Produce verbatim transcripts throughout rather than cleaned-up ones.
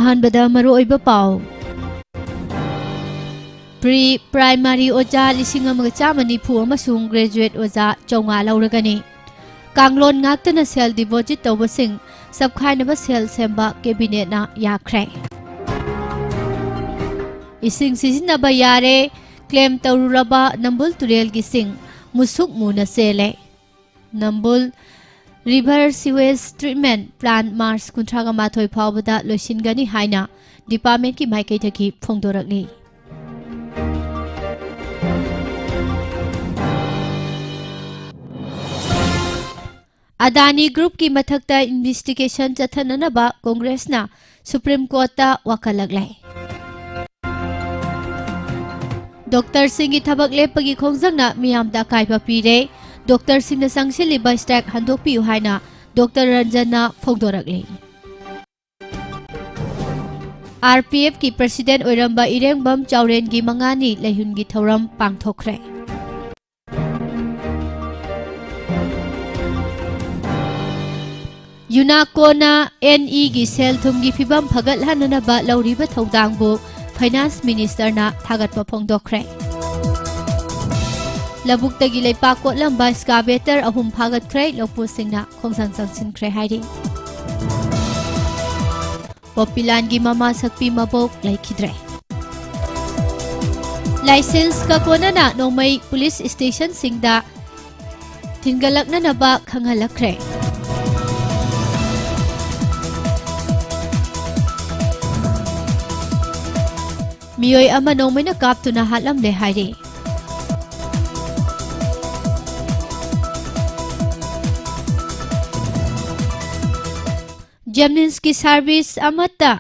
ꯑꯍꯥꯟꯕꯗ ꯃꯔꯨꯑꯣꯏꯕ ꯄꯥꯎ꯫ ꯄ꯭ꯔꯤ ꯄ꯭ꯔꯥꯏꯃꯥꯔꯤ ꯑꯣꯖꯥ ꯂꯤꯁꯤꯡ ꯑꯃꯒ ꯆꯥꯝꯃ ꯅꯤꯐꯨ ꯑꯃꯁꯨꯡ ꯒ꯭ꯔꯦꯖꯨꯑꯦꯠ ꯑꯣꯖꯥ ꯆꯥꯝꯃꯉꯥ ꯂꯧꯔꯒꯅꯤ꯫ ꯀꯥꯡꯂꯣꯟ ꯉꯥꯛꯇꯅ ꯁꯦꯜ ꯗꯤꯄꯣꯖꯤꯠ ꯇꯧꯕꯁꯤꯡ ꯆꯞꯈꯥꯏꯅꯕ ꯁꯦꯜ ꯁꯦꯝꯕ ꯀꯦꯕꯤꯅꯦꯠꯅ ꯌꯥꯈ꯭ꯔꯦ꯫ ꯏꯁꯤꯡ ꯁꯤꯖꯤꯟꯅꯕ ꯌꯥꯔꯦ ꯀ꯭ꯂꯦꯝ ꯇꯧꯔꯨꯔꯕ ꯅꯝꯕꯨꯜ ꯇꯨꯔꯦꯜꯒꯤ ꯏꯁꯤꯡ ꯃꯨꯁꯨꯛ ꯃꯨꯅ ꯆꯦꯜꯂꯦ꯫ Nambul river sewage treatment plant March ꯀꯨꯟꯊ꯭ꯔꯥꯒ ꯃꯥꯊꯣꯏ ꯐꯥꯎꯕꯗ ꯂꯣꯏꯁꯤꯟꯒꯅꯤ ꯍꯥꯏꯅ ꯗꯤꯄꯥꯔꯠꯃꯦꯟꯠꯀꯤ ꯃꯥꯏꯀꯩꯗꯒꯤ ꯐꯣꯡꯗꯣꯔꯛꯂꯤ꯫ ꯑꯗꯥꯅꯤ ꯒ꯭ꯔꯨꯞꯀꯤ ꯃꯊꯛꯇ ꯏꯟꯚꯦꯁꯇꯤꯒꯦꯁꯟ ꯆꯠꯊꯅꯅꯕ ꯀꯣꯡꯒ꯭ꯔꯦꯁꯅ ꯁꯨꯄ꯭ꯔꯤꯝ ꯀꯣꯔꯠꯇ ꯋꯥꯀꯠꯂꯛꯂꯦ꯫ ꯗꯣꯛꯇꯔꯁꯤꯡꯒꯤ ꯊꯕꯛ ꯂꯦꯞꯄꯒꯤ ꯈꯣꯡꯖꯪꯅ ꯃꯤꯌꯥꯝꯗ ꯑꯀꯥꯏꯕ ꯄꯤꯔꯦ꯫ ꯗꯣꯛꯇꯔꯁꯤꯡꯅ ꯆꯪꯁꯤꯜꯂꯤꯕ ꯁ꯭ꯇ꯭ꯔꯥꯏꯛ ꯍꯟꯗꯣꯛꯄꯤꯌꯨ ꯍꯥꯏꯅ ꯗꯣꯛꯇꯔ ꯔꯟꯖꯟꯅ ꯐꯣꯡꯗꯣꯔꯛꯂꯤ꯫ ꯑꯥꯔ ꯄꯤ ꯑꯦꯐꯀꯤ ꯄ꯭ꯔꯁꯤꯗꯦꯟꯠ ꯑꯣꯏꯔꯝꯕ ꯏꯔꯦꯡꯕꯝ ꯆꯥꯎꯔꯦꯟꯒꯤ ꯃꯉꯥꯅꯤ ꯂꯩꯍꯨꯟꯒꯤ ꯊꯧꯔꯝ ꯄꯥꯡꯊꯣꯛꯈ꯭ꯔꯦ꯫ ꯌꯨꯅꯥꯀꯣꯅ ꯑꯦꯟ ꯏꯒꯤ ꯁꯦꯜ ꯊꯨꯝꯒꯤ ꯐꯤꯕꯝ ꯐꯒꯠꯍꯟꯅꯅꯕ ꯂꯧꯔꯤꯕ ꯊꯧꯗꯥꯡꯕꯨ ꯐꯥꯏꯅꯥꯟꯁ ꯃꯤꯅꯤꯁꯇꯔꯅ ꯊꯥꯒꯠꯄ ꯐꯣꯡꯗꯣꯛꯈ꯭ꯔꯦ꯫ ꯂꯧꯕꯨꯛꯇꯒꯤ ꯂꯩꯄꯥꯛ ꯀꯣꯠꯂꯝꯕ ꯏꯁꯀꯥꯕꯦꯇꯔ ꯑꯍꯨꯝ ꯐꯥꯒꯠꯈ꯭ꯔꯦ, ꯂꯧꯄꯨꯁꯤꯡꯅ ꯈꯣꯡꯖꯪ ꯆꯪꯁꯤꯟꯈ꯭ꯔꯦ ꯍꯥꯏꯔꯤ꯫ ꯄꯣꯄꯤꯂꯥꯟꯒꯤ ꯃꯃꯥ ꯁꯛꯄꯤ ꯃꯕꯣꯛ ꯂꯩꯈꯤꯗ꯭ꯔꯦ꯫ ꯂꯥꯏꯁꯦꯟꯁꯀ ꯀꯣꯟꯅꯅ ꯅꯣꯡꯃꯩ ꯄꯨꯂꯤꯁ ꯁ꯭ꯇꯦꯁꯟꯁꯤꯡꯗ ꯊꯤꯟꯒꯠꯂꯛꯅꯅꯕ ꯈꯪꯍꯜꯂꯛꯈ꯭ꯔꯦ꯫ ꯃꯤꯑꯣꯏ ꯑꯃ ꯅꯣꯡꯃꯩꯅ ꯀꯥꯞꯇꯨꯅ ꯍꯥꯠꯂꯝꯂꯦ ꯍꯥꯏꯔꯤ꯫ ꯖꯦꯝꯅꯤꯝꯁꯀꯤ ꯁꯥꯔꯚꯤꯁ ꯑꯃꯠꯇ,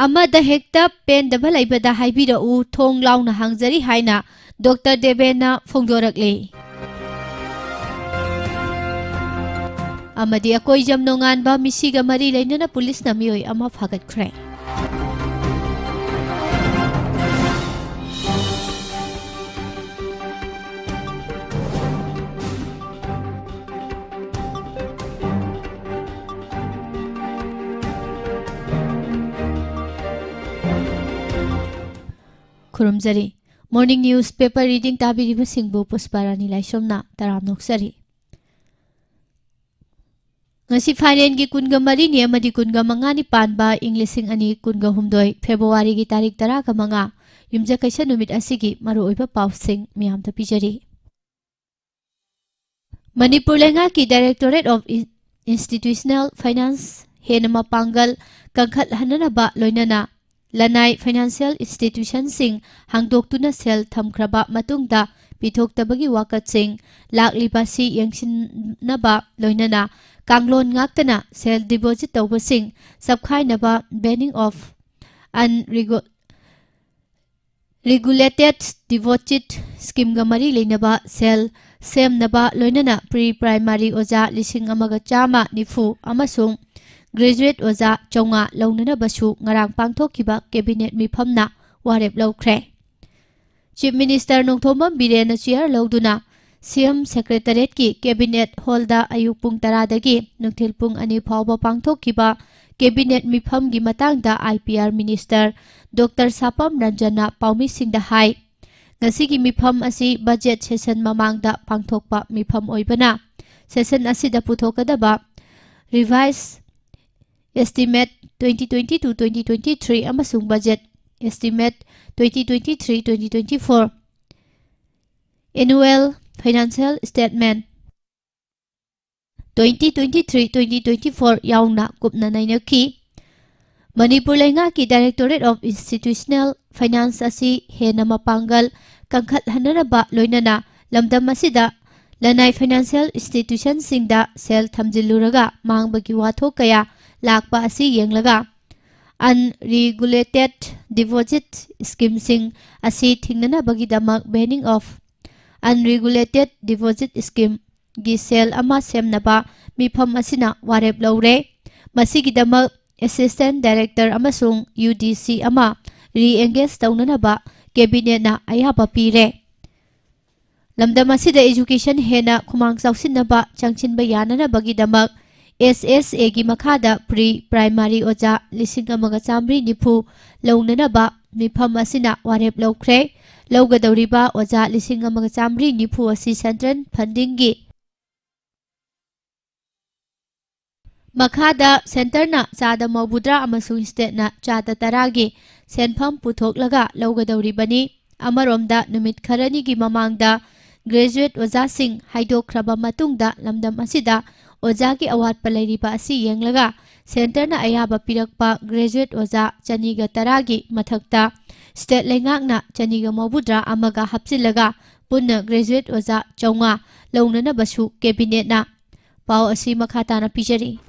ꯑꯃꯗ ꯍꯦꯛꯇ ꯄꯦꯟꯗꯕ ꯂꯩꯕꯗ ꯍꯥꯏꯕꯤꯔꯛꯎ, ꯊꯣꯡ ꯂꯥꯎꯅ ꯍꯥꯡꯖꯔꯤ ꯍꯥꯏꯅ ꯗꯣꯛꯇꯔ ꯗꯦꯕꯦꯟꯅ ꯐꯣꯡꯗꯣꯔꯛꯂꯤ꯫ ꯑꯃꯗꯤ ꯑꯀꯣꯏꯖꯝ ꯅꯣꯡꯉꯥꯟꯕ ꯃꯤꯁꯤꯒ ꯃꯔꯤ ꯂꯩꯅꯅ ꯄꯨꯂꯤꯁꯅ ꯃꯤꯑꯣꯏ ꯑꯃ ꯐꯥꯒꯠꯈ꯭ꯔꯦ꯫ ꯈꯨꯔꯨꯝꯖꯔꯤ꯫ Morning news paper reading ꯇꯥꯕꯤꯔꯤꯕꯁꯤꯡꯕꯨ ꯄꯨꯁꯄꯥꯔꯥꯅꯤ ꯂꯥꯏꯁ꯭ꯔꯝꯅ ꯇꯔꯥꯝꯅ ꯑꯣꯛꯆꯔꯤ꯫ ꯉꯁꯤ ꯐꯥꯏꯔꯦꯟꯒꯤ ꯀꯨꯟꯒ ꯃꯔꯤꯅꯤ ꯑꯃꯗꯤ ꯀꯨꯟꯒ ꯃꯉꯥꯅꯤ ꯄꯥꯟꯕ ꯏꯪ ꯂꯤꯁꯤꯡ ꯑꯅꯤ ꯀꯨꯟꯒ ꯍꯨꯝꯗꯣꯏ ꯐꯦꯕ꯭ꯔꯨꯋꯥꯔꯤꯒꯤ ꯇꯥꯔꯤꯛ ꯇꯔꯥꯒ ꯃꯉꯥ, ꯌꯨꯝꯖꯀꯩꯁ ꯅꯨꯃꯤꯠ ꯑꯁꯤꯒꯤ ꯃꯔꯨꯑꯣꯏꯕ ꯄꯥꯎꯁꯤꯡ ꯃꯤꯌꯥꯝꯗ ꯄꯤꯖꯔꯤ꯫ ꯃꯅꯤꯄꯨꯔ ꯂꯩꯉꯥꯛꯀꯤ Directorate of In-, Institutional Finance ꯍꯦꯟꯅ ꯃꯄꯥꯡꯒꯜ ꯀꯟꯈꯠꯍꯟꯅꯅꯕ ꯂꯣꯏꯅꯅ ꯂꯅꯥꯏ financial institutionꯁꯤꯡ ꯍꯥꯡꯗꯣꯛꯇꯨꯅ ꯁꯦꯜ ꯊꯝꯈ꯭ꯔꯕ ꯃꯇꯨꯡꯗ ꯄꯤꯊꯣꯛꯇꯕꯒꯤ ꯋꯥꯀꯠꯁꯤꯡ ꯂꯥꯛꯂꯤꯕ ꯑꯁꯤ ꯌꯦꯡꯁꯤꯟꯅꯕ ꯂꯣꯏꯅꯅ ꯀꯥꯡꯂꯣꯟ ꯉꯥꯛꯇꯅ ꯁꯦꯜ deposit ꯇꯧꯕꯁꯤꯡ ꯆꯞꯈꯥꯏꯅꯕ banning of unregu-, regulated deposit schemeꯒ ꯃꯔꯤ ꯂꯩꯅꯕ ꯁꯦꯜ ꯁꯦꯝꯅꯕ ꯂꯣꯏꯅꯅ pre primary ꯑꯣꯖꯥ ꯂꯤꯁꯤꯡ ꯑꯃꯒ ꯆꯥꯝꯃ ꯅꯤꯐꯨ ꯑꯃꯁꯨꯡ graduate ꯑꯣꯖꯥ ꯆꯥꯝꯃꯉꯥ ꯂꯧꯅꯅꯕꯁꯨ ꯉꯔꯥꯡ ꯄꯥꯡꯊꯣꯛꯈꯤꯕ cabinet ꯃꯤꯐꯝꯅ ꯋꯥꯔꯦꯞ ꯂꯧꯈ꯭ꯔꯦ꯫ Chief Minister ꯅꯣꯡꯊꯣꯝꯕꯝ ꯕꯤꯔꯦꯟꯅ chair ꯂꯧꯗꯨꯅ CM Secretariatꯀꯤ cabinet hallꯗ ꯑꯌꯨꯛ ꯄꯨꯡ ꯇꯔꯥꯗꯒꯤ ꯅꯨꯡꯊꯤꯜ ꯄꯨꯡ ꯑꯅꯤ ꯐꯥꯎꯕ ꯄꯥꯡꯊꯣꯛꯈꯤꯕ cabinet ꯃꯤꯐꯝꯒꯤ ꯃꯇꯥꯡꯗ IPR Minister Doctor ꯁꯥꯄꯝ ꯔꯟꯖꯟꯅ ꯄꯥꯎꯃꯤꯁꯤꯡꯗ ꯍꯥꯏ꯫ ꯉꯁꯤꯒꯤ ꯃꯤꯐꯝ ꯑꯁꯤ budget session ꯃꯃꯥꯡꯗ ꯄꯥꯡꯊꯣꯛꯄ ꯃꯤꯐꯝ ꯑꯣꯏꯕꯅ, session ꯑꯁꯤꯗ ꯄꯨꯊꯣꯛꯀꯗꯕ revise estimate twenty twenty-two twenty twenty-three ꯑꯃꯁꯨꯡ budget estimate twenty twenty-three twenty twenty-four, annual financial statement twenty twenty-three twenty twenty-four ꯌꯥꯎꯅ ꯀꯨꯞꯅ ꯅꯩꯅꯈꯤ꯫ ꯃꯅꯤꯄꯨꯔ ꯂꯩꯉꯥꯛꯀꯤ Directorate of Institutional Finance ꯑꯁꯤ ꯍꯦꯟꯅ ꯃꯄꯥꯡꯒꯜ ꯀꯟꯈꯠꯍꯟꯅꯅꯕ ꯂꯣꯏꯅꯅ ꯂꯝꯗꯝ ꯑꯁꯤꯗ ꯂꯅꯥꯏ financial institutionꯁꯤꯡꯗ ꯁꯦꯜ ꯊꯝꯖꯤꯜꯂꯨꯔꯒ ꯃꯥꯡꯕꯒꯤ ꯋꯥꯊꯣꯛ ꯀꯌꯥ ꯂꯥꯛꯄ ꯑꯁꯤ ꯌꯦꯡꯂꯒ unregulated deposit schemeꯁꯤꯡ ꯑꯁꯤ ꯊꯤꯡꯅꯅꯕꯒꯤꯗꯃꯛ banning of unregulated deposit schemeꯒꯤ cell ꯑꯃ ꯁꯦꯝꯅꯕ ꯃꯤꯐꯝ ꯑꯁꯤꯅ ꯋꯥꯔꯦꯞ ꯂꯧꯔꯦ꯫ ꯃꯁꯤꯒꯤꯗꯃꯛ Assistant Director ꯑꯃꯁꯨꯡ UDC ꯑꯃ re-engage ꯇꯧꯅꯅꯕ cabinetꯅ ꯑꯌꯥꯕ ꯄꯤꯔꯦ꯫ ꯂꯝꯗꯝ ꯑꯁꯤꯗ education ꯍꯦꯟꯅ ꯈꯨꯃꯥꯡ ꯆꯥꯎꯁꯤꯟꯅꯕ ꯆꯪꯁꯤꯟꯕ ꯌꯥꯅꯅꯕꯒꯤꯗꯃꯛ SSAꯒꯤ ꯃꯈꯥꯗ pre primary ꯑꯣꯖꯥ ꯂꯤꯁꯤꯡ ꯑꯃꯒ ꯆꯥꯃꯔꯤ ꯅꯤꯐꯨ ꯂꯧꯅꯅꯕ ꯃꯤꯐꯝ ꯑꯁꯤꯅ ꯋꯥꯔꯦꯞ ꯂꯧꯈ꯭ꯔꯦ꯫ ꯂꯧꯒꯗꯧꯔꯤꯕ ꯑꯣꯖꯥ ꯂꯤꯁꯤꯡ ꯑꯃꯒ ꯆꯥꯃꯔꯤ ꯅꯤꯐꯨ ꯑꯁꯤ central fundingꯒꯤ ꯃꯈꯥꯗ centreꯅ ꯆꯥꯗ ꯃꯧꯗ꯭ꯔꯥ ꯑꯃꯁꯨꯡ stateꯅ ꯆꯥꯗ ꯇꯔꯥꯒꯤ ꯁꯦꯟꯐꯝ ꯄꯨꯊꯣꯛꯂꯒ ꯂꯧꯒꯗꯧꯔꯤꯕꯅꯤ꯫ ꯑꯃꯔꯣꯝꯗ, ꯅꯨꯃꯤꯠ ꯈꯔꯅꯤꯒꯤ ꯃꯃꯥꯡꯗ graduate ꯑꯣꯖꯥꯁꯤꯡ ꯍꯥꯏꯗꯣꯛꯈ꯭ꯔꯕ ꯃꯇꯨꯡꯗ, ꯂꯝꯗꯝ ꯑꯁꯤꯗ ꯑꯣꯖꯥꯒꯤ ꯑꯋꯥꯠꯄ ꯂꯩꯔꯤꯕ ꯑꯁꯤ ꯌꯦꯡꯂꯒ, centreꯅ ꯑꯌꯥꯕ ꯄꯤꯔꯛꯄ graduate ꯑꯣꯖꯥ ꯆꯅꯤꯒ ꯇꯔꯥꯒꯤ ꯃꯊꯛꯇ state ꯂꯩꯉꯥꯛꯅ ꯆꯅꯤꯒ ꯃꯧꯗ꯭ꯔꯥ ꯑꯃꯒ ꯍꯥꯞꯆꯤꯜꯂꯒ, ꯄꯨꯟꯅ graduate ꯑꯣꯖꯥ ꯆꯥꯝꯃꯉꯥ ꯂꯧꯅꯅꯕꯁꯨ cabinetꯅ꯫ ꯄꯥꯎ ꯑꯁꯤ ꯃꯈꯥ ꯇꯥꯅ ꯄꯤꯖꯔꯤ꯫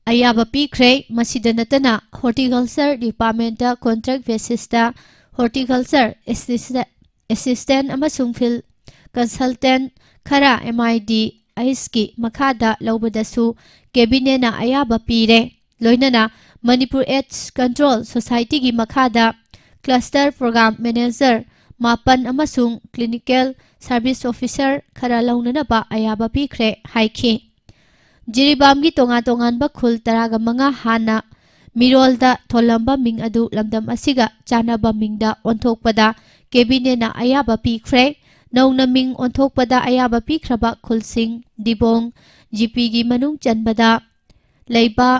ꯑꯌꯥꯕ ꯄꯤꯈ꯭ꯔꯦ꯫ ꯃꯁꯤꯗ ꯅꯠꯇꯅ, horticulture departmentꯇ contract basisꯇ horticulture assist-, assistant ꯑꯃꯁꯨꯡ field consultant ꯈꯔ MIDHꯀꯤ ꯃꯈꯥꯗ ꯂꯧꯕꯗꯁꯨ cabinetꯅ ꯑꯌꯥꯕ ꯄꯤꯔꯦ꯫ ꯂꯣꯏꯅꯅ Manipur AIDS Control Societyꯒꯤ ꯃꯈꯥꯗ cluster program manager ꯃꯥꯄꯟ ꯑꯃꯁꯨꯡ clinical service officer ꯈꯔ ꯂꯧꯅꯅꯕ ꯑꯌꯥꯕ ꯄꯤꯈ꯭ꯔꯦ ꯍꯥꯏꯈꯤ꯫ ꯖꯤꯔꯤꯕꯥꯝꯒꯤ ꯇꯣꯉꯥꯟ ꯇꯣꯉꯥꯟꯕ ꯈꯨꯜ ꯇꯔꯥꯒ ꯃꯉꯥ ꯍꯥꯟꯅ ꯃꯤꯔꯣꯜꯗ ꯊꯣꯜꯂꯝꯕ ꯃꯤꯡ ꯑꯗꯨ ꯂꯝꯗꯝ ꯑꯁꯤꯒ ꯆꯥꯟꯅꯕ ꯃꯤꯡꯗ ꯑꯣꯟꯊꯣꯛꯄꯗ cabinetꯅ ꯑꯌꯥꯕ ꯄꯤꯈ꯭ꯔꯦ꯫ ꯅꯧꯅ ꯃꯤꯡ ꯑꯣꯟꯊꯣꯛꯄꯗ ꯑꯌꯥꯕ ꯄꯤꯈ꯭ꯔꯕ ꯈꯨꯜꯁꯤꯡ ꯗꯤꯕꯣꯡ ꯖꯤꯄꯤꯒꯤ ꯃꯅꯨꯡ ꯆꯟꯕꯗ ꯂꯩꯕ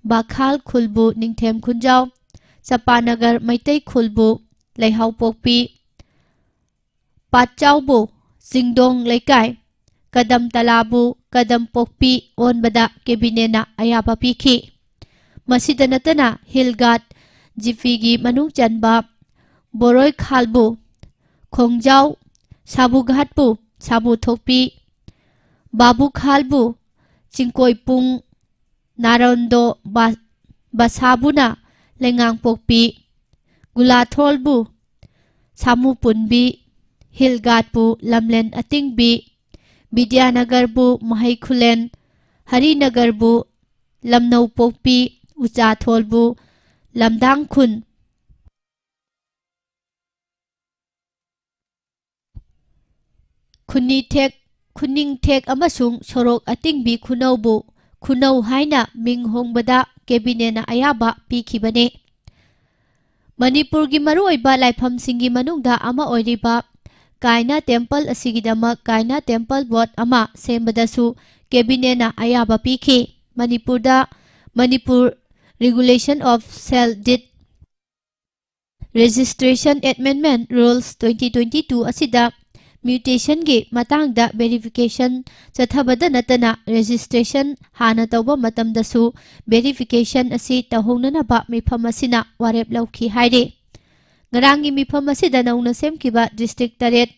ꯕꯥꯈꯥꯜ ꯈꯨꯜꯕꯨ ꯅꯤꯡꯊꯦꯝ ꯈꯨꯟꯖꯥꯎ, ꯆꯄꯥꯅꯒꯔ ꯃꯩꯇꯩ ꯈꯨꯜꯕꯨ ꯂꯩꯍꯥꯎꯄꯣꯛꯄꯤ, ꯄꯥꯠꯆꯥꯎꯕꯨ ꯆꯤꯡꯗꯣꯡ ꯂꯩꯀꯥꯏ, ꯀꯗꯝ ꯇꯂꯥꯕꯨ ꯀꯗꯝ ꯄꯣꯛꯄꯤ ꯑꯣꯟꯕꯗ cabinetꯅ ꯑꯌꯥꯕ ꯄꯤꯈꯤ꯫ ꯃꯁꯤꯗ ꯅꯠꯇꯅ, ꯍꯤꯜ ꯒꯥꯠ ꯖꯤꯄꯤꯒꯤ ꯃꯅꯨꯡ ꯆꯟꯕ ꯕꯣꯔꯣꯏꯈꯥꯜꯕꯨ ꯈꯣꯡꯖꯥꯎ, ꯁꯥꯕꯨ ꯘꯥꯠꯄꯨ ꯁꯥꯕꯨ ꯊꯣꯛꯄꯤ, ꯕꯥꯕꯨ ꯈꯥꯜꯕꯨ ꯆꯤꯡꯀꯣꯏꯄꯨꯡ, ꯅꯥꯔꯣꯟꯗꯣ ꯕꯥ-, ꯕꯁꯥꯕꯨꯅ ꯂꯩꯉꯥꯡꯄꯣꯛꯄꯤ, ꯒꯨꯂꯥꯊꯣꯜꯕꯨ ꯁꯥꯃꯨ ꯄꯨꯟꯕꯤ, ꯍꯤꯜ ꯒꯥꯠꯄꯨ ꯂꯝꯂꯦꯟ ꯑꯇꯤꯡꯕꯤ, ꯕꯤꯗ꯭ꯌꯥꯅꯒꯔꯕꯨ ꯃꯍꯩ ꯈꯨꯂꯦꯟ, ꯍꯔꯤꯅꯒꯔꯕꯨ ꯂꯝꯅꯧ ꯄꯣꯛꯄꯤ, ꯎꯆꯥꯊꯣꯜꯕꯨ ꯂꯝꯗꯥꯡ ꯈꯨꯟ, ꯈꯨꯟꯅꯤꯊꯦꯛ, ꯈꯨꯅꯤꯡꯊꯦꯛ ꯑꯃꯁꯨꯡ ꯁꯣꯔꯣꯛ ꯑꯇꯤꯡꯕꯤ ꯈꯨꯅꯧꯕꯨ ꯈꯨꯅꯧ ꯍꯥꯏꯅ ꯃꯤꯡ ꯍꯣꯡꯕꯗ ꯀꯦꯕꯤꯅꯦꯠꯅ ꯑꯌꯥꯕ ꯄꯤꯈꯤꯕꯅꯤ꯫ ꯃꯅꯤꯄꯨꯔꯒꯤ ꯃꯔꯨꯑꯣꯏꯕ ꯂꯥꯏꯐꯝꯁꯤꯡꯒꯤ ꯃꯅꯨꯡꯗ ꯑꯃ ꯑꯣꯏꯔꯤꯕ ꯀꯥꯏꯅ ꯇꯦꯝꯄꯜ ꯑꯁꯤꯒꯤꯗꯃꯛ ꯀꯥꯏꯅ ꯇꯦꯝꯄꯜ ꯕꯣꯔꯗ ꯑꯃ ꯁꯦꯝꯕꯗꯁꯨ ꯀꯦꯕꯤꯅꯦꯠꯅ ꯑꯌꯥꯕ ꯄꯤꯈꯤ꯫ ꯃꯅꯤꯄꯨꯔꯗ Manipur Regulation of Sale Deed Registration Amendment Rules twenty twenty-two ꯑꯁꯤꯗ mutation ꯒꯤ ꯃꯇꯥꯡꯗ verification ꯆꯠꯊꯕꯗ ꯅꯠꯇꯅ registration ꯍꯥꯟꯅ ꯇꯧꯕ ꯃꯇꯝꯗꯁꯨ verification ꯑꯁꯤ ꯇꯧꯍꯧꯅꯅꯕ ꯃꯤꯐꯝ ꯑꯁꯤꯅ ꯋꯥꯔꯦꯞ ꯂꯧꯈꯤ ꯍꯥꯏꯔꯤ꯫ ꯉꯔꯥꯡꯒꯤ ꯃꯤꯐꯝ ꯑꯁꯤꯗ ꯅꯧꯅ ꯁꯦꯝꯈꯤꯕ district ꯇꯔꯦꯠ,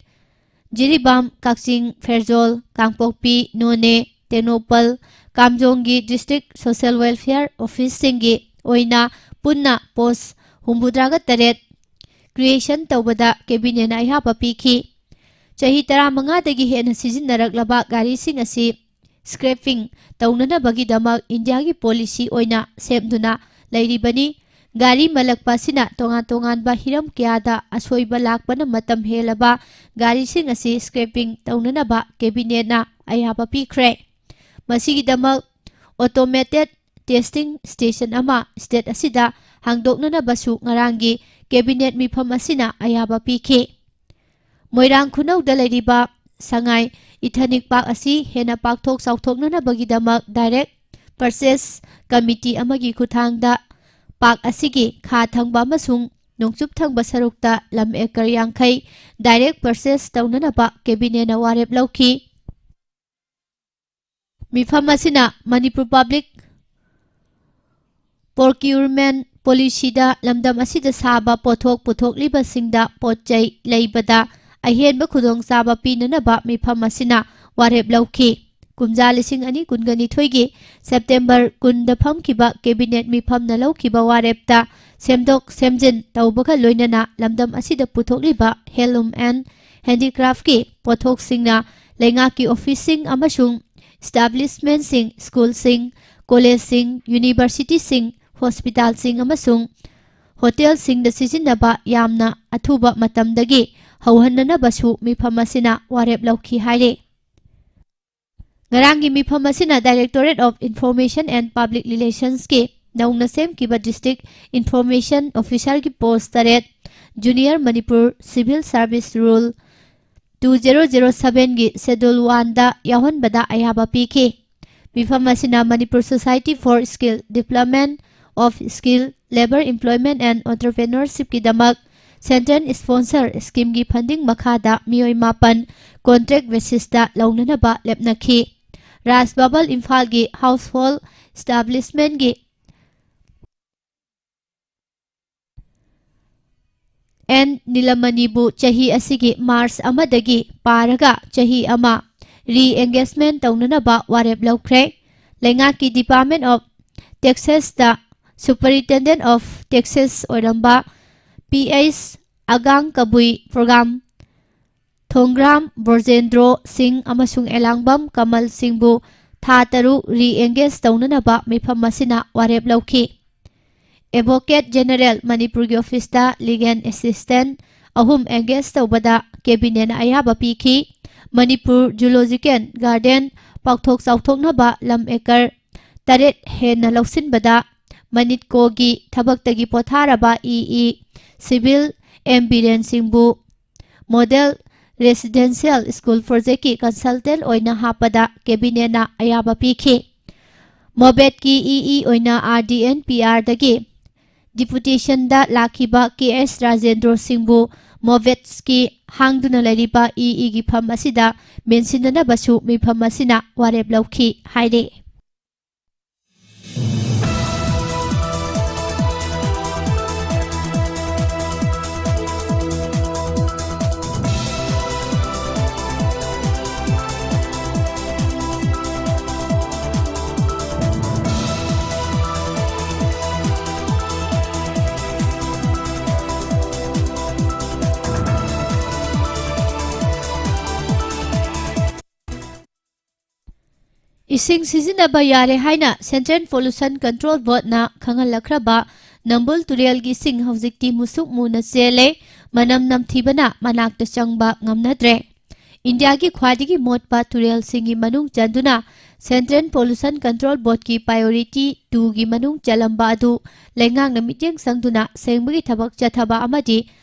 ꯖꯤꯔꯤꯕꯥꯝ, ꯀꯛꯆꯤꯡ, ꯐꯦꯔꯖꯣꯜ, ꯀꯥꯡꯄꯣꯛꯄꯤ, ꯅꯣꯅꯦ, Tengnoupal, ꯀꯥꯝꯖꯣꯡꯒꯤ district social welfare office ꯁꯤꯡꯒꯤ ꯑꯣꯏꯅ ꯄꯨꯟꯅ post ꯍꯨꯝꯐꯨꯇꯔꯥꯒ ꯇꯔꯦꯠ creation ꯇꯧꯕꯗ ꯀꯦꯕꯤꯅꯦꯠꯅ ꯑꯌꯥꯕ ꯄꯤꯈꯤ꯫ ꯆꯍꯤ ꯇꯔꯥꯃꯉꯥꯗꯒꯤ ꯍꯦꯟꯅ ꯁꯤꯖꯤꯟꯅꯔꯛꯂꯕ ꯒꯥꯔꯤꯁꯤꯡ ꯑꯁꯤ scrapping ꯇꯧꯅꯅꯕꯒꯤꯗꯃꯛ ꯏꯟꯗꯤꯌꯥꯒꯤ policy ꯑꯣꯏꯅ ꯁꯦꯝꯗꯨꯅ ꯂꯩꯔꯤꯕꯅꯤ꯫ ꯒꯥꯔꯤ ꯃꯜꯂꯛꯄ ꯑꯁꯤꯅ ꯇꯣꯉꯥꯟ ꯇꯣꯉꯥꯟꯕ ꯍꯤꯔꯝ ꯀꯌꯥꯗ ꯑꯁꯣꯏꯕ ꯂꯥꯛꯄꯅ ꯃꯇꯝ ꯍꯦꯜꯂꯕ ꯒꯥꯔꯤꯁꯤꯡ ꯑꯁꯤ scrapping ꯇꯧꯅꯅꯕ ꯀꯦꯕꯤꯅꯦꯠꯅ ꯑꯌꯥꯕ ꯄꯤꯈ꯭ꯔꯦ꯫ ꯃꯁꯤꯒꯤꯗꯃꯛ automated testing station ꯑꯃ state ꯑꯁꯤꯗ ꯍꯥꯡꯗꯣꯛꯅꯅꯕꯁꯨ ꯉꯔꯥꯡꯒꯤ ꯀꯦꯕꯤꯅꯦꯠ ꯃꯤꯐꯝ ꯑꯁꯤꯅ ꯑꯌꯥꯕ ꯄꯤꯈꯤ꯫ ꯃꯣꯏꯔꯥꯡ ꯈꯨꯅꯧꯗ ꯂꯩꯔꯤꯕ ꯁꯉꯥꯏ Ethnic Park ꯑꯁꯤ ꯍꯦꯟꯅ ꯄꯥꯛꯊꯣꯛ ꯆꯥꯎꯊꯣꯛꯅꯅꯕꯒꯤꯗꯃꯛ direct purchase committee ꯑꯃꯒꯤ ꯈꯨꯠꯊꯥꯡꯗ park ꯑꯁꯤꯒꯤ ꯈꯥ ꯊꯪꯕ ꯑꯃꯁꯨꯡ ꯅꯣꯡꯆꯨꯞ ꯊꯪꯕ ꯁꯔꯨꯛꯇ ꯂꯝ acre ꯌꯥꯡꯈꯩ direct purchase ꯇꯧꯅꯅꯕ ꯀꯦꯕꯤꯅꯦꯠꯅ ꯋꯥꯔꯦꯞ ꯂꯧꯈꯤ꯫ ꯃꯤꯐꯝ ꯑꯁꯤꯅ ꯃꯅꯤꯄꯨꯔ Public Procurement Policy ꯗ ꯂꯝꯗꯝ ꯑꯁꯤꯗ ꯁꯥꯕ ꯄꯣꯠꯊꯣꯛ ꯄꯨꯊꯣꯛꯂꯤꯕꯁꯤꯡꯗ ꯄꯣꯠ ꯆꯩ ꯂꯩꯕꯗ ꯑꯍꯦꯟꯕ ꯈꯨꯗꯣꯡꯆꯥꯕ ꯄꯤꯅꯅꯕ ꯃꯤꯐꯝ ꯑꯁꯤꯅ ꯋꯥꯔꯦꯞ ꯂꯧꯈꯤ꯫ ꯀꯨꯝꯖꯥ ꯂꯤꯁꯤꯡ ꯑꯅꯤ ꯀꯨꯟꯒ ꯅꯤꯊꯣꯏꯒꯤ September ꯀꯨꯟꯗ ꯐꯝꯈꯤꯕ ꯀꯦꯕꯤꯅꯦꯠ ꯃꯤꯐꯝꯅ ꯂꯧꯈꯤꯕ ꯋꯥꯔꯦꯞꯇ ꯁꯦꯝꯗꯣꯛ ꯁꯦꯝꯖꯤꯟ ꯇꯧꯕꯒ ꯂꯣꯏꯅꯅ ꯂꯝꯗꯝ ꯑꯁꯤꯗ ꯄꯨꯊꯣꯛꯂꯤꯕ handloom and handicraft ꯀꯤ ꯄꯣꯠꯊꯣꯛꯁꯤꯡꯅ ꯂꯩꯉꯥꯛꯀꯤ office ꯁꯤꯡ ꯑꯃꯁꯨꯡ establishment ꯁꯤꯡ, school ꯁꯤꯡ, college ꯁꯤꯡ, university ꯁꯤꯡ, hospital ꯁꯤꯡ ꯑꯃꯁꯨꯡ hotel ꯁꯤꯡꯗ ꯁꯤꯖꯤꯟꯅꯕ ꯌꯥꯝꯅ ꯑꯊꯨꯕ ꯃꯇꯝꯗꯒꯤ ꯍꯧꯍꯟꯅꯅꯕꯁꯨ ꯃꯤꯐꯝ ꯑꯁꯤꯅ ꯋꯥꯔꯦꯞ ꯂꯧꯈꯤ ꯍꯥꯏꯔꯤ꯫ ꯉꯔꯥꯡꯒꯤ ꯃꯤꯐꯝ ꯑꯁꯤꯅ Directorate of Information and Public Relationsꯀꯤ ꯅꯧꯅ ꯁꯦꯝꯈꯤꯕ District Information Officerꯒꯤ post ꯇꯔꯦꯠ Junior Manipur Civil Service Rule two zero zero sevenꯒꯤ Schedule oneꯗ ꯌꯥꯎꯍꯟꯕꯗ ꯑꯌꯥꯕ ꯄꯤꯈꯤ꯫ ꯃꯤꯐꯝ ꯑꯁꯤꯅ Manipur Society for Skill Development of Skill, Labour Employment and Entrepreneurshipꯀꯤꯗꯃꯛ Central Sponsor Schemeꯒꯤ funding ꯃꯈꯥꯗ ꯃꯤꯑꯣꯏ ꯃꯥꯄꯟ contract basisꯇ ꯂꯧꯅꯅꯕ ꯂꯦꯞꯅꯈꯤ꯫ ꯔꯥꯖ ꯕꯕꯜ ꯏꯝꯐꯥꯜꯒꯤ Household Establishmentꯀꯤ ꯑꯦꯟ ꯅꯤꯂꯃꯅꯤꯕꯨ ꯆꯍꯤ ꯑꯁꯤꯒꯤ ꯃꯥꯔꯆ ꯑꯃꯗꯒꯤ ꯄꯥꯔꯒ ꯆꯍꯤ ꯑꯃ re-engagement ꯇꯧꯅꯅꯕ ꯋꯥꯔꯦꯞ ꯂꯧꯈ꯭ꯔꯦ꯫ ꯂꯩꯉꯥꯛꯀꯤ Department of Taxesꯇ Superintendent of Taxes ꯑꯣꯏꯔꯝꯕ ꯄꯤ ꯑꯩꯆ ꯑꯒꯥꯡ ꯀꯕꯨꯏ ꯄ꯭ꯔꯣꯒ꯭ꯔꯥꯝ ꯊꯣꯡꯒ꯭ꯔꯥꯝ ꯕ꯭ꯔꯣꯖꯦꯟꯗ꯭ꯔꯣ ꯁꯤꯡ ꯑꯃꯁꯨꯡ ꯑꯦꯂꯥꯡꯕꯝ ꯀꯃꯜ ꯁꯤꯡꯕꯨ ꯊꯥ ꯇꯔꯨꯛ re-engage ꯇꯧꯅꯅꯕ ꯃꯤꯐꯝ ꯑꯁꯤꯅ ꯋꯥꯔꯦꯞ ꯂꯧꯈꯤ꯫ Advocate General ꯃꯅꯤꯄꯨꯔꯒꯤ officeꯇ legal assistant ꯑꯍꯨꯝ engage ꯇꯧꯕꯗ cabinetꯅ ꯑꯌꯥꯕ ꯄꯤꯈꯤ꯫ ꯃꯅꯤꯄꯨꯔ Zoological Garden ꯄꯥꯛꯊꯣꯛ ꯆꯥꯎꯊꯣꯛꯅꯕ ꯂꯝ acre ꯇꯔꯦꯠ ꯍꯦꯟꯅ ꯂꯧꯁꯤꯟꯕꯗ ꯃꯅꯤꯠꯀꯣꯒꯤ ꯊꯕꯛꯇꯒꯤ ꯄꯣꯊꯥꯔꯕ E E civil M Biren ꯁꯤꯡꯕꯨ Model Residential School Projectꯀꯤ consultant ꯑꯣꯏꯅ ꯍꯥꯞꯄꯗ cabinetꯅ ꯑꯌꯥꯕ ꯄꯤꯈꯤ꯫ MOBETꯀꯤ ꯏ ꯏ ꯑꯣꯏꯅ R D N P Rꯗꯒꯤ deputationꯗ ꯂꯥꯛꯈꯤꯕ ꯀꯦ ꯑꯦꯁ ꯔꯥꯖꯦꯟꯗ꯭ꯔꯣ ꯁꯤꯡꯕꯨ MOBETꯀꯤ ꯍꯥꯡꯗꯨꯅ ꯂꯩꯔꯤꯕ ꯏ ꯏꯒꯤ ꯐꯝ ꯑꯁꯤꯗ ꯃꯦꯟꯁꯤꯟꯅꯅꯕꯁꯨ ꯃꯤꯐꯝ ꯑꯁꯤꯅ ꯋꯥꯔꯦꯞ ꯂꯧꯈꯤ ꯍꯥꯏꯔꯤ꯫ ꯏꯁꯤꯡ ꯁꯤꯖꯤꯟꯅꯕ ꯌꯥꯔꯦ ꯍꯥꯏꯅ Central Pollution Control Boardꯅ ꯈꯪꯍꯜꯂꯛꯈ꯭ꯔꯕ ꯅꯝꯕꯨꯜ ꯇꯨꯔꯦꯜꯒꯤ ꯏꯁꯤꯡ ꯍꯧꯖꯤꯛꯇꯤ ꯃꯨꯁꯨꯛ ꯃꯨꯅ ꯆꯦꯜꯂꯦ꯫ ꯃꯅꯝ ꯅꯝꯊꯤꯕꯅ ꯃꯅꯥꯛꯇ ꯆꯪꯕ ꯉꯝꯅꯗ꯭ꯔꯦ꯫ ꯏꯟꯗꯤꯌꯥꯒꯤ ꯈ꯭ꯋꯥꯏꯗꯒꯤ ꯃꯣꯠꯄ ꯇꯨꯔꯦꯜꯁꯤꯡꯒꯤ ꯃꯅꯨꯡ ꯆꯟꯗꯨꯅ Central Pollution Control Boardꯀꯤ Priority twoꯒꯤ ꯃꯅꯨꯡ ꯆꯜꯂꯝꯕ ꯑꯗꯨ ꯂꯩꯉꯥꯛꯅ ꯃꯤꯠꯌꯦꯡ ꯆꯪꯗꯨꯅ ꯁꯦꯡꯕꯒꯤ ꯊꯕꯛ ꯆꯠꯊꯕ ꯑꯃꯗꯤ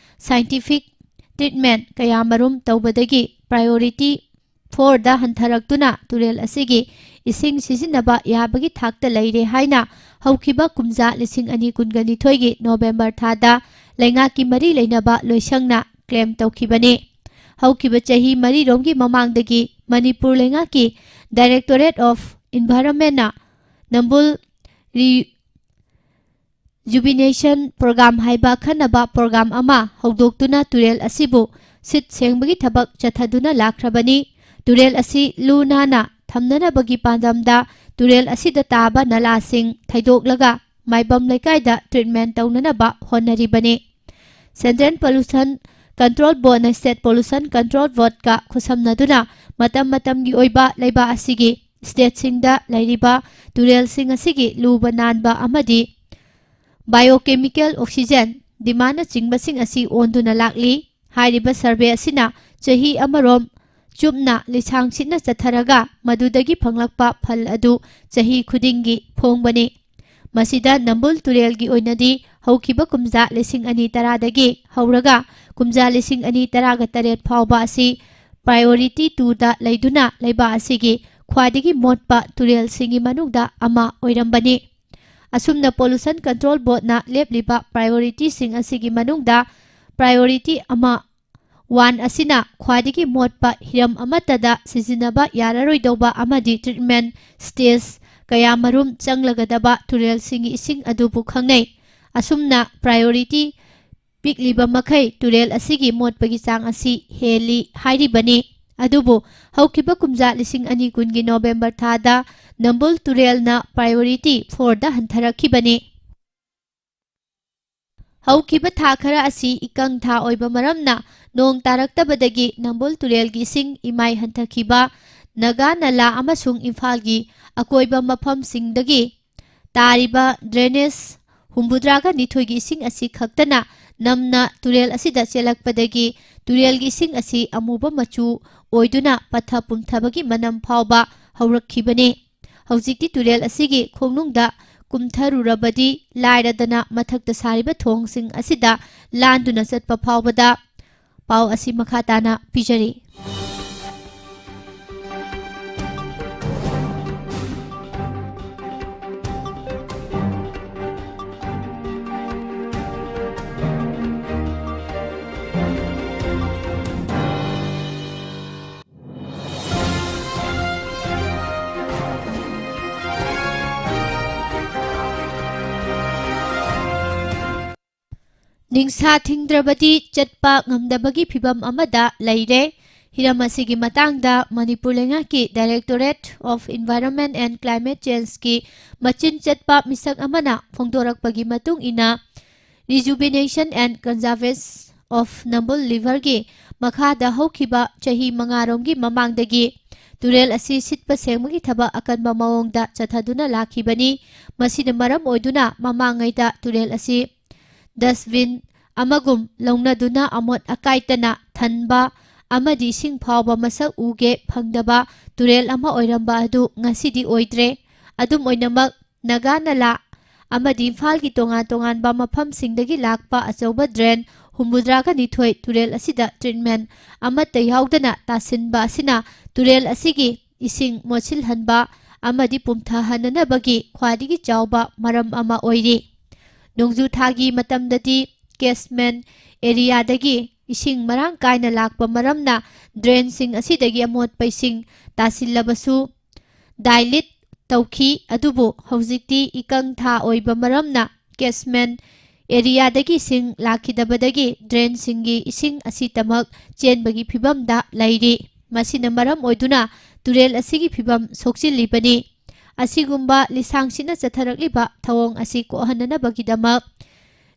scientific treatment ꯀꯌꯥꯃꯔꯨꯝ ꯇꯧꯕꯗꯒꯤ Priority fourꯗ ꯍꯟꯊꯔꯛꯇꯨꯅ ꯇꯨꯔꯦꯜ ꯑꯁꯤꯒꯤ ꯏꯁꯤꯡ ꯁꯤꯖꯤꯟꯅꯕ ꯌꯥꯕꯒꯤ ꯊꯥꯛꯇ ꯂꯩꯔꯦ ꯍꯥꯏꯅ ꯍꯧꯈꯤꯕ ꯀꯨꯝꯖꯥ ꯂꯤꯁꯤꯡ ꯑꯅꯤ ꯀꯨꯟꯒ ꯅꯤꯊꯣꯏꯒꯤ ꯅꯣꯕꯦꯝꯕꯔ ꯊꯥꯗ ꯂꯩꯉꯥꯛꯀꯤ ꯃꯔꯤ ꯂꯩꯅꯕ ꯂꯣꯏꯁꯪꯅ claim ꯇꯧꯈꯤꯕꯅꯤ꯫ ꯍꯧꯈꯤꯕ ꯆꯍꯤ ꯃꯔꯤꯔꯣꯝꯒꯤ ꯃꯃꯥꯡꯗꯒꯤ ꯃꯅꯤꯄꯨꯔ ꯂꯩꯉꯥꯛꯀꯤ Directorate of Environmentꯅ Nambul Rejuvenation Program ꯍꯥꯏꯕ ꯑꯈꯟꯅꯕ program ꯑꯃ ꯍꯧꯗꯣꯛꯇꯨꯅ ꯇꯨꯔꯦꯜ ꯑꯁꯤꯕꯨ ꯁꯤꯠ ꯁꯦꯡꯕꯒꯤ ꯊꯕꯛ ꯆꯠꯊꯗꯨꯅ ꯂꯥꯛꯈ꯭ꯔꯕꯅꯤ꯫ ꯇꯨꯔꯦꯜ ꯑꯁꯤ ꯂꯨ ꯅꯥꯟꯅ ꯊꯝꯅꯅꯕꯒꯤ ꯄꯥꯟꯗꯝꯗ ꯇꯨꯔꯦꯜ ꯑꯁꯤꯗ ꯇꯥꯕ ꯅꯂꯥꯁꯤꯡ ꯊꯩꯗꯣꯛꯂꯒ ꯃꯥꯏꯕꯝ ꯂꯩꯀꯥꯏꯗ treatment ꯇꯧꯅꯅꯕ ꯍꯣꯠꯅꯔꯤꯕꯅꯤ꯫ Central Pollution Control Boardꯅ State Pollution Control Boardꯀ ꯈꯨꯠꯁꯝꯅꯗꯨꯅ ꯃꯇꯝ ꯃꯇꯝꯒꯤ ꯑꯣꯏꯕ ꯂꯩꯕꯥꯛ ꯑꯁꯤꯒꯤ stateꯁꯤꯡꯗ ꯂꯩꯔꯤꯕ ꯇꯨꯔꯦꯜꯁꯤꯡ ꯑꯁꯤꯒꯤ ꯂꯨꯕ ꯅꯥꯟꯕ ꯑꯃꯗꯤ biochemical oxygen demandꯅꯆꯤꯡꯕꯁꯤꯡ ꯑꯁꯤ ꯑꯣꯟꯗꯨꯅ ꯂꯥꯛꯂꯤ꯫ ꯍꯥꯏꯔꯤꯕ survey ꯑꯁꯤꯅ ꯆꯍꯤ ꯑꯃꯔꯣꯝ ꯆꯨꯞꯅ ꯂꯤꯁꯥꯡ ꯁꯤꯠꯅ ꯆꯠꯊꯔꯒ ꯃꯗꯨꯗꯒꯤ ꯐꯪꯂꯛꯄ ꯐꯜ ꯑꯗꯨ ꯆꯍꯤ ꯈꯨꯗꯤꯡꯒꯤ ꯐꯣꯡꯕꯅꯤ꯫ ꯃꯁꯤꯗ ꯅꯝꯕꯨꯜ ꯇꯨꯔꯦꯜꯒꯤ ꯑꯣꯏꯅꯗꯤ ꯍꯧꯈꯤꯕ ꯀꯨꯝꯖꯥ ꯂꯤꯁꯤꯡ ꯑꯅꯤ ꯇꯔꯥꯗꯒꯤ ꯍꯧꯔꯒ ꯀꯨꯝꯖꯥ ꯂꯤꯁꯤꯡ ꯑꯅꯤ ꯇꯔꯥꯒ ꯇꯔꯦꯠ ꯐꯥꯎꯕ ꯑꯁꯤ Priority twoꯗ ꯂꯩꯗꯨꯅ ꯂꯩꯕꯥꯛ ꯑꯁꯤꯒꯤ ꯈ꯭ꯋꯥꯏꯗꯒꯤ ꯃꯣꯠꯄ ꯇꯨꯔꯦꯜꯁꯤꯡꯒꯤ ꯃꯅꯨꯡꯗ ꯑꯃ ꯑꯣꯏꯔꯝꯕꯅꯤ꯫ ꯑꯁꯨꯝꯅ Pollution Control Boardꯅ ꯂꯦꯞꯂꯤꯕ priorityꯁꯤꯡ ꯑꯁꯤꯒꯤ ꯃꯅꯨꯡꯗ priority ꯑꯃ one ꯑꯁꯤꯅ ꯈ꯭ꯋꯥꯏꯗꯒꯤ ꯃꯣꯠꯄ ꯍꯤꯔꯝ ꯑꯃꯠꯇꯗ ꯁꯤꯖꯤꯟꯅꯕ ꯌꯥꯔꯔꯣꯏꯗꯧꯕ ꯑꯃꯗꯤ treatment stage ꯀꯌꯥꯃꯔꯨꯝ ꯆꯪꯂꯒꯗꯕ ꯇꯨꯔꯦꯜꯁꯤꯡꯒꯤ ꯏꯁꯤꯡ ꯑꯗꯨꯕꯨ ꯈꯪꯅꯩ꯫ ꯑꯁꯨꯝꯅ priority ꯄꯤꯛꯂꯤꯕ ꯃꯈꯩ ꯇꯨꯔꯦꯜ ꯑꯁꯤꯒꯤ ꯃꯣꯠꯄꯒꯤ ꯆꯥꯡ ꯑꯁꯤ ꯍꯦꯜꯂꯤ ꯍꯥꯏꯔꯤꯕꯅꯤ꯫ ꯑꯗꯨꯕꯨ ꯍꯧꯈꯤꯕ ꯀꯨꯝꯖꯥ ꯂꯤꯁꯤꯡ ꯑꯅꯤ ꯀꯨꯟꯒꯤ ꯅꯣꯕꯦꯝꯕꯔ ꯊꯥꯗ ꯅꯝꯕꯨꯜ ꯇꯨꯔꯦꯜꯅ priority fourꯗ ꯍꯟꯊꯔꯛꯈꯤꯕꯅꯤ꯫ ꯍꯧꯈꯤꯕ ꯊꯥ ꯈꯔ ꯑꯁꯤ ꯏꯀꯪ ꯊꯥ ꯑꯣꯏꯕ ꯃꯔꯝꯅ ꯅꯣꯡ ꯇꯥꯔꯛꯇꯕꯗꯒꯤ ꯅꯝꯕꯨꯜ ꯇꯨꯔꯦꯜꯒꯤ ꯏꯁꯤꯡ ꯏꯃꯥꯏ ꯍꯟꯊꯈꯤꯕ, ꯅꯥꯒꯥ ꯅꯂꯥ ꯑꯃꯁꯨꯡ ꯏꯝꯐꯥꯜꯒꯤ ꯑꯀꯣꯏꯕ ꯃꯐꯝꯁꯤꯡꯗꯒꯤ ꯇꯥꯔꯤꯕ drainage ꯍꯨꯝꯐꯨꯇꯔꯥꯒ ꯅꯤꯊꯣꯏꯒꯤ ꯏꯁꯤꯡ ꯑꯁꯤ ꯈꯛꯇꯅ ꯅꯝꯅ ꯇꯨꯔꯦꯜ ꯑꯁꯤꯗ ꯆꯦꯜꯂꯛꯄꯗꯒꯤ ꯇꯨꯔꯦꯜꯒꯤ ꯏꯁꯤꯡ ꯑꯁꯤ ꯑꯃꯨꯕ ꯃꯆꯨ ꯑꯣꯏꯗꯨꯅ ꯄꯠꯊ ꯄꯨꯝꯊꯕꯒꯤ ꯃꯅꯝ ꯐꯥꯎꯕ ꯍꯧꯔꯛꯈꯤꯕꯅꯤ꯫ ꯍꯧꯖꯤꯛꯇꯤ ꯇꯨꯔꯦꯜ ꯑꯁꯤꯒꯤ ꯈꯣꯡꯅꯨꯡꯗ ꯀꯨꯝꯊꯔꯨꯔꯕꯗꯤ ꯂꯥꯏꯔꯗꯅ ꯃꯊꯛꯇ ꯁꯥꯔꯤꯕ ꯊꯣꯡꯁꯤꯡ ꯑꯁꯤꯗ ꯂꯥꯟꯗꯨꯅ ꯆꯠꯄ ꯐꯥꯎꯕꯗ꯫ ꯄꯥꯎ ꯑꯁꯤ ꯃꯈꯥ ꯇꯥꯅ ꯄꯤꯖꯔꯤ꯫ ꯅꯤꯡꯁꯥ ꯊꯤꯡꯗ꯭ꯔꯕꯗꯤ ꯆꯠꯄ ꯉꯝꯗꯕꯒꯤ ꯐꯤꯚꯝ ꯑꯃꯗ ꯂꯩꯔꯦ꯫ ꯍꯤꯔꯝ ꯑꯁꯤꯒꯤ ꯃꯇꯥꯡꯗ ꯃꯅꯤꯄꯨꯔ ꯂꯩꯉꯥꯛꯀꯤ Directorate of Environment and Climate Changeꯀꯤ ꯃꯆꯤꯟ ꯆꯠꯄ ꯃꯤꯁꯛ ꯑꯃꯅ ꯐꯣꯡꯗꯣꯔꯛꯄꯒꯤ ꯃꯇꯨꯡ ꯏꯟꯅ, Rejuvenation and Conservation of Nambul Riverꯒꯤ ꯃꯈꯥꯗ ꯍꯧꯈꯤꯕ ꯆꯍꯤ ꯃꯉꯥꯔꯣꯝꯒꯤ ꯃꯃꯥꯡꯗꯒꯤ ꯇꯨꯔꯦꯜ ꯑꯁꯤ ꯁꯤꯠꯄ ꯁꯦꯡꯕꯒꯤ ꯊꯕꯛ ꯑꯀꯟꯕ ꯃꯑꯣꯡꯗ ꯆꯠꯊꯗꯨꯅ ꯂꯥꯛꯈꯤꯕꯅꯤ꯫ ꯃꯁꯤꯅ ꯃꯔꯝ ꯑꯣꯏꯗꯨꯅ ꯃꯃꯥꯡꯉꯩꯗ ꯇꯨꯔꯦꯜ ꯑꯁꯤ dustbin ꯑꯃꯒꯨꯝ ꯂꯧꯅꯗꯨꯅ ꯑꯃꯣꯠ ꯑꯀꯥꯏꯇꯅ ꯊꯟꯕ ꯑꯃꯗꯤ ꯏꯁꯤꯡ ꯐꯥꯎꯕ ꯃꯁꯛ ꯎꯒꯦ ꯐꯪꯗꯕ ꯇꯨꯔꯦꯜ ꯑꯃ ꯑꯣꯏꯔꯝꯕ ꯑꯗꯨ ꯉꯁꯤꯗꯤ ꯑꯣꯏꯗ꯭ꯔꯦ꯫ ꯑꯗꯨꯝ ꯑꯣꯏꯅꯃꯛ, ꯅꯥꯒꯥ ꯅꯂꯥ ꯑꯃꯗꯤ ꯏꯝꯐꯥꯜꯒꯤ ꯇꯣꯉꯥꯟ ꯇꯣꯉꯥꯟꯕ ꯃꯐꯝꯁꯤꯡꯗꯒꯤ ꯂꯥꯛꯄ ꯑꯆꯧꯕ drain ꯍꯨꯝꯐꯨꯇꯔꯥꯒ ꯅꯤꯊꯣꯏ ꯇꯨꯔꯦꯜ ꯑꯁꯤꯗ treatment ꯑꯃꯠꯇ ꯌꯥꯎꯗꯅ ꯇꯥꯁꯤꯟꯕ ꯑꯁꯤꯅ ꯇꯨꯔꯦꯜ ꯑꯁꯤꯒꯤ ꯏꯁꯤꯡ ꯃꯣꯠꯁꯤꯜꯍꯟꯕ ꯑꯃꯗꯤ ꯄꯨꯝꯊꯍꯟꯅꯅꯕꯒꯤ ꯈ꯭ꯋꯥꯏꯗꯒꯤ ꯆꯥꯎꯕ ꯃꯔꯝ ꯑꯃ ꯑꯣꯏꯔꯤ꯫ ꯅꯣꯡꯖꯨ ꯊꯥꯒꯤ ꯃꯇꯝꯗꯗꯤ catchment areaꯗꯒꯤ ꯏꯁꯤꯡ ꯃꯔꯥꯡ ꯀꯥꯏꯅ ꯂꯥꯛꯄ ꯃꯔꯝꯅ drainꯁꯤꯡ ꯑꯁꯤꯗꯒꯤ ꯑꯃꯣꯠꯄ ꯏꯁꯤꯡ ꯇꯥꯁꯤꯜꯂꯕꯁꯨ dilute ꯇꯧꯈꯤ꯫ ꯑꯗꯨꯕꯨ ꯍꯧꯖꯤꯛꯇꯤ ꯏꯀꯪ ꯊꯥ ꯑꯣꯏꯕ ꯃꯔꯝꯅ catchment areaꯗꯒꯤ ꯏꯁꯤꯡ ꯂꯥꯛꯈꯤꯗꯕꯗꯒꯤ drainꯁꯤꯡꯒꯤ ꯏꯁꯤꯡ ꯑꯁꯤꯇꯃꯛ ꯆꯦꯟꯕꯒꯤ ꯐꯤꯚꯝꯗ ꯂꯩꯔꯤ꯫ ꯃꯁꯤꯅ ꯃꯔꯝ ꯑꯣꯏꯗꯨꯅ ꯇꯨꯔꯦꯜ ꯑꯁꯤꯒꯤ ꯐꯤꯚꯝ ꯁꯣꯛꯆꯤꯜꯂꯤꯕꯅꯤ꯫ ꯑꯁꯤꯒꯨꯝꯕ ꯂꯤꯁꯥꯡꯁꯤꯠꯅ ꯆꯠꯊꯔꯛꯂꯤꯕ ꯊꯧꯑꯣꯡ ꯑꯁꯤ ꯀꯣꯛꯍꯟꯅꯅꯕꯒꯤꯗꯃꯛ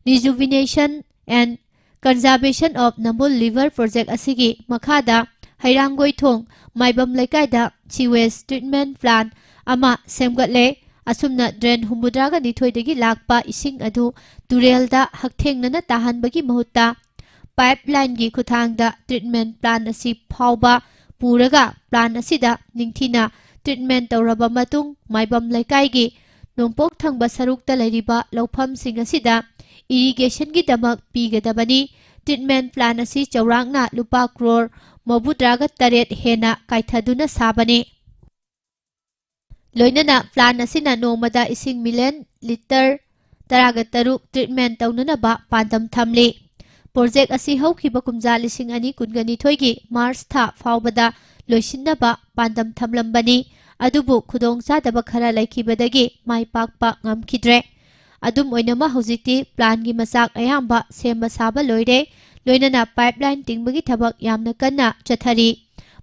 Rejuvenation and Conservation of Nambul River Project ꯑꯁꯤꯒꯤ ꯃꯈꯥꯗ ꯍꯩꯔꯥꯡꯒꯣꯏꯊꯣꯡ ꯃꯥꯏꯕꯝ ꯂꯩꯀꯥꯏꯗ sewage treatment plant ꯑꯃ ꯁꯦꯝꯒꯠꯂꯦ꯫ ꯑꯁꯨꯝꯅ drain ꯍꯨꯝꯐꯨꯇꯔꯥꯒ ꯅꯤꯊꯣꯏꯗꯒꯤ ꯂꯥꯛꯄ ꯏꯁꯤꯡ ꯑꯗꯨ ꯇꯨꯔꯦꯜꯗ ꯍꯛꯊꯦꯡꯅꯅ ꯇꯥꯍꯟꯕꯒꯤ ꯃꯍꯨꯠꯇ pipeline ꯒꯤ ꯈꯨꯠꯊꯥꯡꯗ treatment plant ꯑꯁꯤ ꯐꯥꯎꯕ ꯄꯨꯔꯒ plant ꯑꯁꯤꯗ ꯅꯤꯡꯊꯤꯅ treatment ꯇꯧꯔꯕ ꯃꯇꯨꯡ ꯃꯥꯏꯕꯝ ꯂꯩꯀꯥꯏꯒꯤ ꯅꯣꯡꯄꯣꯛ ꯊꯪꯕ ꯁꯔꯨꯛꯇ ꯂꯩꯔꯤꯕ ꯂꯧꯐꯝꯁꯤꯡ ꯑꯁꯤꯗ irrigation ꯒꯤꯗꯃꯛ ꯄꯤꯒꯗꯕꯅꯤ꯫ Treatment plant ꯑꯁꯤ ꯆꯥꯎꯔꯥꯛꯅ ꯂꯨꯄꯥ ꯀ꯭ꯔꯣꯔ ꯃꯧꯗ꯭ꯔꯥꯒ ꯇꯔꯦꯠ ꯍꯦꯟꯅ ꯀꯥꯏꯊꯗꯨꯅ ꯁꯥꯕꯅꯤ꯫ ꯂꯣꯏꯅꯅ plant ꯑꯁꯤꯅ ꯅꯣꯡꯃꯗ ꯏꯁꯤꯡ million litre ꯇꯔꯥꯒ ꯇꯔꯨꯛ treatment ꯇꯧꯅꯅꯕ ꯄꯥꯟꯗꯝ ꯊꯝꯂꯤ꯫ Project ꯑꯁꯤ ꯍꯧꯈꯤꯕ ꯀꯨꯝꯖꯥ ꯂꯤꯁꯤꯡ ꯑꯅꯤ ꯀꯨꯟꯒ ꯅꯤꯊꯣꯏꯒꯤ March ꯊꯥ ꯐꯥꯎꯕꯗ ꯂꯣꯏꯁꯤꯟꯅꯕ ꯄꯥꯟꯗꯝ ꯊꯝꯂꯝꯕꯅꯤ꯫ ꯑꯗꯨꯕꯨ ꯈꯨꯗꯣꯡꯆꯥꯗꯕ ꯈꯔ ꯂꯩꯈꯤꯕꯗꯒꯤ ꯃꯥꯏ ꯄꯥꯛꯄ ꯉꯝꯈꯤꯗ꯭ꯔꯦ꯫ ꯑꯗꯨꯝ ꯑꯣꯏꯅꯃꯛ, ꯍꯧꯖꯤꯛꯇꯤ plant ꯒꯤ ꯃꯆꯥꯛ ꯑꯌꯥꯝꯕ ꯁꯦꯝꯕ ꯁꯥꯕ ꯂꯣꯏꯔꯦ, ꯂꯣꯏꯅꯅ pipeline ꯇꯤꯡꯕꯒꯤ ꯊꯕꯛ ꯌꯥꯝꯅ ꯀꯟꯅ ꯆꯠꯊꯔꯤ꯫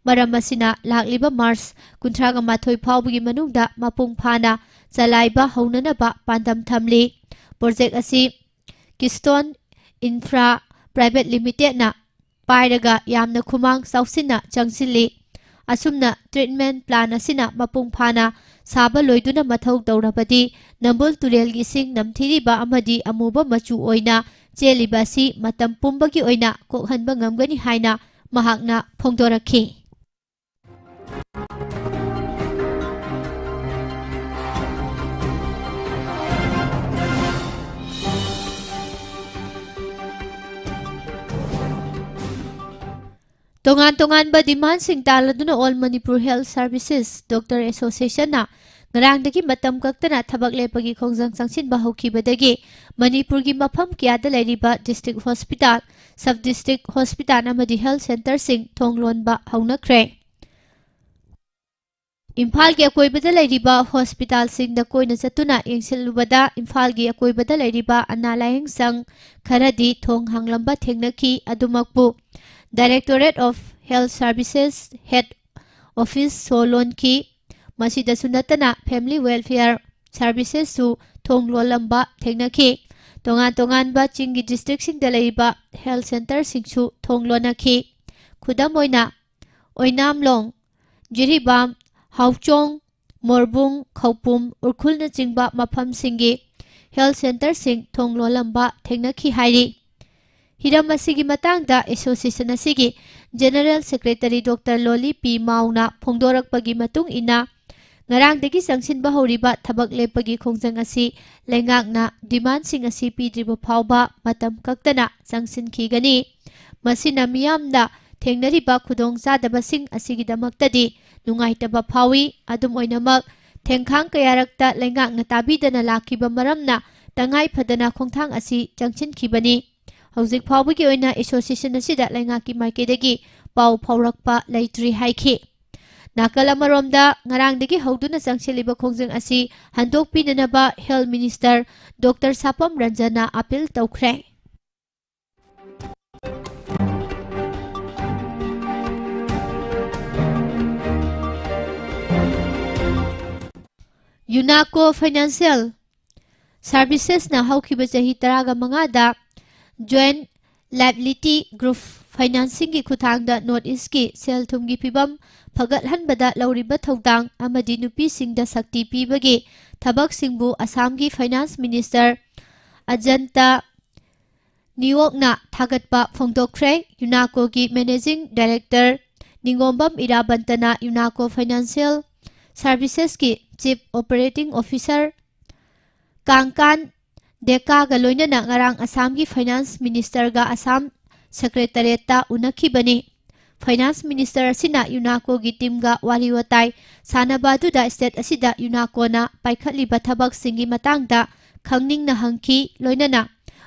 ꯃꯔꯝ ꯑꯁꯤꯅ, ꯂꯥꯛꯂꯤꯕ March ꯀꯨꯟꯊ꯭ꯔꯥꯒ ꯃꯥꯊꯣꯏ ꯐꯥꯎꯕꯒꯤ ꯃꯅꯨꯡꯗ ꯃꯄꯨꯡ ꯐꯥꯅ ꯆꯂꯥꯏꯕ ꯍꯧꯅꯅꯕ ꯄꯥꯟꯗꯝ ꯊꯝꯂꯤ꯫ Project ꯑꯁꯤ Keystone Infra Private Limited ꯅ ꯄꯥꯏꯔꯒ ꯌꯥꯝꯅ ꯈꯨꯃꯥꯡ ꯆꯥꯎꯁꯤꯟꯅ ꯆꯪꯁꯤꯜꯂꯤ꯫ ꯑꯁꯨꯝꯅ treatment plant ꯑꯁꯤꯅ ꯃꯄꯨꯡ ꯐꯥꯅ ꯁꯥꯕ ꯂꯣꯏꯗꯨꯅ ꯃꯊꯧ ꯇꯧꯔꯕꯗꯤ, ꯅꯝꯕꯨꯜ ꯇꯨꯔꯦꯜꯒꯤ ꯏꯁꯤꯡ ꯅꯝꯊꯤꯔꯤꯕ ꯑꯃꯗꯤ ꯑꯃꯨꯕ ꯃꯆꯨ ꯑꯣꯏꯅ ꯆꯦꯜꯂꯤꯕ ꯑꯁꯤ ꯃꯇꯝ ꯄꯨꯝꯕꯒꯤ ꯑꯣꯏꯅ ꯀꯣꯛꯍꯟꯕ ꯉꯝꯒꯅꯤ ꯍꯥꯏꯅ ꯃꯍꯥꯛꯅ ꯐꯣꯡꯗꯣꯔꯛꯈꯤ꯫ ꯇꯣꯉꯥꯟ ꯇꯣꯉꯥꯟꯕ demand ꯁꯤꯡ ꯇꯥꯜꯂꯗꯨꯅ All Manipur Health Services Doctor Association ꯅ ꯉꯔꯥꯡꯗꯒꯤ ꯃꯇꯝ ꯀꯛꯇꯅ ꯊꯕꯛ ꯂꯦꯞꯄꯒꯤ ꯈꯣꯡꯖꯪ ꯆꯪꯁꯤꯟꯕ ꯍꯧꯈꯤꯕꯗꯒꯤ ꯃꯅꯤꯄꯨꯔꯒꯤ ꯃꯐꯝ ꯀꯌꯥꯗ ꯂꯩꯔꯤꯕ district hospital, sub district hospital ꯑꯃꯗꯤ health centre ꯁꯤꯡ ꯊꯣꯡ ꯂꯣꯟꯕ ꯍꯧꯅꯈ꯭ꯔꯦ꯫ ꯏꯝꯐꯥꯜꯒꯤ ꯑꯀꯣꯏꯕꯗ ꯂꯩꯔꯤꯕ hospital ꯁꯤꯡꯗ ꯀꯣꯏꯅ ꯆꯠꯇꯨꯅ ꯌꯦꯡꯁꯤꯜꯂꯨꯕꯗ, ꯏꯝꯐꯥꯜꯒꯤ ꯑꯀꯣꯏꯕꯗ ꯂꯩꯔꯤꯕ ꯑꯅꯥ ꯂꯥꯌꯦꯡ ꯁꯪ ꯈꯔꯗꯤ ꯊꯣꯡ ꯍꯥꯡꯂꯝꯕ ꯊꯦꯡꯅꯈꯤ꯫ ꯑꯗꯨꯃꯛꯄꯨ, Directorate of Health Services Head Office ꯁꯣ ꯂꯣꯟꯈꯤ꯫ ꯃꯁꯤꯗꯁꯨ ꯅꯠꯇꯅ, Family Welfare Services ꯁꯨ ꯊꯣꯡ ꯂꯣꯜꯂꯝꯕ ꯊꯦꯡꯅꯈꯤ꯫ ꯇꯣꯉꯥꯟ ꯇꯣꯉꯥꯟꯕ ꯆꯤꯡꯒꯤ district ꯁꯤꯡꯗ ꯂꯩꯔꯤꯕ health centre ꯁꯤꯡꯁꯨ ꯊꯣꯡ ꯂꯣꯟꯅꯈꯤ꯫ ꯈꯨꯗꯝ ꯑꯣꯏꯅ, ꯑꯣꯏꯅꯥꯝꯂꯣꯡ, ꯖꯤꯔꯤꯕꯥꯝ, ꯍꯥꯎꯆꯣꯡ, ꯃꯣꯔꯕꯨꯡ, ꯈꯧꯄꯨꯝ, ꯎꯈ꯭ꯔꯨꯜꯅꯆꯤꯡꯕ ꯃꯐꯝꯁꯤꯡꯒꯤ ꯍꯦꯜꯊ ꯁꯦꯟꯇꯔꯁꯤꯡ ꯊꯣꯡ ꯂꯣꯜꯂꯝꯕ ꯊꯦꯡꯅꯈꯤ ꯍꯥꯏꯔꯤ꯫ ꯍꯤꯔꯝ ꯑꯁꯤꯒꯤ ꯃꯇꯥꯡꯗ ꯑꯦꯁꯣꯁꯤꯌꯦꯁꯟ ꯑꯁꯤꯒꯤ ꯖꯦꯅꯔꯦꯜ ꯁꯦꯀ꯭ꯔꯦꯇꯔꯤ ꯗꯣꯛꯇꯔ ꯂꯣꯂꯤ ꯄꯤ ꯃꯥꯎꯅ ꯐꯣꯡꯗꯣꯔꯛꯄꯒꯤ ꯃꯇꯨꯡ ꯏꯟꯅ, ꯉꯔꯥꯡꯗꯒꯤ ꯆꯪꯁꯤꯟꯕ ꯍꯧꯔꯤꯕ ꯊꯕꯛ ꯂꯦꯞꯄꯒꯤ ꯈꯣꯡꯖꯪ ꯑꯁꯤ ꯂꯩꯉꯥꯛꯅ ꯗꯤꯃꯥꯟꯁꯤꯡ ꯑꯁꯤ ꯄꯤꯗ꯭ꯔꯤꯕ ꯐꯥꯎꯕ ꯃꯇꯝ ꯀꯛꯇꯅ ꯆꯪꯁꯤꯟꯈꯤꯒꯅꯤ꯫ ꯃꯁꯤꯅ ꯃꯤꯌꯥꯝꯅ ꯊꯦꯡꯅꯔꯤꯕ ꯈꯨꯗꯣꯡꯆꯥꯗꯕꯁꯤꯡ ꯑꯁꯤꯒꯤꯗꯃꯛꯇꯗꯤ ꯅꯨꯡꯉꯥꯏꯇꯕ ꯐꯥꯎꯏ꯫ ꯑꯗꯨꯝ ꯑꯣꯏꯅꯃꯛ, ꯊꯦꯡꯈꯥꯡ ꯀꯌꯥꯔꯛꯇ ꯂꯩꯉꯥꯛꯅ ꯇꯥꯕꯤꯗꯅ ꯂꯥꯛꯈꯤꯕ ꯃꯔꯝꯅ ꯇꯉꯥꯏ ꯐꯗꯅ ꯈꯣꯡꯊꯥꯡ ꯑꯁꯤ ꯆꯪꯁꯤꯟꯈꯤꯕꯅꯤ꯫ ꯍꯧꯖꯤꯛ ꯐꯥꯎꯕꯒꯤ ꯑꯣꯏꯅ ꯑꯦꯁꯣꯁꯤꯌꯦꯁꯟ ꯑꯁꯤꯗ ꯂꯩꯉꯥꯛꯀꯤ ꯃꯥꯏꯀꯩꯗꯒꯤ ꯄꯥꯎ ꯐꯥꯎꯔꯛꯄ ꯂꯩꯇ꯭ꯔꯤ ꯍꯥꯏꯈꯤ꯫ ꯅꯥꯀꯜ ꯑꯃꯔꯣꯝꯗ, ꯉꯔꯥꯡꯗꯒꯤ ꯍꯧꯗꯨꯅ ꯆꯪꯁꯤꯜꯂꯤꯕ ꯈꯣꯡꯖꯪ ꯑꯁꯤ ꯍꯟꯗꯣꯛꯄꯤꯅꯅꯕ ꯍꯦꯜꯊ ꯃꯤꯅꯤꯁꯇꯔ ꯗꯣꯛꯇꯔ ꯁꯥꯄꯝ ꯔꯟꯖꯟꯅ ꯑꯥꯄꯤꯜ ꯇꯧꯈ꯭ꯔꯦ꯫ ꯌꯨꯅꯥꯀꯣ ꯐꯥꯏꯅꯥꯟꯁꯤꯌꯦꯜ ꯁꯥꯔꯚꯤꯁꯦꯁꯅ ꯍꯧꯈꯤꯕ ꯆꯍꯤ ꯇꯔꯥꯒ ꯃꯉꯥꯗ ꯖꯣꯏꯟ ꯂꯥꯏꯕꯤꯂꯤꯇꯤ ꯒ꯭ꯔꯨꯞ ꯐꯥꯏꯅꯥꯟꯁꯤꯡꯒꯤ ꯈꯨꯠꯊꯥꯡꯗ ꯅꯣꯔꯠ ꯏꯁꯀꯤ ꯁꯦꯜ ꯊꯨꯝꯒꯤ ꯐꯤꯕꯝ ꯐꯒꯠꯍꯟꯕꯗ ꯂꯧꯔꯤꯕ ꯊꯧꯗꯥꯡ ꯑꯃꯗꯤ ꯅꯨꯄꯤꯁꯤꯡꯗ ꯁꯛꯇꯤ ꯄꯤꯕꯒꯤ ꯊꯕꯛꯁꯤꯡꯕꯨ ꯑꯁꯥꯝꯒꯤ ꯐꯥꯏꯅꯥꯟꯁ ꯃꯤꯅꯤꯁꯇꯔ ꯑꯖꯟꯇ ꯅꯤꯌꯣꯛꯅ ꯊꯥꯒꯠꯄ ꯐꯣꯡꯗꯣꯛꯈ꯭ꯔꯦ꯫ ꯌꯨꯅꯥꯀꯣꯒꯤ ꯃꯦꯅꯦꯖꯤꯡ ꯗꯥꯏꯔꯦꯛꯇꯔ ꯅꯤꯉꯣꯝꯕꯝ ꯏꯔꯥꯕꯟꯇꯅ ꯌꯨꯅꯥꯀꯣ ꯐꯥꯏꯅꯥꯟꯁꯤꯌꯦꯜ ꯁꯥꯔꯚꯤꯁꯦꯁꯀꯤ ꯆꯤꯐ ꯑꯣꯄꯔꯦꯇꯤꯡ ꯑꯣꯐꯤꯁꯔ ꯀꯥꯡꯀꯥꯟ ꯗꯦꯀꯥꯒ ꯂꯣꯏꯅꯅ ꯉꯔꯥꯡ ꯑꯁꯥꯝꯒꯤ ꯐꯥꯏꯅꯥꯟꯁ ꯃꯤꯅꯤꯁꯇꯔꯒ ꯑꯁꯥꯝ ꯁꯦꯀ꯭ꯔꯦꯇꯔꯤꯌꯦꯠꯇ ꯎꯅꯈꯤꯕꯅꯤ꯫ ꯐꯥꯏꯅꯥꯟꯁ ꯃꯤꯅꯤꯁꯇꯔ ꯑꯁꯤꯅ ꯌꯨꯅꯥꯀꯣꯒꯤ ꯇꯤꯝꯒ ꯋꯥꯔꯤ ꯋꯥꯇꯥꯏ ꯁꯥꯟꯅꯕ ꯑꯗꯨꯗ ꯁ꯭ꯇꯦꯠ ꯑꯁꯤꯗ ꯌꯨꯅꯥꯀꯣꯅ ꯄꯥꯏꯈꯠꯂꯤꯕ ꯊꯕꯛꯁꯤꯡꯒꯤ ꯃꯇꯥꯡꯗ ꯈꯪꯅꯤꯡꯅ ꯍꯪꯈꯤ꯫ ꯂꯣꯏꯅꯅ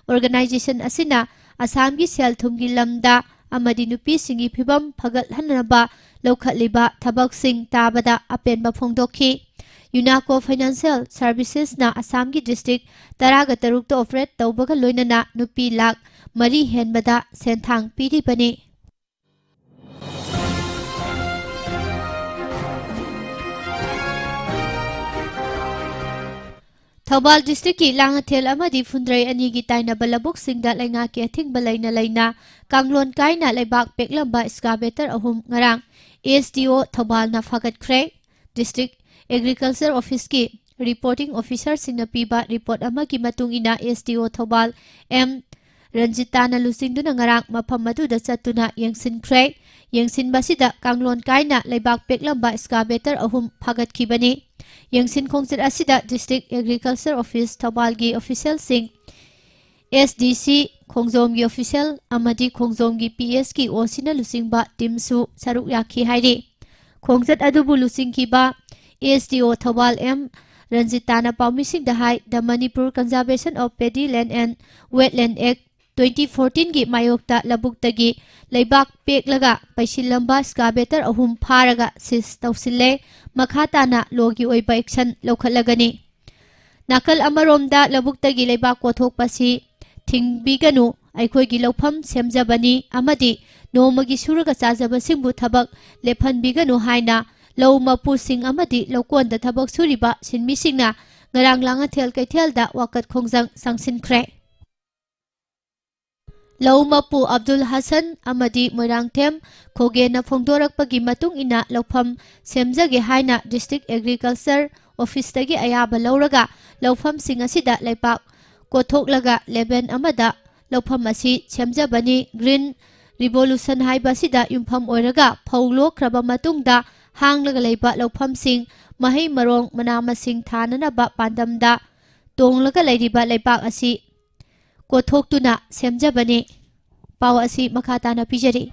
ꯑꯣꯔꯒꯅꯥꯏꯖꯦꯁꯟ ꯑꯁꯤꯅ ꯑꯁꯥꯝꯒꯤ ꯁꯦꯜ ꯊꯨꯝꯒꯤ ꯂꯝꯗ ꯑꯃꯗꯤ ꯅꯨꯄꯤꯁꯤꯡꯒꯤ ꯐꯤꯕꯝ ꯐꯒꯠꯍꯟꯅꯕ ꯂꯧꯈꯠꯂꯤꯕ ꯊꯕꯛꯁꯤꯡ ꯇꯥꯕꯗ ꯑꯄꯦꯟꯕ ꯐꯣꯡꯗꯣꯛꯈꯤ꯫ ꯌꯨꯅꯥꯀꯣ ꯐꯥꯏꯅꯥꯟꯁꯤꯌꯦꯜ ꯁꯥꯔꯚꯤꯁꯦꯁꯅ ꯑꯁꯥꯝꯒꯤ ꯗꯤꯁꯇ꯭ꯔꯤꯛ ꯇꯔꯥꯒ ꯇꯔꯨꯛꯇ ꯑꯣꯄꯔꯦꯠ ꯇꯧꯕꯒ ꯂꯣꯏꯅꯅ ꯅꯨꯄꯤ ꯂꯥꯈ ꯃꯔꯤ ꯍꯦꯟꯕꯗ ꯁꯦꯟꯊꯥꯡ ꯄꯤꯔꯤꯕꯅꯤ꯫ ꯊꯧꯕꯥꯜ ꯗꯤꯁꯇ꯭ꯔꯤꯛꯀꯤ ꯂꯥꯡꯉꯊꯦꯜ ꯑꯃꯗꯤ ꯐꯨꯟꯗ꯭ꯔꯩ ꯑꯅꯤꯒꯤ ꯇꯥꯏꯅꯕ ꯂꯧꯕꯨꯛꯁꯤꯡꯗ ꯂꯩꯉꯥꯛꯀꯤ ꯑꯊꯤꯡꯕ ꯂꯩꯅ ꯂꯩꯅ ꯀꯥꯡꯂꯣꯟ ꯀꯥꯏꯅ ꯂꯩꯕꯥꯛ ꯄꯦꯛꯂꯝꯕ ꯏꯁꯀꯥꯕꯦꯇꯔ ꯑꯍꯨꯝ ꯉꯔꯥꯡ ꯑꯦꯁ ꯗꯤ ꯑꯣ ꯊꯧꯕꯥꯜꯅ ꯐꯥꯒꯠꯈ꯭ꯔꯦ꯫ ꯗꯤꯁꯇ꯭ꯔꯤꯛ ꯑꯦꯒ꯭ꯔꯤꯀꯜꯆꯔ ꯑꯣꯐꯤꯁꯀꯤ ꯔꯤꯄꯣꯔꯇꯤꯡ ꯑꯣꯐꯤꯁꯥꯔꯁꯤꯡꯅ ꯄꯤꯕ ꯔꯤꯄꯣꯔꯠ ꯑꯃꯒꯤ ꯃꯇꯨꯡ ꯏꯟꯅ, ꯑꯦꯁ ꯗꯤ ꯑꯣ ꯊꯧꯕꯥꯜ ꯑꯦꯝ ꯔꯟꯖꯤꯇꯥꯅ ꯂꯨꯆꯤꯡꯗꯨꯅ ꯉꯔꯥꯡ ꯃꯐꯝ ꯑꯗꯨꯗ ꯆꯠꯇꯨꯅ ꯌꯦꯡꯁꯤꯟꯈ꯭ꯔꯦ꯫ ꯌꯦꯡꯁꯤꯟꯕꯁꯤꯗ ꯀꯥꯡꯂꯣꯟ ꯀꯥꯏꯅ ꯂꯩꯕꯥꯛ ꯄꯦꯛꯂꯝꯕ excavator ꯑꯍꯨꯝ ꯐꯥꯒꯠꯈꯤꯕꯅꯤ꯫ ꯌꯦꯡꯁꯤꯟ ꯈꯣꯡꯆꯠ ꯑꯁꯤꯗ District Agriculture Office ꯊꯧꯕꯥꯜꯒꯤ ꯑꯣꯐꯤꯁꯤꯌꯦꯜꯁꯤꯡ, S D ꯁꯤ, ꯈꯣꯡꯖꯣꯝꯒꯤ ꯑꯣꯐꯤꯁꯤꯌꯦꯜ ꯑꯃꯗꯤ ꯈꯣꯡꯖꯣꯝꯒꯤ ꯄꯤ ꯑꯦꯁꯀꯤ ꯑꯣ ꯁꯤꯅ ꯂꯨꯆꯤꯡꯕ ꯇꯤꯝꯁꯨ ꯁꯔꯨꯛ ꯌꯥꯈꯤ ꯍꯥꯏꯔꯤ꯫ ꯈꯣꯡꯆꯠ ꯑꯗꯨꯕꯨ ꯂꯨꯆꯤꯡꯈꯤꯕ ꯑꯦꯁ ꯗꯤ ꯑꯣ ꯊꯧꯕꯥꯜ ꯑꯦꯝ ꯔꯟꯖꯤꯇꯥꯅ ꯄꯥꯎꯃꯤꯁꯤꯡꯗ ꯍꯥꯏ, The Manipur Conservation of Paddy Land and Wetland Act twenty fourteen ꯒꯤ ꯃꯥꯌꯣꯛꯇ ꯂꯧꯕꯨꯛꯇꯒꯤ ꯂꯩꯕꯥꯛ ꯄꯦꯛꯂꯒ ꯄꯩꯁꯤꯜꯂꯝꯕ excavator ꯑꯍꯨꯝ ꯐꯥꯔꯒ ꯁꯤꯖ ꯇꯧꯁꯤꯜꯂꯦ꯫ ꯃꯈꯥ ꯇꯥꯅ ꯂꯣꯒꯤ ꯑꯣꯏꯕ ꯑꯦꯛꯁꯟ ꯂꯧꯈꯠꯂꯒꯅꯤ꯫ ꯅꯥꯀꯜ ꯑꯃꯔꯣꯝꯗ ꯂꯧꯕꯨꯛꯇꯒꯤ ꯂꯩꯕꯥꯛ ꯀꯣꯊꯣꯛꯄꯁꯤ ꯊꯤꯡꯕꯤꯒꯅꯨ, ꯑꯩꯈꯣꯏꯒꯤ ꯂꯧꯐꯝ ꯁꯦꯝꯖꯕꯅꯤ ꯑꯃꯗꯤ ꯅꯣꯡꯃꯒꯤ ꯁꯨꯔꯒ ꯆꯥꯖꯕꯁꯤꯡꯕꯨ ꯊꯕꯛ ꯂꯦꯞꯍꯟꯕꯤꯒꯅꯨ ꯍꯥꯏꯅ ꯂꯧ ꯃꯄꯨꯁꯤꯡ ꯑꯃꯗꯤ ꯂꯧꯀꯣꯟꯗ ꯊꯕꯛ ꯁꯨꯔꯤꯕ ꯁꯤꯟꯃꯤꯁꯤꯡꯅ ꯉꯔꯥꯡ ꯂꯥꯡꯉꯊꯦꯜ ꯀꯩꯊꯦꯜꯗ ꯋꯥꯀꯠ ꯈꯣꯡꯖꯪ ꯆꯪꯁꯤꯟꯈ꯭ꯔꯦ꯫ ꯂꯧ ꯃꯄꯨ ꯑꯕꯗꯨꯜ ꯍꯁꯟ ꯑꯃꯗꯤ ꯃꯣꯏꯔꯥꯡꯊꯦꯝ ꯈꯣꯒꯦꯟꯅ ꯐꯣꯡꯗꯣꯔꯛꯄꯒꯤ ꯃꯇꯨꯡ ꯏꯟꯅ, ꯂꯧꯐꯝ ꯁꯦꯝꯖꯒꯦ ꯍꯥꯏꯅ District Agriculture Office ꯇꯒꯤ ꯑꯌꯥꯕ ꯂꯧꯔꯒ ꯂꯧꯐꯝꯁꯤꯡ ꯑꯁꯤꯗ ꯂꯩꯕꯥꯛ ꯀꯣꯊꯣꯛꯂꯒ ꯂꯦꯕꯦꯟ ꯑꯃꯗ ꯂꯧꯐꯝ ꯑꯁꯤ ꯁꯦꯝꯖꯕꯅꯤ꯫ Green Revolution ꯍꯥꯏꯕ ꯑꯁꯤꯗ ꯌꯨꯝꯐꯝ ꯑꯣꯏꯔꯒ ꯐꯧ ꯂꯣꯛꯈ꯭ꯔꯕ ꯃꯇꯨꯡꯗ ꯍꯥꯡꯂꯒ ꯂꯩꯕ ꯂꯧꯐꯝꯁꯤꯡ, ꯃꯍꯩ ꯃꯔꯣꯡ, ꯃꯅꯥ ꯃꯁꯤꯡ ꯊꯥꯅꯅꯕ ꯄꯥꯟꯗꯝꯗ ꯇꯣꯡꯂꯒ ꯂꯩꯔꯤꯕ ꯂꯩꯕꯥꯛ ꯑꯁꯤ ꯀꯣꯊꯣꯛꯇꯨꯅ ꯁꯦꯝꯖꯕꯅꯤ꯫ ꯄꯥꯎ ꯑꯁꯤ ꯃꯈꯥ ꯇꯥꯅ ꯄꯤꯖꯔꯤ꯫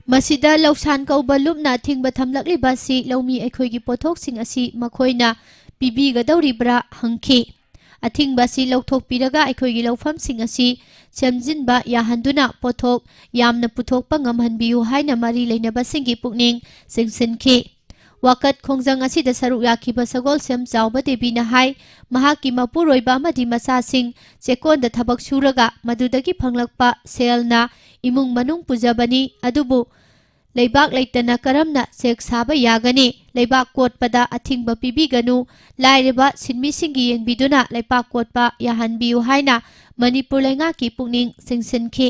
ꯃꯁꯤꯗ ꯂꯧꯁꯥꯟ ꯀꯧꯕ ꯂꯨꯞꯅ ꯑꯊꯤꯡꯕ ꯊꯝꯂꯛꯂꯤꯕ ꯑꯁꯤ ꯂꯧꯃꯤ ꯑꯩꯈꯣꯏꯒꯤ ꯄꯣꯠꯊꯣꯛꯁꯤꯡ ꯑꯁꯤ ꯃꯈꯣꯏꯅ ꯄꯤꯕꯤꯒꯗꯧꯔꯤꯕ꯭ꯔꯥ ꯍꯪꯈꯤ꯫ ꯑꯊꯤꯡꯕ ꯑꯁꯤ ꯂꯧꯊꯣꯛꯄꯤꯔꯒ ꯑꯩꯈꯣꯏꯒꯤ ꯂꯧꯐꯝꯁꯤꯡ ꯑꯁꯤ ꯁꯦꯝꯖꯤꯟꯕ ꯌꯥꯍꯟꯗꯨꯅ ꯄꯣꯠꯊꯣꯛ ꯌꯥꯝꯅ ꯄꯨꯊꯣꯛꯄ ꯉꯝꯍꯟꯕꯤꯌꯨ ꯍꯥꯏꯅ ꯃꯔꯤ ꯂꯩꯅꯕꯁꯤꯡꯒꯤ ꯄꯨꯛꯅꯤꯡ ꯆꯤꯡꯁꯤꯟꯈꯤ꯫ ꯋꯥꯀꯠ ꯈꯣꯡꯖꯪ ꯑꯁꯤꯗ ꯁꯔꯨꯛ ꯌꯥꯈꯤꯕ ꯁꯒꯣꯜꯁꯦꯝ ꯆꯥꯎꯕ ꯗꯦꯕꯤꯅ ꯍꯥꯏ, ꯃꯍꯥꯛꯀꯤ ꯃꯄꯨꯔꯣꯏꯕ ꯑꯃꯗꯤ ꯃꯆꯥꯁꯤꯡ ꯆꯦꯛꯀꯣꯟꯗ ꯊꯕꯛ ꯁꯨꯔꯒ ꯃꯗꯨꯗꯒꯤ ꯐꯪꯂꯛꯄ ꯁꯦꯜꯅ ꯏꯃꯨꯡ ꯃꯅꯨꯡ ꯄꯨꯖꯕꯅꯤ, ꯑꯗꯨꯕꯨ ꯂꯩꯕꯥꯛ ꯂꯩꯇꯅ ꯀꯔꯝꯅ ꯆꯦꯛ ꯁꯥꯕ ꯌꯥꯒꯅꯤ? ꯂꯩꯕꯥꯛ ꯀꯣꯠꯄꯗ ꯑꯊꯤꯡꯕ ꯄꯤꯕꯤꯒꯅꯨ, ꯂꯥꯏꯔꯕ ꯁꯤꯟꯃꯤꯁꯤꯡꯒꯤ ꯌꯦꯡꯕꯤꯗꯨꯅ ꯂꯩꯕꯥꯛ ꯀꯣꯠꯄ ꯌꯥꯍꯟꯕꯤꯌꯨ ꯍꯥꯏꯅ ꯃꯅꯤꯄꯨꯔ ꯂꯩꯉꯥꯛꯀꯤ ꯄꯨꯛꯅꯤꯡ ꯆꯤꯡꯁꯤꯟꯈꯤ꯫